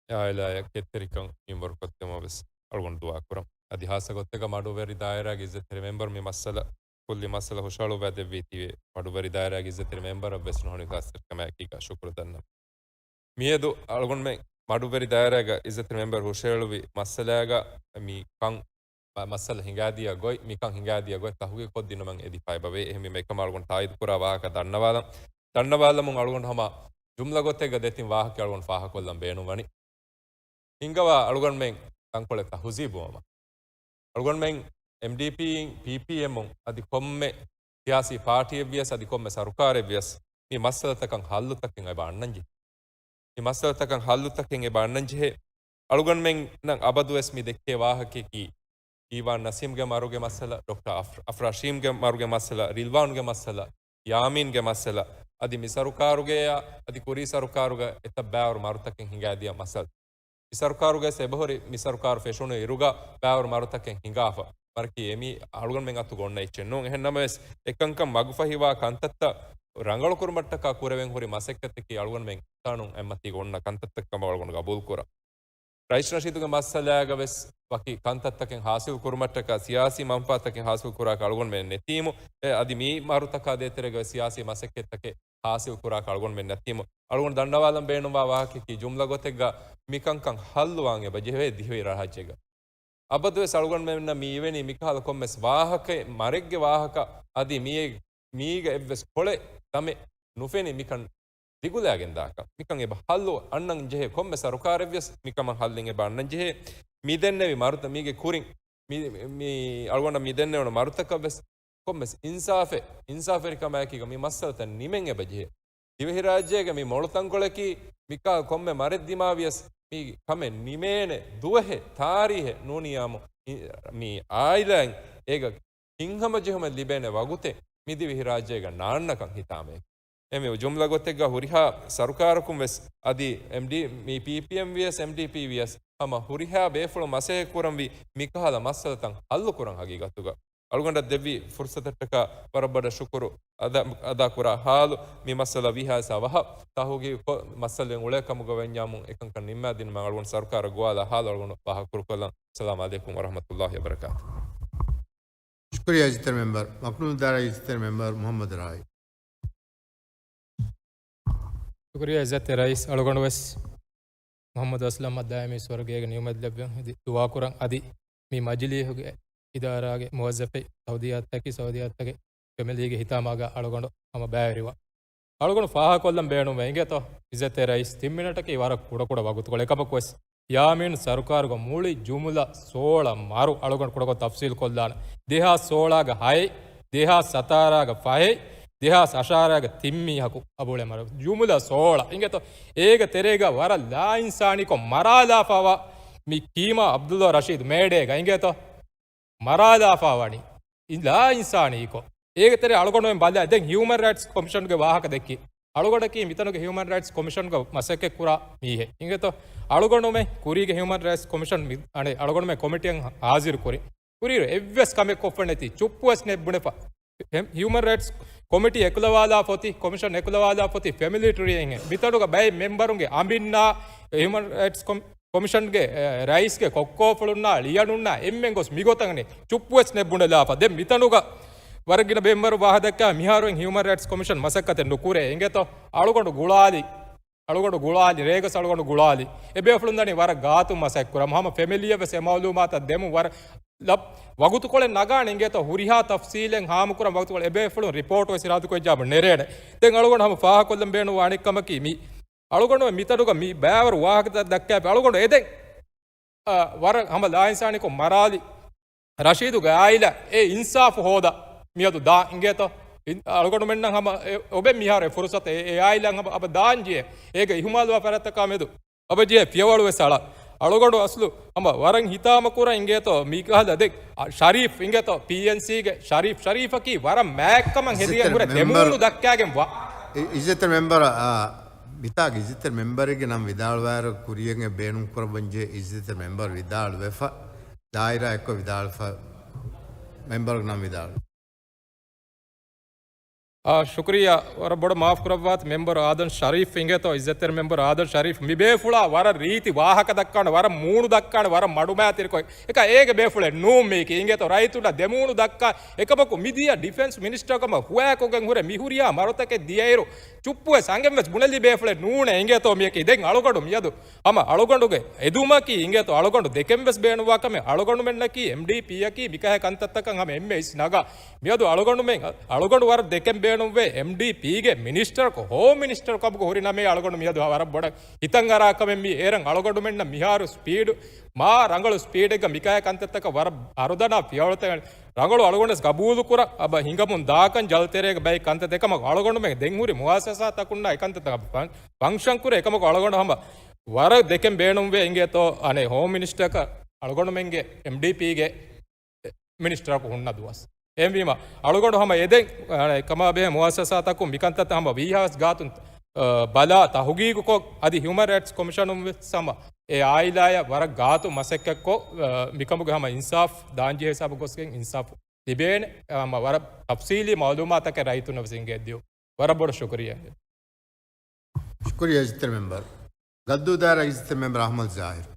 އެ ޢާއިލާއަށް ކެތްތެރިކަން މިންވަރު ކޮށްދިޔަމަ ވެސް އަޅުގަނޑު ދުޢާ ކުރަން. އަދި ހާއްސަ ގޮތެއްގަ މަޑުވެރި ދާއިރާގެ އިއްޒަތްތެރި މެމްބަރު މި މައްސަލަ، ކުއްލި މައްސަލަ ހުށަހަޅުއްވައިދެއްވީތީވެ، މަޑުވެރި ދާއިރާގެ އިއްޒަތްތެރި މެމްބަރަށް ވެސް ނުހަނު ޚާއްސަތެރިކަމާއެކީގަ ޝުކުރު ދަންނަ. މިއަދު އަޅުގަނޑުމެން މަޑުވެރި ދާއިރާގަ އިއްޒަތްތެރި މެމްބަރު ހުށަހެޅުވި މައްސަލާގަ މި ކަން މަ-، މައްސަލަ ހިނގާދިޔަ ގޮތް، މިކަން ހިނގާދިޔަ ގޮތް ތަހުގީގު ކޮށްދިނުމަށް އެދި ފައިބަވޭ. އެހެންވީމަ އެކަމަށް އަޅުގަނޑު ތާއީދު ކުރާ ވާހަކަ ދަންނަވާލަން. ދަންނަވާލަމުން އަޅުގަނޑު ހަމަ ޖުމްލަ ގޮތެއްގަ ދެތިން ވާހަކަ އަޅުގަނޑު ފާހަގަކޮށްލަން ބޭނުންވަނީ. ހިނގަވާ އަޅުގަނޑުމެން ތަންކޮޅެއް ތަހުޒީބުވަމަށް. އަޅުގަނޑުމެން އެމްޑީޕީއިން، ޕީޕީއެމުން އަދި ކޮންމެ ސިޔާސީ ޕާޓީއެއްވިޔަސް އަދި ކޮންމެ ސަރުކާރެއްވިޔަސް މި މައްސަލަތަކަށް ހައްލުތަކެއް އެބަ އަންނަންޖެހޭ. މި މައްސަލަތަކަށް ހައްލުތަކެއް އެބަ އަންނަންޖެހޭ. އަޅުގަނޑުމެންނަށް އަބަދުވެސް މި ދެއްކޭ ވާހަކައަކީ، އީވާން ނަސީމްގެ މަރުގެ މައްސަލަ، ޑޮކްޓަރ އަފް-، އަފްރާޝީމްގެ މަރުގެ މައްސަލަ، ރިލްވާންގެ މައްސަލަ، ޔާމީންގެ މައްސަލަ، އަދި މި ސަރުކާރުގެޔާ އަދި ކުރީ ސަރުކާރުގަ އެތައް ބައިވަރު މަރުތަކެއް ހިނގާދިޔަ މައްސަލަ. މި ސަރުކާރުގައި އެބަހުރި މި ސަރުކާރު ފެށުނު އިރުގަ ބައިވަރު މަރުތަކެއް ހިނގާފަ. މަރަކީ އެމީ އަޅުގަނޑުމެން އަތުގަ އޮންނަ އެއްޗެއް ނޫން. އެހެން ނަމަވެސް، އެކަންކަން މަގުފަހިވާ ކަންތައްތައް ރަނގަޅުކުރުމަށްޓަކާ ކުރެވެން ހުރި މަސައްކަތަކީ އަޅުގަނޑުމެން ތަނުން އެއްމަތީގަ އޮންނަ ކަންތައްތައް ކަމަށް އަޅުގަނޑު ގަބޫލުކުރަން. ރައީސް ނަޝީދުގެ މައްސަލާގަ ވެސް ވަކި ކަންތައްތަކެއް ހާސިލް ކުރުމަށްޓަކާ ސިޔާސީ މަންފާތަކެއް ހާސިލް ކުރާކަށް އަޅުގަނޑުމެން ނެތީމު، އެ އަދި މި މަރުތަކާ ދޭތެރޭގަ ވެސް ސިޔާސީ މަސައްކަތްތަކެއް ހާސިލް ކުރާކަށް އަޅުގަނޑުމެން ނެތީމު، އަޅުގަނޑު ދަންނަވާލަން ބޭނުންވާ ވާހަކައަކީ ޖުމްލަ ގޮތެއްގަ މިކަންކަން ހައްލުވާން އެބަ ޖެހޭ ދިވެހި ރާއްޖޭގަ. އަބަދުވެސް އަޅުގަނޑުމެންނަށް މި އިވެނީ މިކަހަލަ ކޮންމެސް ވާހަކައެއް، މަރެއްގެ ވާހަކަ، އަދި މިއޭ-، މީގަ އެއްވެސް ކޮޅެއް ތަމެއް ނުފެނި މިކަން ދިގުލާގެންދާކަށް. މިކަން އެބަ ހައްލު އަންނަން ޖެހޭ، ކޮންމެ ސަރުކާރެއްވިޔަސް މިކަމަށް ހައްލެއް އެބަ އަންނަން ޖެހޭ. މި ދެންނެވި މަރުތައް މީގެ ކުރިން މި، މި އަޅުގަނޑަށް މި ދެންނެވުނު މަރުތަކަށް ވެސް ކޮންމެސް އިންސާފެއް، އިންސާފެރިކަމާއެކީގަ މި މައްސަލަތައް ނިމެން އެބަ ޖެހޭ. ދިވެހިރާއްޖޭގެ މި މޮޅު ތަންކޮޅަކީ މިކާ ކޮންމެ މަރެއް ދިމާވިޔަސް މި ކަމެއް ނިމޭނެ ދުވަހެއް ތާރީހެއް ނޫނިޔާމު މި އާއިލާއިން އޭގަ ހިތްހަމަޖެހުމެއް ލިބޭނެ ވަގުތެއް މި ދިވެހިރާއްޖޭގަ ނާންނަކަން ހިތާމައެކު. އެމެ ޖުމްލަ ގޮތެއްގަ ހުރިހާ ސަރުކާރަކުން ވެސް އަދި އެމްޑީ، މި ޕީޕީއެމް ވިޔަސް އެމްޑީޕީ ވިޔަސް ހަމަ ހުރިހާ ބޭފުޅުން މަސައްކަތް ކުރަންވީ މިކަހަލަ މައްސަލަތައް ހައްލު ކުރަން ހަގީގަތުގަ. އަޅުގަނޑަށް ދެއްވި ފުރުސަތަށްޓަކާ ވަރަށް ބޮޑަށް ޝުކުރު އަދާ، އަދާކުރާ ހާލު. މި މައްސަލަ ވީހާވެސް ވަހަށް ތަހުގީގުކޮށް މައްސަލައެއް އުޅޭ ކަމުގަ ވަންޏާމު އެކަންކަން ނިންމާދިނުމަށް އަޅުގަނޑު ސަރުކާރަށް ގޮވާލާ ހާލު އަޅުގަނޑު ފާހަގަކުރުކޮށްލަން. އައްސަލާމު ޢަލައިކުމް ވަރަޙްމަތުﷲި ވަބަރަކާތު. ޝުކުރިއްޔާ އިއްޒަތްތެރި މެމްބަރު. މަކުނުލްދާރާ އިއްޒަތްތެރި މެމްބަރު މުޙައްމަދު ރާއި. ޝުކުރިއްޔާ އިއްޒަތްތެރި ރައީސް. އަޅުގަނޑު ވެސް މުޙައްމަދު އަސްލަމަށް ދާއިމީ ސުވަރުގޭގެ ނިޢުމަތް ލެއްވުން އެދި ދުޢާކުރަން. އަދި މި މަޖިލީހުގެ އިދާރާގެ މުވައްޒަފެއް ސައުދީ އަތްތަކީ ސައުދީ އަތްތަކެއް ފެމިލީގެ ހިތާމާގަ އަޅުގަނޑު ހަމަ ބައިވެރިވާ. އަޅުގަނޑު ފާހަގަކޮށްލަން ބޭނުންވޭ އިނގޭތޯ އިއްޒަތްތެރި ރައީސް، ތިން މިނެޓަކީ ވަރަށް ކުޑަކުޑަ ވަގުތުކޮޅެއް. އެކަމަކުވެސް ޔާމީން ސަރުކާރުގެ މުޅި ޖުމުލަ ސޯޅަ މަރު އަޅުގަނޑު ކުޑަކޮށް ތަފްސީލް ކޮށްލާނަ. ދެހާސް ސޯޅަގެ ހައެއް، ދެހާސް ސަތާރަގެ ފަހެއް، ދެހާސް އަށާރަގެ ތިން މީހަކު އަބުޅެ މަރު. ޖުމުލަ ސޯޅަ އިނގޭތޯ. އޭގެ ތެރޭގަ ވަރަށް ލާއިންސާނީކޮށް މަރާލާފަވާ މި ކީމާ ޢަބްދުﷲ ރަޝީދު މޭޑޭގަ އިނގޭތޯ. މަރާލާފާ ވަނީ ލާ އިންސާނީކޮށް. އޭގެ ތެރޭ އަޅުގަނޑުމެން ބަލާ، ދެން ހިއުމަން ރައިޓްސް ކޮމިޝަންގެ ވާހަކަ ދެއްކި. އަޅުގަނޑަކީ މިތަނުގެ ހިއުމަން ރައިޓްސް ކޮމިޝަންގެ މަސައްކަތް ކުރާ މީހެއް. އިނގޭތޯ؟ އަޅުގަނޑުމެން ކުރީގެ ހިއުމަން ރައިޓްސް ކޮމިޝަން މި، އަނެއް، އަޅުގަނޑުމެން ކޮމިޓީއަށް ހާޒިރު ކުރި. ކުރިއިރު އެއްވެސް ކަމެއް ކޮށްފަ ނެތި. ޗުއްޕުވެސް ނެތް ބުނެފަ. ހެ-، ހިއުމަން ރައިޓްސް ކޮމިޓީ އެކުލަވާލާފަ އޮތީ، ކޮމިޝަން އެކުލަވާލާފަ އޮތީ ފެމިލީ ޓްރީއެއްހެން. މިތަނުގަ ބައެއް މެމްބަރުންގެ އަނބިންނާ، ހިއުމަން ރައިޓްސް ކޮމި-، ކޮމިޝަންގެ، އެ، ރައީސްގެ ކޮއްކޯފުޅުންނާ ޅިޔަނުންނާ އެންމެން ގޮސް މިގޮތަށް ނެތް. ޗުއްޕުވެސް ނެތް ބުނެލާފަ. ދެން މިތަނުގަ ވަރަށް ގިނަ މެމްބަރު ވާހަކަ ދައްކާ މިހާރު ހިއުމަން ރައިޓްސް ކޮމިޝަން މަސައްކަތެއް ނުކުރޭ. އިނގޭތޯ؟ އަޅުގަނޑު ގުޅާލި. އަޅުގަނޑު ގުޅާލި، ރޭގަސް އަޅުގަނޑު ގުޅާލި. އެބޭފުޅުން ދަނީ ވަރަށް ގާތުން މަސައްކަތް ކުރަމު. ހަމަ ފެމިލީއަށް ވެސް އެ މައުލޫމާތަށް ދެމުން ވަރަށް ލަ-، ވަގުތުކޮޅެއް ނަގާނެ އިނގޭތޯ ހުރިހާ ތަފްސީލެއް ހާމަކުރަން ވަގުތުކޮޅެއް އެބޭފުޅުން ރިޕޯޓް ވެސް އިރާދަކޮށް ޖާބު ނެރޭނެ. ދެން އަޅުގަނޑު ހަމަ ފާހަގަކޮށްލަން ބޭނުން އަނެއް ކަމަކީ މި އަޅުގަނޑު މިތަނުގަ މި ބައިވަރު ވާހަކަ ދައްކާފި އަޅުގަނޑު އެދެން، އަ، ވަރަށް ހަމަ ލާއިންސާނީކޮށް މަރާލި. ރަޝީދުގެ އާއިލާ އެ އިންސާފު ހޯދަ މިއަދު ދާ އިނގޭތޯ؟ އިން-، އަޅުގަނޑުމެންނަށް ހަމަ އެ-، އޮބެ މިހާރު އެ ފުރުސަތު އެ، އެ އާއިލާ ހަމަ އަބަ ދާން ޖިޔޭ. އޭގެ އިހުމާލުވާ ފަރާތްތަކާ މެދު އަބަ ޖިޔޭ ފިޔަވަޅު ވެސް އަޅާ. އަޅުގަނޑު އަސްލު ހަމަ ވަރަށް ހިތާމަ ކުރަން އިނގޭތޯ މިކަހަލަ ދެ-، އަ، ޝަރީފް އިނގޭތޯ ޕީއެންސީގެ ޝަރީފް، ޝަރީފަކީ ވަރަށް މާތްކަމަށް ހެދިގެން ހުރެ ދެމޫނު ދައްކާގެން ވާ. އި-، އިއްޒަތްތެރި މެމްބަރ، އާ، މިތާގެ އިއްޒަތްތެރި މެމްބަރެއްގެ ނަން ވިދާޅުވާއިރު ކުރިޔަށް ބޭނުން ކުރައްވަންޖެހޭ އިއްޒަތްތެރި މެމްބަރު ވިދާޅުވެފަ، ދާއިރާ އެއްކޮށް ވިދާޅުވެފަ، މެމްބަރުގެ ނަން ވިދާޅު. އާ، ޝުކުރިއްޔާ. ވަރަށް ބޮޑަށް މާފު ކުރައްވާތި މެމްބަރު އާދަން ޝަރީފް އިނގޭތޯ، އިއްޒަތްތެރި މެމްބަރު އާދަން ޝަރީފް. މި ބޭފުޅާ ވަރަށް ރީތި ވާހަކަ ދައްކާނެ، ވަރަށް މޫނު ދައްކާނެ، ވަރަށް މަޑުމައިތިރިކޮށް. އެކަ އޭގެ ބޭފުޅެއް ނޫން މީކީ އިނގޭތޯ، ރައްޔިތުންނަށް ދެމޫނު ދައްކާ. އެކަމަކު މިދިޔަ ޑިފެންސް މިނިސްޓަރ ކަމަށް ހުވައެކުގެން ހުރެ މިހުރިހާ މަރުތަކެއް ދިޔައިރު، ޗުއްޕުވެސް އަނގެންވެސް ބުނެލި ބޭފުޅެއް ނޫނޭ އިނގޭތޯ މިޔަކީ. ދެން އަޅުގަނޑު މިއަދު ހަމަ އަޅުގަނޑުގެ އެދުމަކީ އިނގޭތޯ އަޅުގަނޑު ދެކެންވެސް ބޭނުންވާ ކަމެއް. އަޅުގަނޑުމެންނަކީ އެމްޑީޕީއަކީ މިކަހަލަ ކަންތައްތަކަށް ހަމަ އެންމެ އިސް ނަގާ. މިއަދު އަޅުގަނޑުމެން، އަޅުގަނޑު ވަރަށް ދެކެން ބޭނުންވޭ އެމްޑީޕީގެ މިނިސްޓަރަކު، ހޯމް މިނިސްޓަރ ކަމުގަ ހުރި ނަމޭ އަޅުގަނޑު މިއަދު ވަރަށް ބޮޑަށް ހިތަށް އަރާ ކަމެއް މީ. އޭރަން އަޅުގަނޑުމެންނަށް މިހާރު ސްޕީޑު، މާ ރަނގަޅު ސްޕީޑެއްގަ މިކަހަލަ ކަންތައްތަކަށް ވަރަށް އަރުދަނާ ފިޔަވަޅުތައް ރަނގަޅު އަޅުގަނޑުވެސް ގަބޫލުކުރަން. އަބަ ހިނގަމުން ދާކަން ޖަލްތެރޭގެ ބައި ކަންތައް ދެކަމަށް އަޅުގަނޑުމެން ދެން ހުރި މުއައްސަސާތަކުންނާ އެކަންތައްތަކަށް ފަން-، ފަންކްޝަން ކުރޭ. އެކަމަކު އަޅުގަނޑު ހަމަ ވަރަށް ދެކެން ބޭނުންވޭ އިނގޭތޯ އަނެއް ހޯމް މިނިސްޓަރަކަށް އަޅުގަނޑުމެންގެ އެމްޑީޕީގެ މިނިސްޓަރަކު ހުންނަ ދުވަސް. އެހެންވީމަ، އަޅުގަނޑު ހަމަ އެދެން، އަ، ކަމާ ބެހޭ މުއައްސަސާތަކުން މިކަންތައްތައް ހަމަ ވީހާވެސް ގާތުން، އަ، ބަލާ ތަހުގީގުކޮށް، އަދި ހިއުމަން ރައިޓްސް ކޮމިޝަނުން ވެސް ހަމަ އެ އާއިލާއަށް ވަރަށް ގާތު މަސައްކަތްކޮށް، އަ، މިކަމުގެ ހަމަ އިންސާފް ދާންޖެހޭ ހިސާބު ގޮސްގެން އިންސާފް ލިބޭނެ، އަ، ހަމަ ވަރަށް ތަފްސީލީ މައުލޫމާތަކެއް ރައްޔިތުންނަށް ވެސް އިނގޭ ދިޔު. ވަރަށް ބޮޑަށް ޝުކުރިއްޔާ. ޝުކުރިއްޔާ އިއްޒަތްތެރި މެމްބަރު. ގައްދޫ ދާއިރާ އިއްޒަތްތެރި މެމްބަރު އަޙްމަދު ޒާހިރު.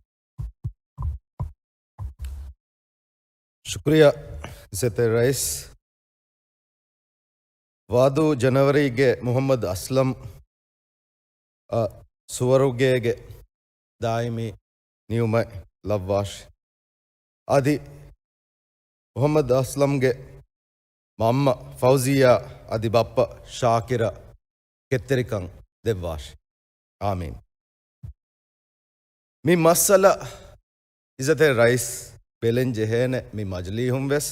ޝުކުރިއްޔާ އިއްޒަތްތެރި ރައީސް. ވާދޫ ޖަނަވަރީގެ މުޙައްމަދު އަސްލަމް އަށް ސުވަރުގޭގެ ދާއިމީ ނިޢުމަތް ލައްވާށި. އަދި މުޙައްމަދު އަސްލަމްގެ މަންމަ ފައުޒިޔާ އަދި ބައްޕަ ޝާކިރަށް ކެތްތެރިކަން ދެއްވާށި. އާމީން. މި މައްސަލަ އިއްޒަތްތެރި ރައީސް ބެލެން ޖެހޭނެ މި މަޖިލީހުން ވެސް،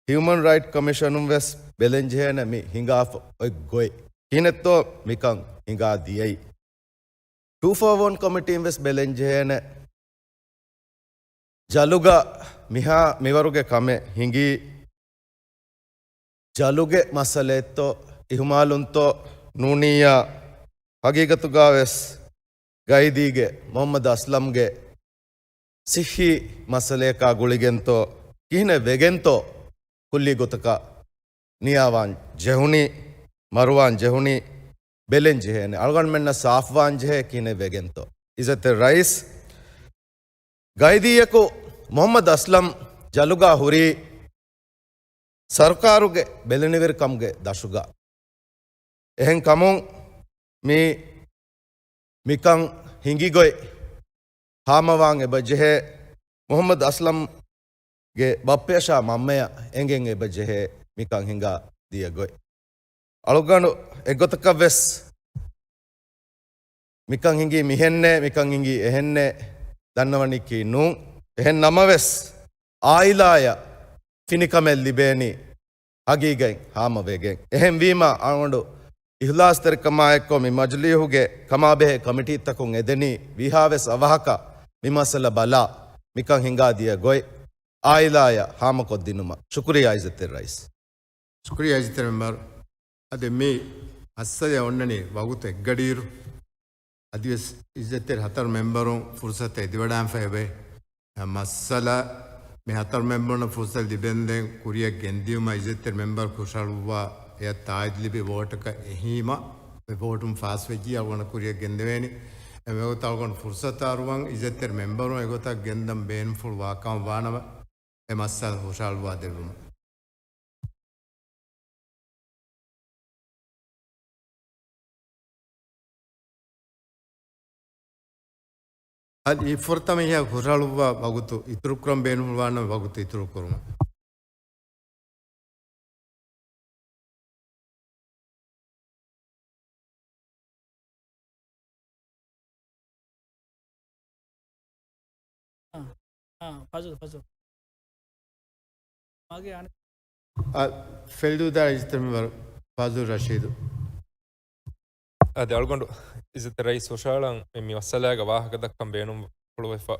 ހިއުމަން ރައިޓް ކޮމިޝަނުން ވެސް ބެލެން ޖެހޭނެ މި ހިނގާފަ އޮތް ގޮތް. ކިހިނެއްތޯ މިކަން ހިނގާ ދިޔައީ؟ ޓޫ ފޯ ވަން ކޮމިޓީން ވެސް ބެލެން ޖެހޭނެ. ޖަލުގަ މިހާ މިވަރުގެ ކަމެއް ހިނގީ، ޖަލުގެ މައްސަލައެއްތޯ އިހުމާލުންތޯ ނޫނިއްޔާ، ހަގީގަތުގަ ވެސް ގައިދީގެ މުޙައްމަދު އަސްލަމްގެ ސިއްހީ މައްސަލަޔަކާ ގުޅިގެންތޯ ކިހިނެއް ވެގެންތޯ ކުއްލި ގޮތަކަށް ނިޔާވާން ޖެހުނީ، މަރުވާން ޖެހުނީ، ބެލެން ޖެހޭނެ. އަޅުގަނޑުމެންނަށް ސާފުވާން ޖެހޭ ކިހިނެއް ވެގެންތޯ؟ އިއްޒަތްތެރި ރައީސް، ގައިދީއަކު މުޙައްމަދު އަސްލަމް ޖަލުގާ ހުރީ ސަރުކާރުގެ ބެލެނިވެރިކަމުގެ ދަށުގަ. އެހެން ކަމުން މި، މިކަން ހިނގި ގޮތް ހާމަވާން އެބަ ޖެހޭ. މުޙައްމަދު އަސްލަމްގެ ބައްޕަޔަށާ މަންމަޔަށް އެނގެން އެބަ ޖެހޭ މިކަން ހިނގާ ދިޔަ ގޮތް. އަޅުގަނޑު އެއްގޮތަކަށް ވެސް މިކަން ހިނގީ މިހެންނޭ، މިކަން ހިނގީ އެހެންނޭ ދަންނަވަނީކީ ނޫން. އެހެން ނަމަވެސް، އާއިލާއަށް ފިނިކަމެއް ލިބޭނީ ހަގީގަތް ހާމަވެގެން. އެހެންވީމަ، އަޅުގަނޑު އިޚްލާޞްތެރިކަމާއެއްކޮށް މި މަޖިލީހުގެ ކަމާބެހޭ ކޮމިޓީތަކުން އެދެނީ ވީހާވެސް އަވަހަކަށް މި މައްސަލަ ބަލާ، މިކަން ހިނގާ ދިޔަ ގޮތް އާއިލާއަށް ހާމަކޮށްދިނުމަށް. ޝުކުރިއްޔާ އިއްޒަތްތެރި ރައީސް. ޝުކުރިއްޔާ އިއްޒަތްތެރި މެމްބަރު. އަދި މި މައްސަލަ އޮންނަނީ ވަގުތު އެއްގަޑިއިރު. އަދިވެސް އިއްޒަތްތެރި ހަތަރު މެމްބަރުން ފުރުސަތު އެދިވަޑާންފަ އެބައި. މައްސަލަ މި ހަތަރު މެމްބަރުންނަށް ފުރުސަތު ލިބެންދެން ކުރިއަށް ގެންދިޔުމަށް އިއްޒަތްތެރި މެމްބަރު ހުށަހަޅުއްވާ އެއަށް ތާއީދު ލިބި ވޯޓަކަށް އެހީމަ، މި ވޯޓުން ފާސްވެއްޖިއްޔާ އަޅުގަނޑަށް ކުރިއަށް ގެންދެވޭނެ. އެ މިވަގުތު އަޅުގަނޑު ފުރުސަތު އަރުވަން އިއްޒަތްތެރި މެމްބަރުން އެގޮތަށް ގެންދަން ބޭނުންފުޅު ވާކަމަށް ވާނަމަ، އެ މައްސަލަ ހުށަހަޅުއްވާ ދެއްވުމަށް. އަދި ފުރަތަމަ ހުށަހަޅުއްވާ ވަގުތު އިތުރުކުރަން ބޭނުންވާނަމަ ވަގުތު އިތުރުކުރުމަށް. އާ، އާ، ފަޒުލް، ފަޒުލް. މާގެ އަނެއް. އަ، ފެލްދޫދާ އިއްޒަތްތެރި މެމްބަރު ފަޒުލް ރަޝީދު. އަދި އަޅުގަނޑު އިއްޒަތްތެރި ރައީސް ހުށަހަޅަން މި މައްސަލާގަ ވާހަކަ ދައްކަން ބޭނުން ފުޅުވެފަ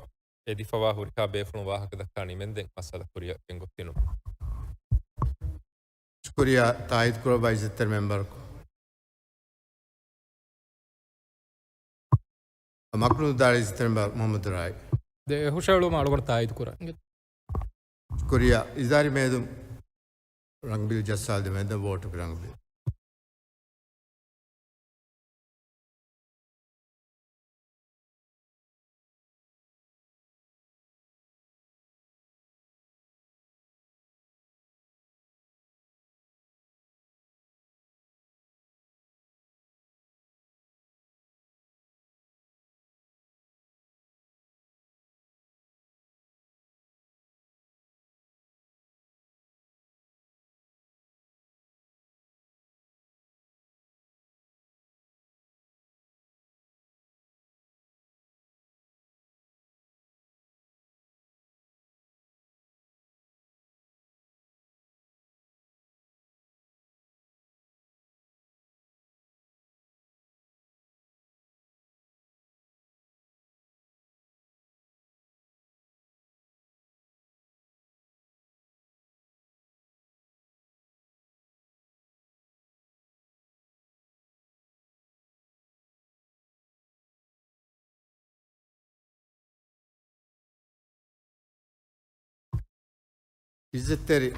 އެދިފަވާ ހުރިހާ ބޭފުޅުން ވާހަކަ ދައްކާ ނިމެންދެން މައްސަލަ ކުރިއަށް ގެންގޮސްދިނުން. ޝުކުރިއްޔާ، ތާއީދު ކުރައްވާ އިއްޒަތްތެރި މެމްބަރަކު. މަކުނު ދާރި އިއްޒަތްތެރި މެމްބަރު މުޙައްމަދު ރާއި. ދެ ހުށަހެޅުމަށް އަޅުގަނޑު ތާއީދު ކުރަން. ޝުކުރިއްޔާ، އިދާރީ މޭދުން ރަނގަބީލް ޖައްސާލަދެމެންދަ ވޯޓު ރަނގަބީލް. އިއްޒަތްތެރި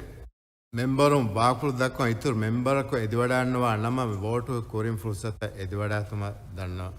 މެމްބަރުން ވާކުޅު ދައްކަން އިތުރު މެމްބަރަކު އެދިވަޑާންނަވާ ނަމަ، ވޯޓު ކުރިން ފުރުސަތަށް އެދިވަޑާތުމަށް ދަންނަވަން.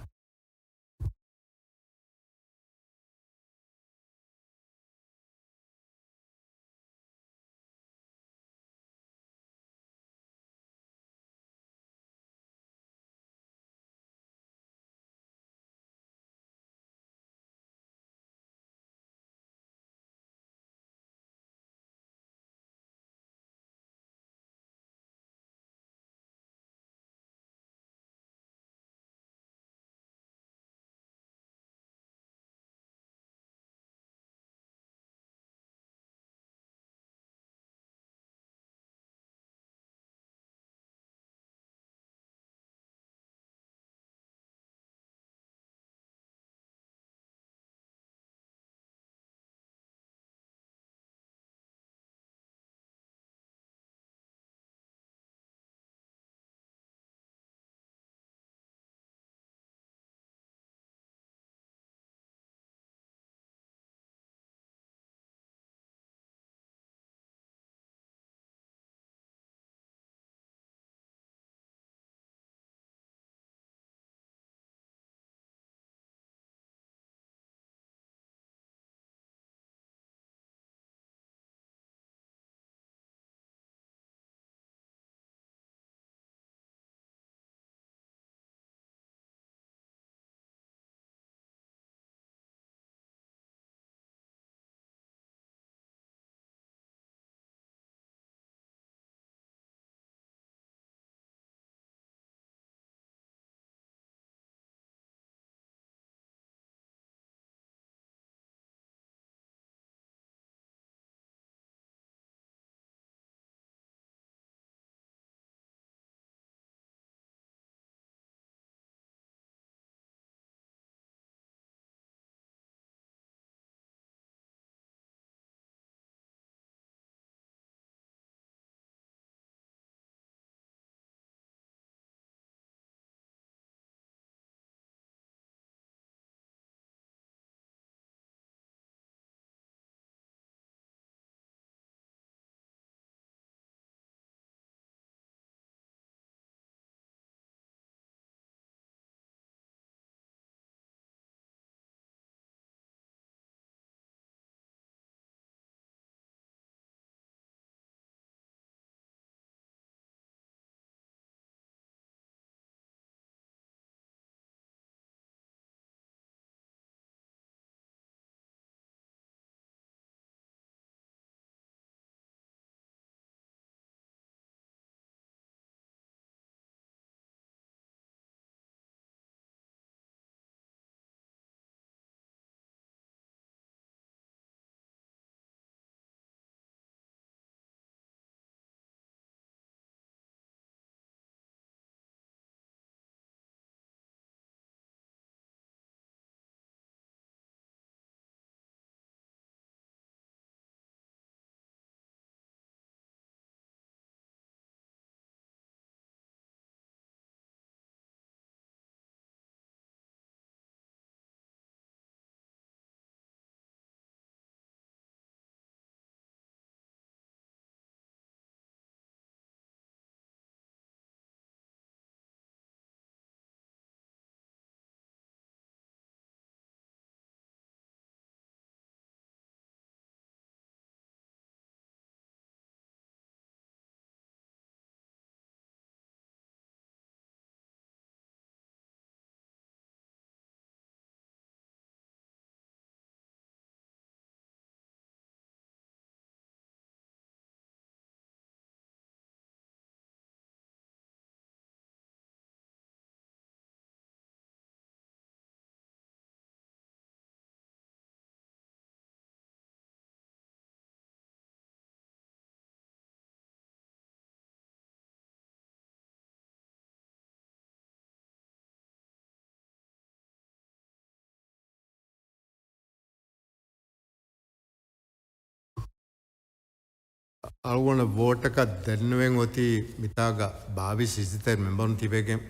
އަޅުގަނޑަށް ވޯޓަކަށް ދެންނެވެން އޮތީ މިތާގަ ބާވީސް އިއްޒަތްތެރި މެމްބަރުން ތިބެގެން.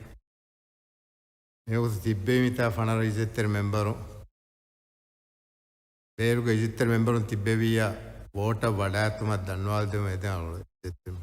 މިވަގުތު ތިއްބެވި މިތާ ފަނަރަ އިއްޒަތްތެރި މެމްބަރު. ބޭރުގެ އިއްޒަތްތެރި މެމްބަރުން ތިއްބެވިއްޔާ ވޯޓަށް ވަޑާއެތުމަށް ދަންނަވާލަދެމުން އެދެން އަޅުގަނޑު އިއްޒަތްތެރި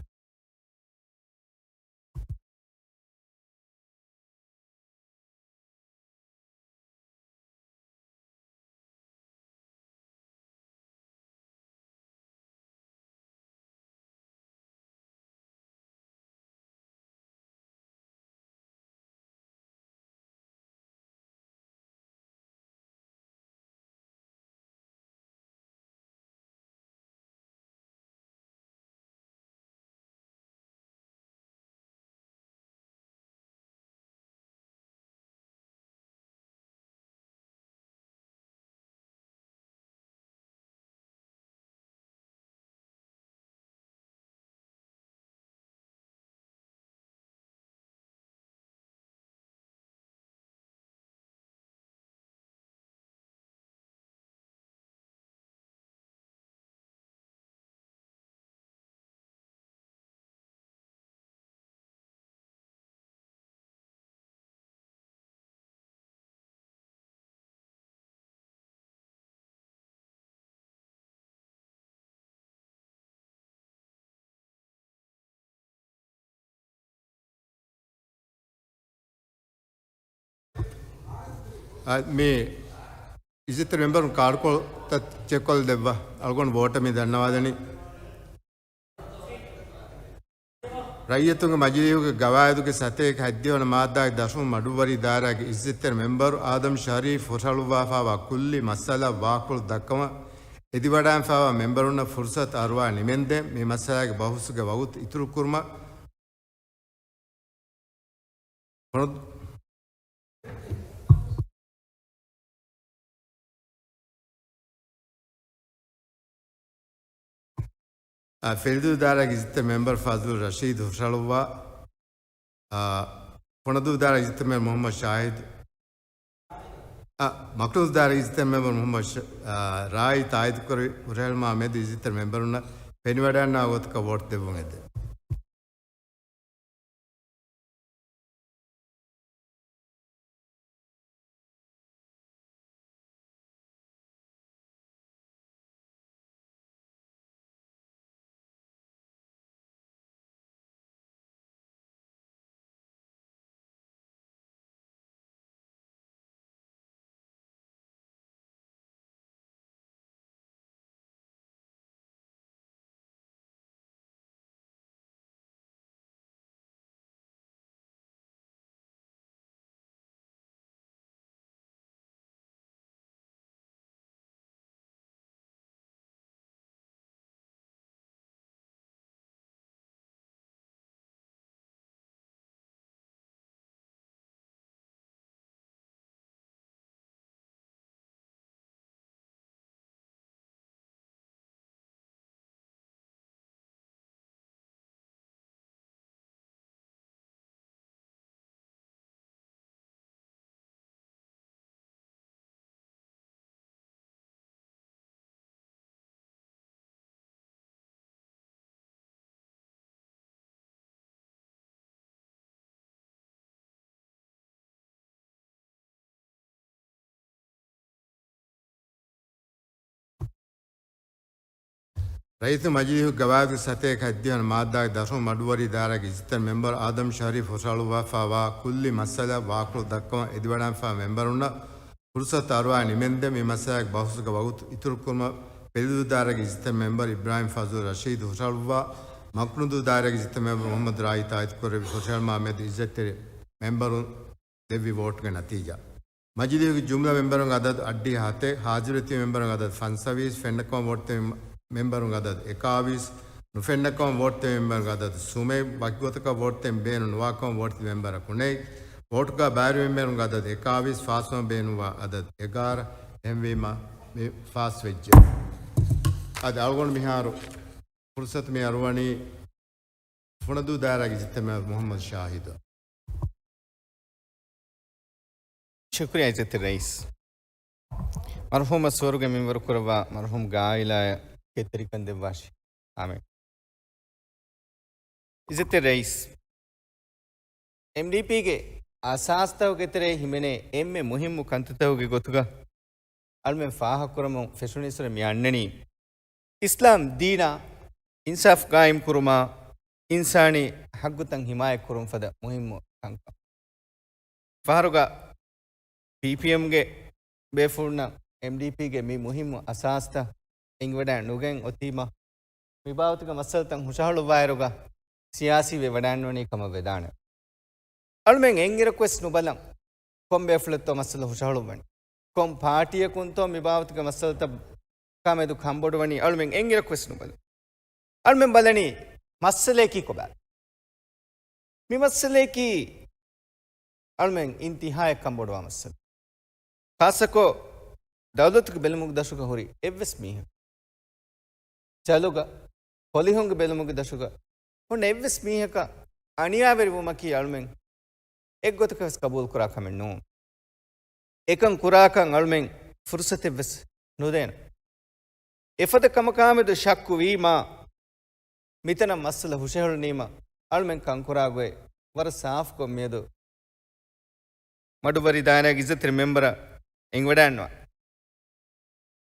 އަ، މި އިއްޒަތްތެރި މެމްބަރުން ކާޑުކޮޅުތައް ޗެކްކޮށްލަ ދެއްވާ. އަޅުގަނޑު ވޯޓަށް މި ދަންނަވާލަނީ. ރައްޔިތުންގެ މަޖިލީހުގެ ގަވާއިދުގެ ސަތޭކަ ހަތްދިހަ ވަނަ މާއްދާގެ ދަށުން މަޑުއްވަރީ ދާއިރާގެ އިއްޒަތްތެރި މެމްބަރު އާދަމް ޝަރީފް ހުށަހަޅުއްވާފައިވާ ކުއްލި މައްސަލަ ވާކުޅު ދައްކަމަށް އެދިވަޑާންފައިވާ މެމްބަރުންނަށް ފުރުސަތު އަރުވާ ނިމެންދެން މި މައްސަލާގެ ބަހުސްގެ ވަގުތު އިތުރުކުރުމަށް. އާ، ފެލިދޫ ދާއިރާގެ އިއްޒަތްތެރި މެމްބަރު ފަޒްލު ރަޝީދު ހުށަހަޅުއްވާ، އާ، ފުނަދޫ ދާއިރާގެ އިއްޒަތްތެރި މެމްބަރު މުހައްމަދު ޝާހިދު، އާ، މަކުނުދޫ ދާއިރާގެ އިއްޒަތްތެރި މެމްބަރު މުހައްމަދު ޝަ-، އާ، ރާއީ ތާއީދުކުރެއްވި ހުށަހެޅުމާ މެދު އިއްޒަތްތެރި މެމްބަރުންނަށް ފެނިވަޑައިގަންނަވާ ގޮތަކަށް ވޯޓް ދެއްވުން އެދެން. ރައްޔިތުން މަޖިލީހުގެ ގަވާއިދުގެ ސަތޭކަ ހަތްދިހަ ވަނަ މާއްދާގެ ދަށުން މަޑުއްވަރީ ދާއިރާގެ އިއްޒަތްތެރި މެމްބަރު އާދަމް ޝަރީފް ހުށަހަޅުއްވާފައިވާ ކުއްލި މައްސަލަ ވާކުޅު ދައްކަމަށް އެދިވަޑާންފައި މެމްބަރުންނަށް ފުރުސަތު އަރުވާ ނިމެންދެން މި މައްސަލާގެ ބަހުސްގެ ވަގުތު އިތުރުކުރުމަށް ފެލިދޫ ދާއިރާގެ އިއްޒަތްތެރި މެމްބަރު އިބްރާހިމް ފަޒުލް ރަޝީދު ހުށަހަޅުއްވާ، މަކުނުދޫ ދާއިރާގެ އިއްޒަތްތެރި މެމްބަރު މުހައްމަދު ރާއީ ތާއީދުކުރެއްވި ހުށަހެޅުމާ މެދު އިއްޒަތްތެރި މެމްބަރުން ދެއްވި ވޯޓުގެ ނަތީޖާ. މަޖިލީހުގެ ޖުމްލަ މެމްބަރުންގެ އަދަދު އައްޑިހަ ހަތެއް، ހާޒިރުވެތިބި މެމްބަރުންގެ އަދަދު ފަންސަވީސް، ފެންނަކަމަށް ވޯޓްދެއްވި މެމްބަރުންގެ އަދަދު އެކާވީސް، ނުފެންނަކަމަށް ވޯޓްދެއްވި މެމްބަރުންގެ އަދަދު ސުމެއް، ވަކިގޮތަކަށް ވޯޓްދޭން ބޭނުން ނުވާކަމަށް ވޯޓްދެއްވި މެމްބަރަކު ނެތް، ވޯޓުގަ ބައިވެރި މެމްބަރުންގެ އަދަދު އެކާވީސް، ފާސްވަމުން ބޭނުންވާ އަދަދު އެގާރަ، އެހެންވީމަ މި ފާސްވެއްޖެ. އަދި އަޅުގަނޑު މިހާރު ފުރުސަތު މި އަރުވަނީ ފުނަދޫ ދާއިރާގެ އިއްޒަތްތެރި މެމްބަރު މުހައްމަދު ޝާހިދަށް. ޝުކުރިއްޔާ އިއްޒަތްތެރި ރައީސް. މަރުޙޫމަށް ސުވަރުގެ މިންވަރު ކުރައްވާ، މަރުޙޫމްގެ ޢާއިލާއަށް ކެތްތެރިކަން ދެއްވާށި. އާމީން. އިއްޒަތްތެރި ރައީސް، އެމްޑީޕީގެ އަސާސްތަކުގެ ތެރޭ ހިމެނޭ އެންމެ މުހިއްމު ކަންތައްތަކުގެ ގޮތުގަ އަޅުމެން ފާހަގަކުރަމުން ފެށުނީއްސުރެ މި އަންނަނީ، އިސްލާމް ދީނާ އިންސާފް ގާއިމް ކުރުމާ، އިންސާނީ ހައްގުތައް ހިމާޔަތް ކުރުން ފަދަ މުހިއްމު ކަންކަން. ފަހަރުގަ ޕީޕީއެމްގެ ބޭފުޅުންނަށް އެމްޑީޕީގެ މި މުހިއްމު އަސާސްތައް އެނގިވަޑައި ނުގެން އޮތީމަ، މި ބާވަތުގެ މައްސަލަތައް ހުށަހަޅުއްވާއިރުގަ ސިޔާސީ ވެވަޑައިންވަނީ ކަމަށް ވެދާނެ. އަޅުމެން އެއްއިރަކުވެސް ނުބަލަން، ކޮން ބޭފުޅެއްތޯ މައްސަލަ ހުށަހަޅުއްވަނީ، ކޮން ޕާޓީއަކުންތޯ މި ބާވަތުގެ މައްސަލަތައް ކާމެދު ކަންބޮޑުވަނީ، އަޅުމެން އެއްއިރަކުވެސް ނުބަލަން. އަޅުމެން ބަލަނީ މައްސަލައަކީ ކޮބާ؟ މި މައްސަލައަކީ އަޅުމެން އިންތިހާޔަށް ކަންބޮޑުވާ މައްސަލަ. ޚާއްޞަކޮށް ދައުލަތުގެ ބެލުމުގެ ދަށުގަ ހުރި އެއްވެސް މީހަކު، ޖަލުގަ، ޕޮލިހުންގެ ބެލުމުގެ ދަށުގަ ހުންނަ އެއްވެސް މީހަކަށް އަނިޔާވެރިވުމަކީ އަޅުމެން އެއްގޮތަކަށްވެސް ގަބޫލުކުރާ ކަމެއް ނޫން. އެކަން ކުރާކަށް އަޅުމެން ފުރުސަތެއްވެސް ނުދޭނެ. އެފަދަ ކަމަކާމެދު ޝައްކު ވީމާ، މިތަނަށް މައްސަލަ ހުށަހެޅުނީމަ، އަޅުމެން ކަންކުރާ ގޮތް ވަރަށް ސާފުކޮށް މިއަދު މަޑުއްވަރީ ދާއިރާގެ އިއްޒަތްތެރި މެމްބަރަށް އެނގިވަޑައިންނަވާ.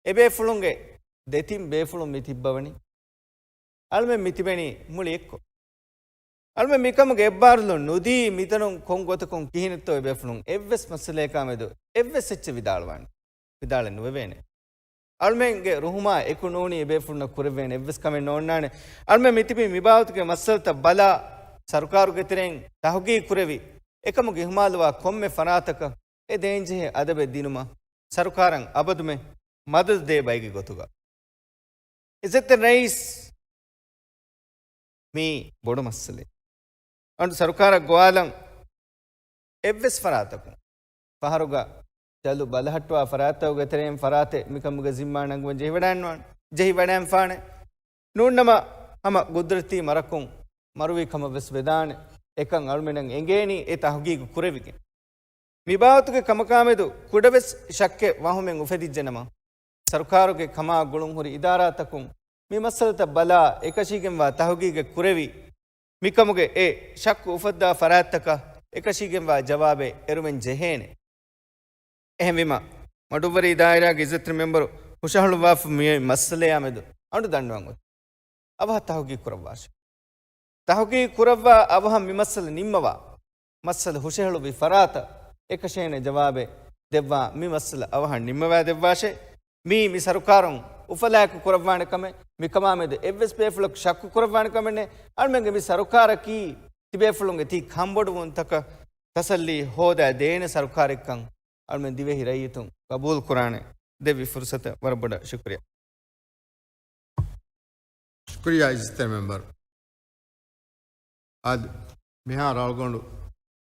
އެބޭފުޅުންގެ ދެތިން ބޭފުޅުން މި ތިއްބަވަނީ. އަޅުމެން މި ތިބެނީ މުޅި އެއްކޮށް. އަޅުމެން މިކަމުގެ އެއްބާރުލުން ނުދީ، މިތަނުން ކޮން ގޮތަކުން ކިހިނެއްތޯ އެބޭފުޅުން އެއްވެސް މައްސަލަޔަކާ މެދު އެއްވެސް އެއްޗެއް ވިދާޅުވާނެ. ވިދާޅެއް ނުވެވޭނެ. އަޅުމެންގެ ރުހުމާ އެކު ނޫނީ އެބޭފުޅުންނަށް ކުރެވޭނެ އެއްވެސް ކަމެއް ނޯންނާނެ. އަޅުމެން މިތިބީ މިބާވަތުގެ މައްސަލަތައް ބަލާ، ސަރުކާރުގެ ތެރެއިން ތަހުގީގު ކުރެވި، އެކަމުގެ އިހުމާލުވާ ކޮންމެ ފަރާތަކަށް އެ ދޭންޖެހޭ އަދަބެއް ދިނުމަށް ސަރުކާރަށް އަބަދުމެ މަދަދު ދޭ ބައިގެ ގޮތުގަ. އިއްޒަތްތެރި ރައީސް، މީ ބޮޑު މައްސަލައެއް. އަން ސަރުކާރަށް ގޮވާލަން އެއްވެސް ފަރާތަކުން ފަހަރުގަ ޖަލު ބަލަހައްޓުވާ ފަރާތްތަކުގެ ތެރެއިން ފަރާތެއް މިކަމުގެ ޒިންމާ ނަންގަވަން ޖެހިވަޑައިންވާނެ، ޖެހިވަޑައިންފާނެ. ނޫންނަމަ ހަމަ ގުދުރަތީ މަރަކުން މަރުވީ ކަމަށް ވެސް ވެދާނެ. އެކަން އަޅުމެންނަށް އެނގޭނީ އެ ތަހުގީގު ކުރެވިގެން. މި ބާވަތުގެ ކަމަކާމެދު ކުޑަވެސް ޝައްކެއް ވަހުމެއް އުފެދިއްޖެނަމަ، ސަރުކާރުގެ ކަމާ ގުޅުންހުރި އިދާރާތަކުން މި މައްސަލަތައް ބަލާ، އެކަށީގެންވާ ތަހުގީގެއް ކުރެވި، މިކަމުގެ އެ ޝައްކު އުފައްދާ ފަރާތްތަކަށް އެކަށީގެންވާ ޖަވާބެއް އެރުވެން ޖެހޭނެ. އެހެންވީމަ، މަޑުއްވަރީ ދާއިރާގެ އިއްޒަތްތެރި މެމްބަރު ހުށަހަޅުއްވާފަ މި މައްސަލަޔާ މެދު އަނޑު ދަންނަވަން އޮތީ. އަވަހަށް ތަހުގީގު ކުރައްވާށޭ. ތަހުގީގު ކުރައްވާ އަވަހަށް މި މައްސަލަ ނިންމަވާ، މައްސަލަ ހުށަހެޅުއްވި ފަރާތަށް އެކަށޭނެ ޖަވާބެއް ދެއްވާ، މި މައްސަލަ އަވަހަށް ނިންމަވާ ދެއްވާށޭ. މީ މި ސަރުކާރުން އުފަލާއެކު ކުރައްވާނެ ކަމެއް، މިކަމާ މެދު އެއްވެސް ބޭފުޅަކު ޝައްކު ކުރައްވާނެ ކަމެއް ނެތް. އަޅުމެންގެ މި ސަރުކާރަކީ ތިބޭފުޅުންގެ ތި ކަންބޮޑުވުންތަކަށް ތަސައްލީ ހޯދާ ދޭނެ ސަރުކާރެއްކަން އަޅުމެން ދިވެހި ރައްޔިތުން ގަބޫލު ކުރާނެ. ދެއްވި ފުރުސަތަށް ވަރަށް ބޮޑަށް ޝުކުރިއްޔާ. ޝުކުރިއްޔާ އިއްޒަތްތެރި މެމްބަރު. އަދި މިހާރު އަޅުގަނޑު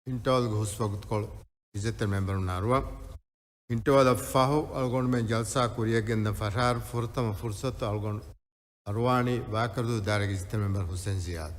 އިންޓަވަލްގެ ހުސް ވަގުތުކޮޅު އިއްޒަތްތެރި މެމްބަރުންނަށް އަރުވަން. އިންޓަވަލަށް ފަހު އަޅުގަނޑުމެން ޖަލްސާ ކުރިއަށް ގެންދަން ފަށާއިރު ފުރަތަމަ ފުރުސަތު އަޅުގަނޑު އަރުވާނީ ވާކަރުދޫ ދާއިރާގެ އިއްޒަތްތެރި މެމްބަރު ހުސެން ޒިޔާދު.